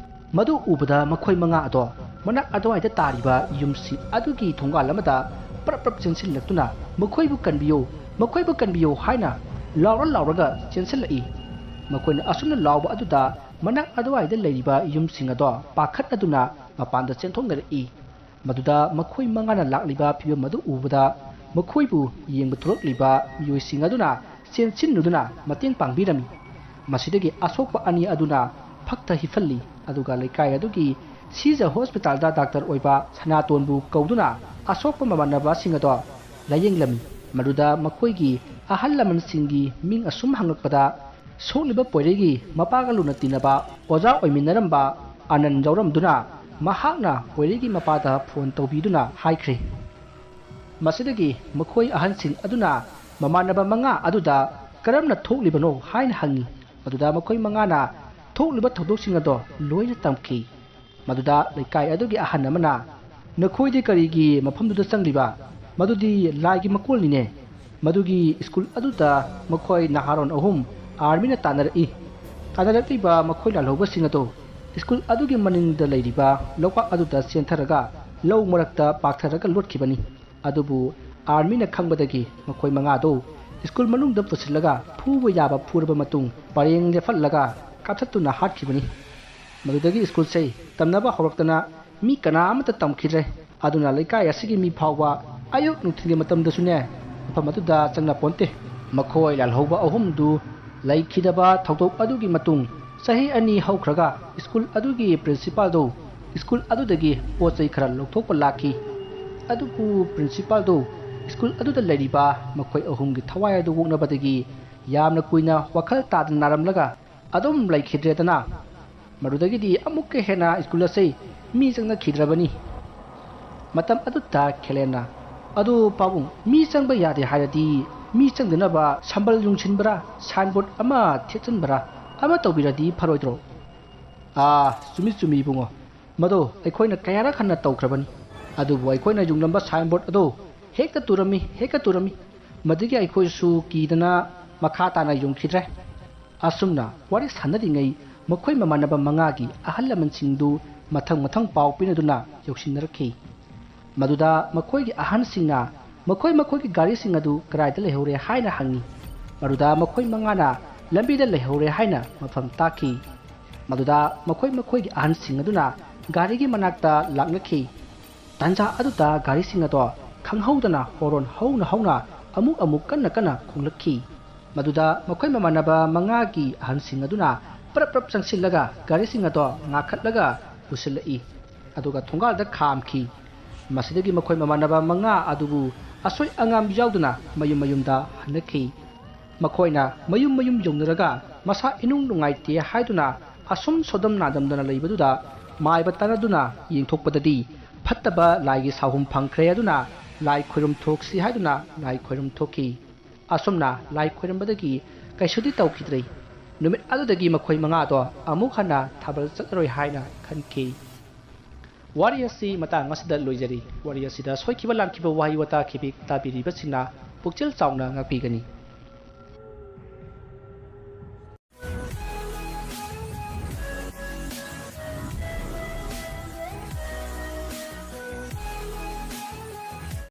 ꯃꯗꯨ ꯎꯕꯗ ꯃꯈꯣꯏ ꯃꯉꯥ ꯑꯗꯣ ꯃꯅꯥꯛ ꯑꯗꯨꯋꯥꯏꯗ ꯇꯥꯔꯤꯕ ꯌꯨꯝꯁꯤꯡ ꯑꯗꯨꯒꯤ ꯊꯣꯡꯒꯥꯜ ꯑꯃꯗ ꯄ꯭ꯔꯞ ꯄ꯭ꯔꯞ ꯆꯦꯟꯁꯤꯜꯂꯛꯇꯨꯅ "ꯃꯈꯣꯏꯕꯨ ꯀꯟꯕꯤꯌꯨ, ꯃꯈꯣꯏꯕꯨ ꯀꯟꯕꯤꯌꯨ" ꯍꯥꯏꯅ ꯂꯥꯎꯔ ꯂꯥꯎꯔꯒ ꯆꯦꯟꯁꯤꯜꯂꯛꯏ꯫ ꯃꯈꯣꯏꯅ ꯑꯁꯨꯝꯅ ꯂꯥꯎꯕ ꯑꯗꯨꯗ ꯃꯅꯥꯛ ꯑꯗꯨꯋꯥꯏꯗ ꯂꯩꯔꯤꯕ ꯌꯨꯝꯁꯤꯡ ꯑꯗꯣ ꯄꯥꯈꯠꯅꯗꯨꯅ ꯃꯄꯥꯟꯗ ꯆꯦꯟꯊꯣꯛꯅꯔꯛꯏ꯫ ꯃꯗꯨꯗ ꯃꯈꯣꯏ ꯃꯉꯥꯅ ꯂꯥꯛꯂꯤꯕ ꯐꯤꯚꯝ ꯑꯗꯨ ꯎꯕꯗ ꯃꯈꯣꯏꯕꯨ ꯌꯦꯡꯕ ꯊꯣꯛꯂꯛꯂꯤꯕ ꯃꯤꯑꯣꯏꯁꯤꯡ ꯑꯗꯨꯅ ꯆꯦꯟꯁꯤꯟꯅꯗꯨꯅ ꯃꯇꯦꯡ ꯄꯥꯡꯕꯤꯔꯝꯃꯤ꯫ ꯃꯁꯤꯗꯒꯤ ꯑꯁꯣꯛꯄ ꯑꯅꯤ ꯑꯗꯨꯅ ꯐꯛꯇ ꯍꯤꯞꯍꯜꯂꯤ, ꯑꯗꯨꯒ ꯂꯩꯀꯥꯏ ꯑꯗꯨꯒꯤ ꯁꯤꯖ ꯍꯣꯁꯄꯤꯇꯥꯜꯗ ꯗꯥꯛꯇꯔ ꯑꯣꯏꯕ ꯁꯅꯥꯇꯣꯟꯕꯨ ꯀꯧꯗꯨꯅ ꯑꯁꯣꯛꯄ ꯃꯃꯥꯟꯅꯕꯁꯤꯡ ꯑꯗꯣ ꯂꯥꯌꯦꯡꯂꯝꯃꯤ꯫ ꯃꯗꯨꯗ ꯃꯈꯣꯏꯒꯤ ꯑꯍꯜ ꯂꯃꯟꯁꯤꯡꯒꯤ ꯃꯤꯡ ꯑꯁꯨꯝ ꯍꯪꯂꯛꯄꯗ ꯁꯣꯛꯂꯤꯕ ꯄꯣꯏꯔꯩꯒꯤ ꯃꯄꯥꯒ ꯂꯨꯅ ꯇꯤꯟꯅꯕ ꯑꯣꯖꯥ ꯑꯣꯏꯃꯤꯟꯅꯔꯝꯕ ꯑꯅꯟ ꯌꯥꯎꯔꯝꯗꯨꯅ ꯃꯍꯥꯛꯅ ꯄꯣꯏꯔꯩꯒꯤ ꯃꯄꯥꯗ ꯐꯣꯟ ꯇꯧꯕꯤꯗꯨꯅ ꯍꯥꯏꯈ꯭ꯔꯦ꯫ ꯃꯁꯤꯗꯒꯤ ꯃꯈꯣꯏ ꯑꯍꯟꯁꯤꯡ ꯑꯗꯨꯅ ꯃꯃꯥꯟꯅꯕ ꯃꯉꯥ ꯑꯗꯨꯗ ꯀꯔꯝꯅ ꯊꯣꯛꯂꯤꯕꯅꯣ ꯍꯥꯏꯅ ꯍꯪꯉꯤ꯫ ꯃꯗꯨꯗ ꯃꯈꯣꯏ ꯃꯉꯥꯅ ꯊꯣꯛꯂꯤꯕ ꯊꯧꯗꯣꯛꯁꯤꯡ ꯑꯗꯣ ꯂꯣꯏꯅ ꯇꯝꯈꯤ꯫ ꯃꯗꯨꯗ ꯂꯩꯀꯥꯏ ꯑꯗꯨꯒꯤ ꯑꯍꯟ ꯑꯃꯅ, "ꯅꯈꯣꯏꯗꯤ ꯀꯔꯤꯒꯤ ꯃꯐꯝꯗꯨꯗ ꯆꯪꯂꯤꯕ? ꯃꯗꯨꯗꯤ ꯂꯥꯏꯒꯤ ꯃꯀꯣꯜꯅꯤꯅꯦ꯫ ꯃꯗꯨꯒꯤ ꯁ꯭ꯀꯨꯜ ꯑꯗꯨꯗ ꯃꯈꯣꯏ ꯅꯍꯥꯔꯣꯟ ꯑꯍꯨꯝ ꯑꯥꯔꯃꯤꯅ ꯇꯥꯟꯅꯔꯛꯏ꯫ ꯇꯥꯟꯅꯔꯛꯂꯤꯕ ꯃꯈꯣꯏ ꯂꯥꯜꯍꯧꯕꯁꯤꯡ ꯑꯗꯨ ꯁ꯭ꯀꯨꯜ ꯑꯗꯨꯒꯤ ꯃꯅꯤꯡꯗ ꯂꯩꯔꯤꯕ ꯂꯧꯄꯥꯛ ꯑꯗꯨꯗ ꯆꯦꯟꯊꯔꯒ ꯂꯧ ꯃꯔꯛꯇ ꯄꯥꯛꯊꯔꯒ ꯂꯣꯠꯈꯤꯕꯅꯤ꯫ ꯑꯗꯨꯕꯨ ꯑꯥꯔꯃꯤꯅ ꯈꯪꯕꯗꯒꯤ ꯃꯈꯣꯏ ꯃꯉꯥꯗꯨ ꯁ꯭ꯀꯨꯜ ꯃꯅꯨꯡꯗ ꯄꯨꯁꯤꯜꯂꯒ ꯐꯨꯕ ꯌꯥꯕ ꯐꯨꯔꯕ ꯃꯇꯨꯡ ꯄꯔꯦꯡ ꯂꯦꯞꯍꯜꯂꯒ ꯀꯥꯞꯊꯠꯇꯨꯅ ꯍꯥꯠꯈꯤꯕꯅꯤ꯫ ꯃꯗꯨꯗꯒꯤ ꯁ꯭ꯀꯨꯜꯁꯦ ꯇꯝꯅꯕ ꯍꯧꯔꯛꯇꯅ ꯃꯤ ꯀꯅꯥ ꯑꯃꯠꯇ ꯇꯝꯈꯤꯗ꯭ꯔꯦ꯫ ꯑꯗꯨꯅ ꯂꯩꯀꯥꯏ ꯑꯁꯤꯒꯤ ꯃꯤ ꯐꯥꯎꯕ ꯑꯌꯨꯛ ꯅꯨꯡꯊꯤꯜꯒꯤ ꯃꯇꯝꯗꯁꯨꯅꯦ ꯃꯐꯝ ꯑꯗꯨꯗ ꯆꯪꯅ ꯄꯣꯟꯇꯦ꯫ ꯃꯈꯣꯏ ꯂꯥꯜꯍꯧꯕ ꯑꯍꯨꯝꯗꯨ ꯂꯩꯈꯤꯗꯕ ꯊꯧꯗꯣꯛ ꯑꯗꯨꯒꯤ ꯃꯇꯨꯡ ꯆꯍꯤ ꯑꯅꯤ ꯍꯧꯈ꯭ꯔꯒ ꯁ꯭ꯀꯨꯜ ꯑꯗꯨꯒꯤ ꯄ꯭ꯔꯤꯟꯁꯤꯄꯥꯜꯗꯨ ꯁ꯭ꯀꯨꯜ ꯑꯗꯨꯗꯒꯤ ꯄꯣꯠ ꯆꯩ ꯈꯔ ꯂꯧꯊꯣꯛꯄ ꯂꯥꯛꯈꯤ꯫ ꯑꯗꯨꯕꯨ ꯄ꯭ꯔꯤꯟꯁꯤꯄꯥꯜꯗꯨ ꯁ꯭ꯀꯨꯜ ꯑꯗꯨꯗ ꯂꯩꯔꯤꯕ ꯃꯈꯣꯏ ꯑꯍꯨꯝꯒꯤ ꯊꯋꯥꯏ ꯑꯗꯨ ꯑꯣꯛꯅꯕꯗꯒꯤ ꯌꯥꯝꯅ ꯀꯨꯏꯅ ꯋꯥꯈꯜ ꯇꯥꯗꯅ ꯅꯥꯔꯝꯂꯒ ꯑꯗꯨꯝ ꯂꯩꯈꯤꯗ꯭ꯔꯦꯗꯅ꯫ ꯃꯗꯨꯗꯒꯤꯗꯤ ꯑꯃꯨꯛꯀ ꯍꯦꯟꯅ ꯁ꯭ꯀꯨꯜ ꯑꯁꯤ ꯃꯤ ꯆꯪꯅꯈꯤꯗ꯭ꯔꯕꯅꯤ꯫ ꯃꯇꯝ ꯑꯗꯨꯗ ꯈꯦꯂꯦꯟꯅ, "ꯑꯗꯨ ꯄꯥꯕꯨꯡ, ꯃꯤ ꯆꯪꯕ ꯌꯥꯗꯦ ꯍꯥꯏꯔꯗꯤ ꯃꯤ ꯆꯪꯗꯅꯕ ꯁꯝꯕꯜ ꯌꯨꯡꯁꯤꯟꯕ꯭ꯔꯥ, ꯁꯥꯏꯟꯕꯣꯔꯗ ꯑꯃ ꯊꯦꯠꯆꯟꯕ꯭ꯔꯥ ꯑꯃ ꯇꯧꯕꯤꯔꯗꯤ ꯐꯔꯣꯏꯗ꯭ꯔꯣ?" "ꯑꯥ, ꯆꯨꯝꯃꯤ ꯆꯨꯝꯃꯤ ꯏꯕꯨꯡꯉꯣ, ꯃꯗꯣ ꯑꯩꯈꯣꯏꯅ ꯀꯌꯥꯔꯛ ꯍꯟꯅ ꯇꯧꯈ꯭ꯔꯕꯅꯤ꯫ ꯑꯗꯨꯕꯨ ꯑꯩꯈꯣꯏꯅ ꯌꯨꯡꯂꯝꯕ ꯁꯥꯏꯟꯕꯣꯔꯗ ꯑꯗꯣ ꯍꯦꯛꯇ ꯇꯨꯔꯝꯃꯤ, ꯍꯦꯛꯇ ꯇꯨꯔꯝꯃꯤ꯫ ꯃꯗꯨꯒꯤ ꯑꯩꯈꯣꯏꯁꯨ ꯀꯤꯗꯅ ꯃꯈꯥ ꯇꯥꯅ ꯌꯨꯡꯈꯤꯗ꯭ꯔꯦ꯫" ꯑꯁꯨꯝꯅ ꯋꯥꯔꯤ ꯁꯥꯟꯅꯔꯤꯉꯩ ꯃꯈꯣꯏ ꯃꯃꯥꯟꯅꯕ ꯃꯉꯥꯒꯤ ꯑꯍꯜ ꯂꯃꯟꯁꯤꯡꯗꯨ ꯃꯊꯪ ꯃꯊꯪ ꯄꯥꯎ ꯄꯤꯅꯗꯨꯅ ꯌꯧꯁꯤꯟꯅꯔꯛꯈꯤ꯫ ꯃꯗꯨꯗ ꯃꯈꯣꯏꯒꯤ ꯑꯍꯟꯁꯤꯡꯅ ꯃꯈꯣꯏ ꯃꯈꯣꯏꯒꯤ ꯒꯥꯔꯤꯁꯤꯡ ꯑꯗꯨ ꯀꯗꯥꯏꯗ ꯂꯩꯍꯧꯔꯦ ꯍꯥꯏꯅ ꯍꯪꯉꯤ꯫ ꯃꯗꯨꯗ ꯃꯈꯣꯏ ꯃꯉꯥꯅ ꯂꯝꯕꯤꯗ ꯂꯩꯍꯧꯔꯦ ꯍꯥꯏꯅ ꯃꯐꯝ ꯇꯥꯛꯈꯤ꯫ ꯃꯗꯨꯗ ꯃꯈꯣꯏ ꯃꯈꯣꯏꯒꯤ ꯑꯍꯟꯁꯤꯡ ꯑꯗꯨꯅ ꯒꯥꯔꯤꯒꯤ ꯃꯅꯥꯛꯇ ꯂꯥꯛꯅꯈꯤ꯫ ꯇꯥꯟꯖꯥ ꯑꯗꯨꯗ ꯒꯥꯔꯤꯁꯤꯡ ꯑꯗꯣ ꯈꯪꯍꯧꯗꯅ ꯍꯣꯔꯣꯟ ꯍꯧꯅ ꯍꯧꯅ ꯑꯃꯨꯛ ꯑꯃꯨꯛ ꯀꯟꯅ ꯀꯟꯅ ꯈꯣꯡꯂꯛꯈꯤ꯫ ꯃꯗꯨꯗ ꯃꯈꯣꯏ ꯃꯃꯥꯟꯅꯕ ꯃꯉꯥꯒꯤ ꯑꯍꯟꯁꯤꯡ ꯑꯗꯨꯅ ꯄ꯭ꯔꯞ ꯄ꯭ꯔꯞ ꯆꯪꯁꯤꯜꯂꯒ ꯒꯥꯔꯤꯁꯤꯡ ꯑꯗꯣ ꯉꯥꯈꯠꯂꯒ ꯄꯨꯁꯤꯜꯂꯛꯏ꯫ ꯑꯗꯨꯒ ꯊꯣꯡꯒꯥꯜꯗ ꯈꯥꯝꯈꯤ꯫ ꯃꯁꯤꯗꯒꯤ ꯃꯈꯣꯏ ꯃꯃꯥꯟꯅꯕ ꯃꯉꯥ ꯑꯗꯨꯕꯨ ꯑꯁꯣꯏ ꯑꯉꯥꯝ ꯌꯥꯎꯗꯅ ꯃꯌꯨꯝ ꯃꯌꯨꯝꯗ ꯍꯟꯅꯈꯤ꯫ ꯃꯈꯣꯏꯅ ꯃꯌꯨꯝ ꯃꯌꯨꯝ ꯌꯧꯅꯔꯒ ꯃꯁꯥ ꯏꯅꯨꯡ ꯅꯨꯡꯉꯥꯏꯇꯦ ꯍꯥꯏꯗꯨꯅ ꯑꯁꯨꯝ ꯁꯣꯗꯝ ꯅꯥꯗꯝꯗꯅ ꯂꯩꯕꯗꯨꯗ ꯃꯥꯏꯕ ꯇꯥꯟꯅꯗꯨꯅ ꯌꯦꯡꯊꯣꯛꯄꯗꯗꯤ ꯐꯠꯇꯕ ꯂꯥꯏꯒꯤ ꯁꯥꯍꯨꯝ ꯐꯪꯈ꯭ꯔꯦ, ꯑꯗꯨꯅ ꯂꯥꯏ ꯈꯣꯏꯔꯨꯝ ꯊꯣꯛꯁꯤ ꯍꯥꯏꯗꯨꯅ ꯂꯥꯏ ꯈꯣꯏꯔꯨꯝ ꯊꯣꯛꯈꯤ꯫ ꯑꯁꯨꯝꯅ ꯂꯥꯏ ꯈꯣꯏꯔꯝꯕꯗꯒꯤ ꯀꯩꯁꯨꯗꯤ ꯇꯧꯈꯤꯗ꯭ꯔꯦ꯫ ꯅꯨꯃꯤꯠ ꯑꯗꯨꯗꯒꯤ ꯃꯈꯣꯏ ꯃꯉꯥꯗꯣ ꯑꯃꯨꯛ ꯍꯟꯅ ꯊꯥꯕꯜ ꯆꯠꯂꯔꯣꯏ ꯍꯥꯏꯅ ꯈꯟꯈꯤ꯫ ꯋꯥꯔꯤ ꯑꯁꯤ ꯃꯇꯥꯡ ꯑꯁꯤꯗ ꯂꯣꯏꯖꯔꯤ꯫ ꯋꯥꯔꯤ ꯑꯁꯤꯗ ꯁꯣꯏꯈꯤꯕ ꯂꯥꯟꯈꯤꯕ ꯋꯥꯍꯩ ꯋꯥꯇꯥ ꯈꯤꯕꯤꯛ ꯇꯥꯕꯤꯔꯤꯕꯁꯤꯡꯅ ꯄꯨꯛꯆꯦꯜ ꯆꯥꯎꯅ ꯉꯥꯛꯄꯤꯒꯅꯤ꯫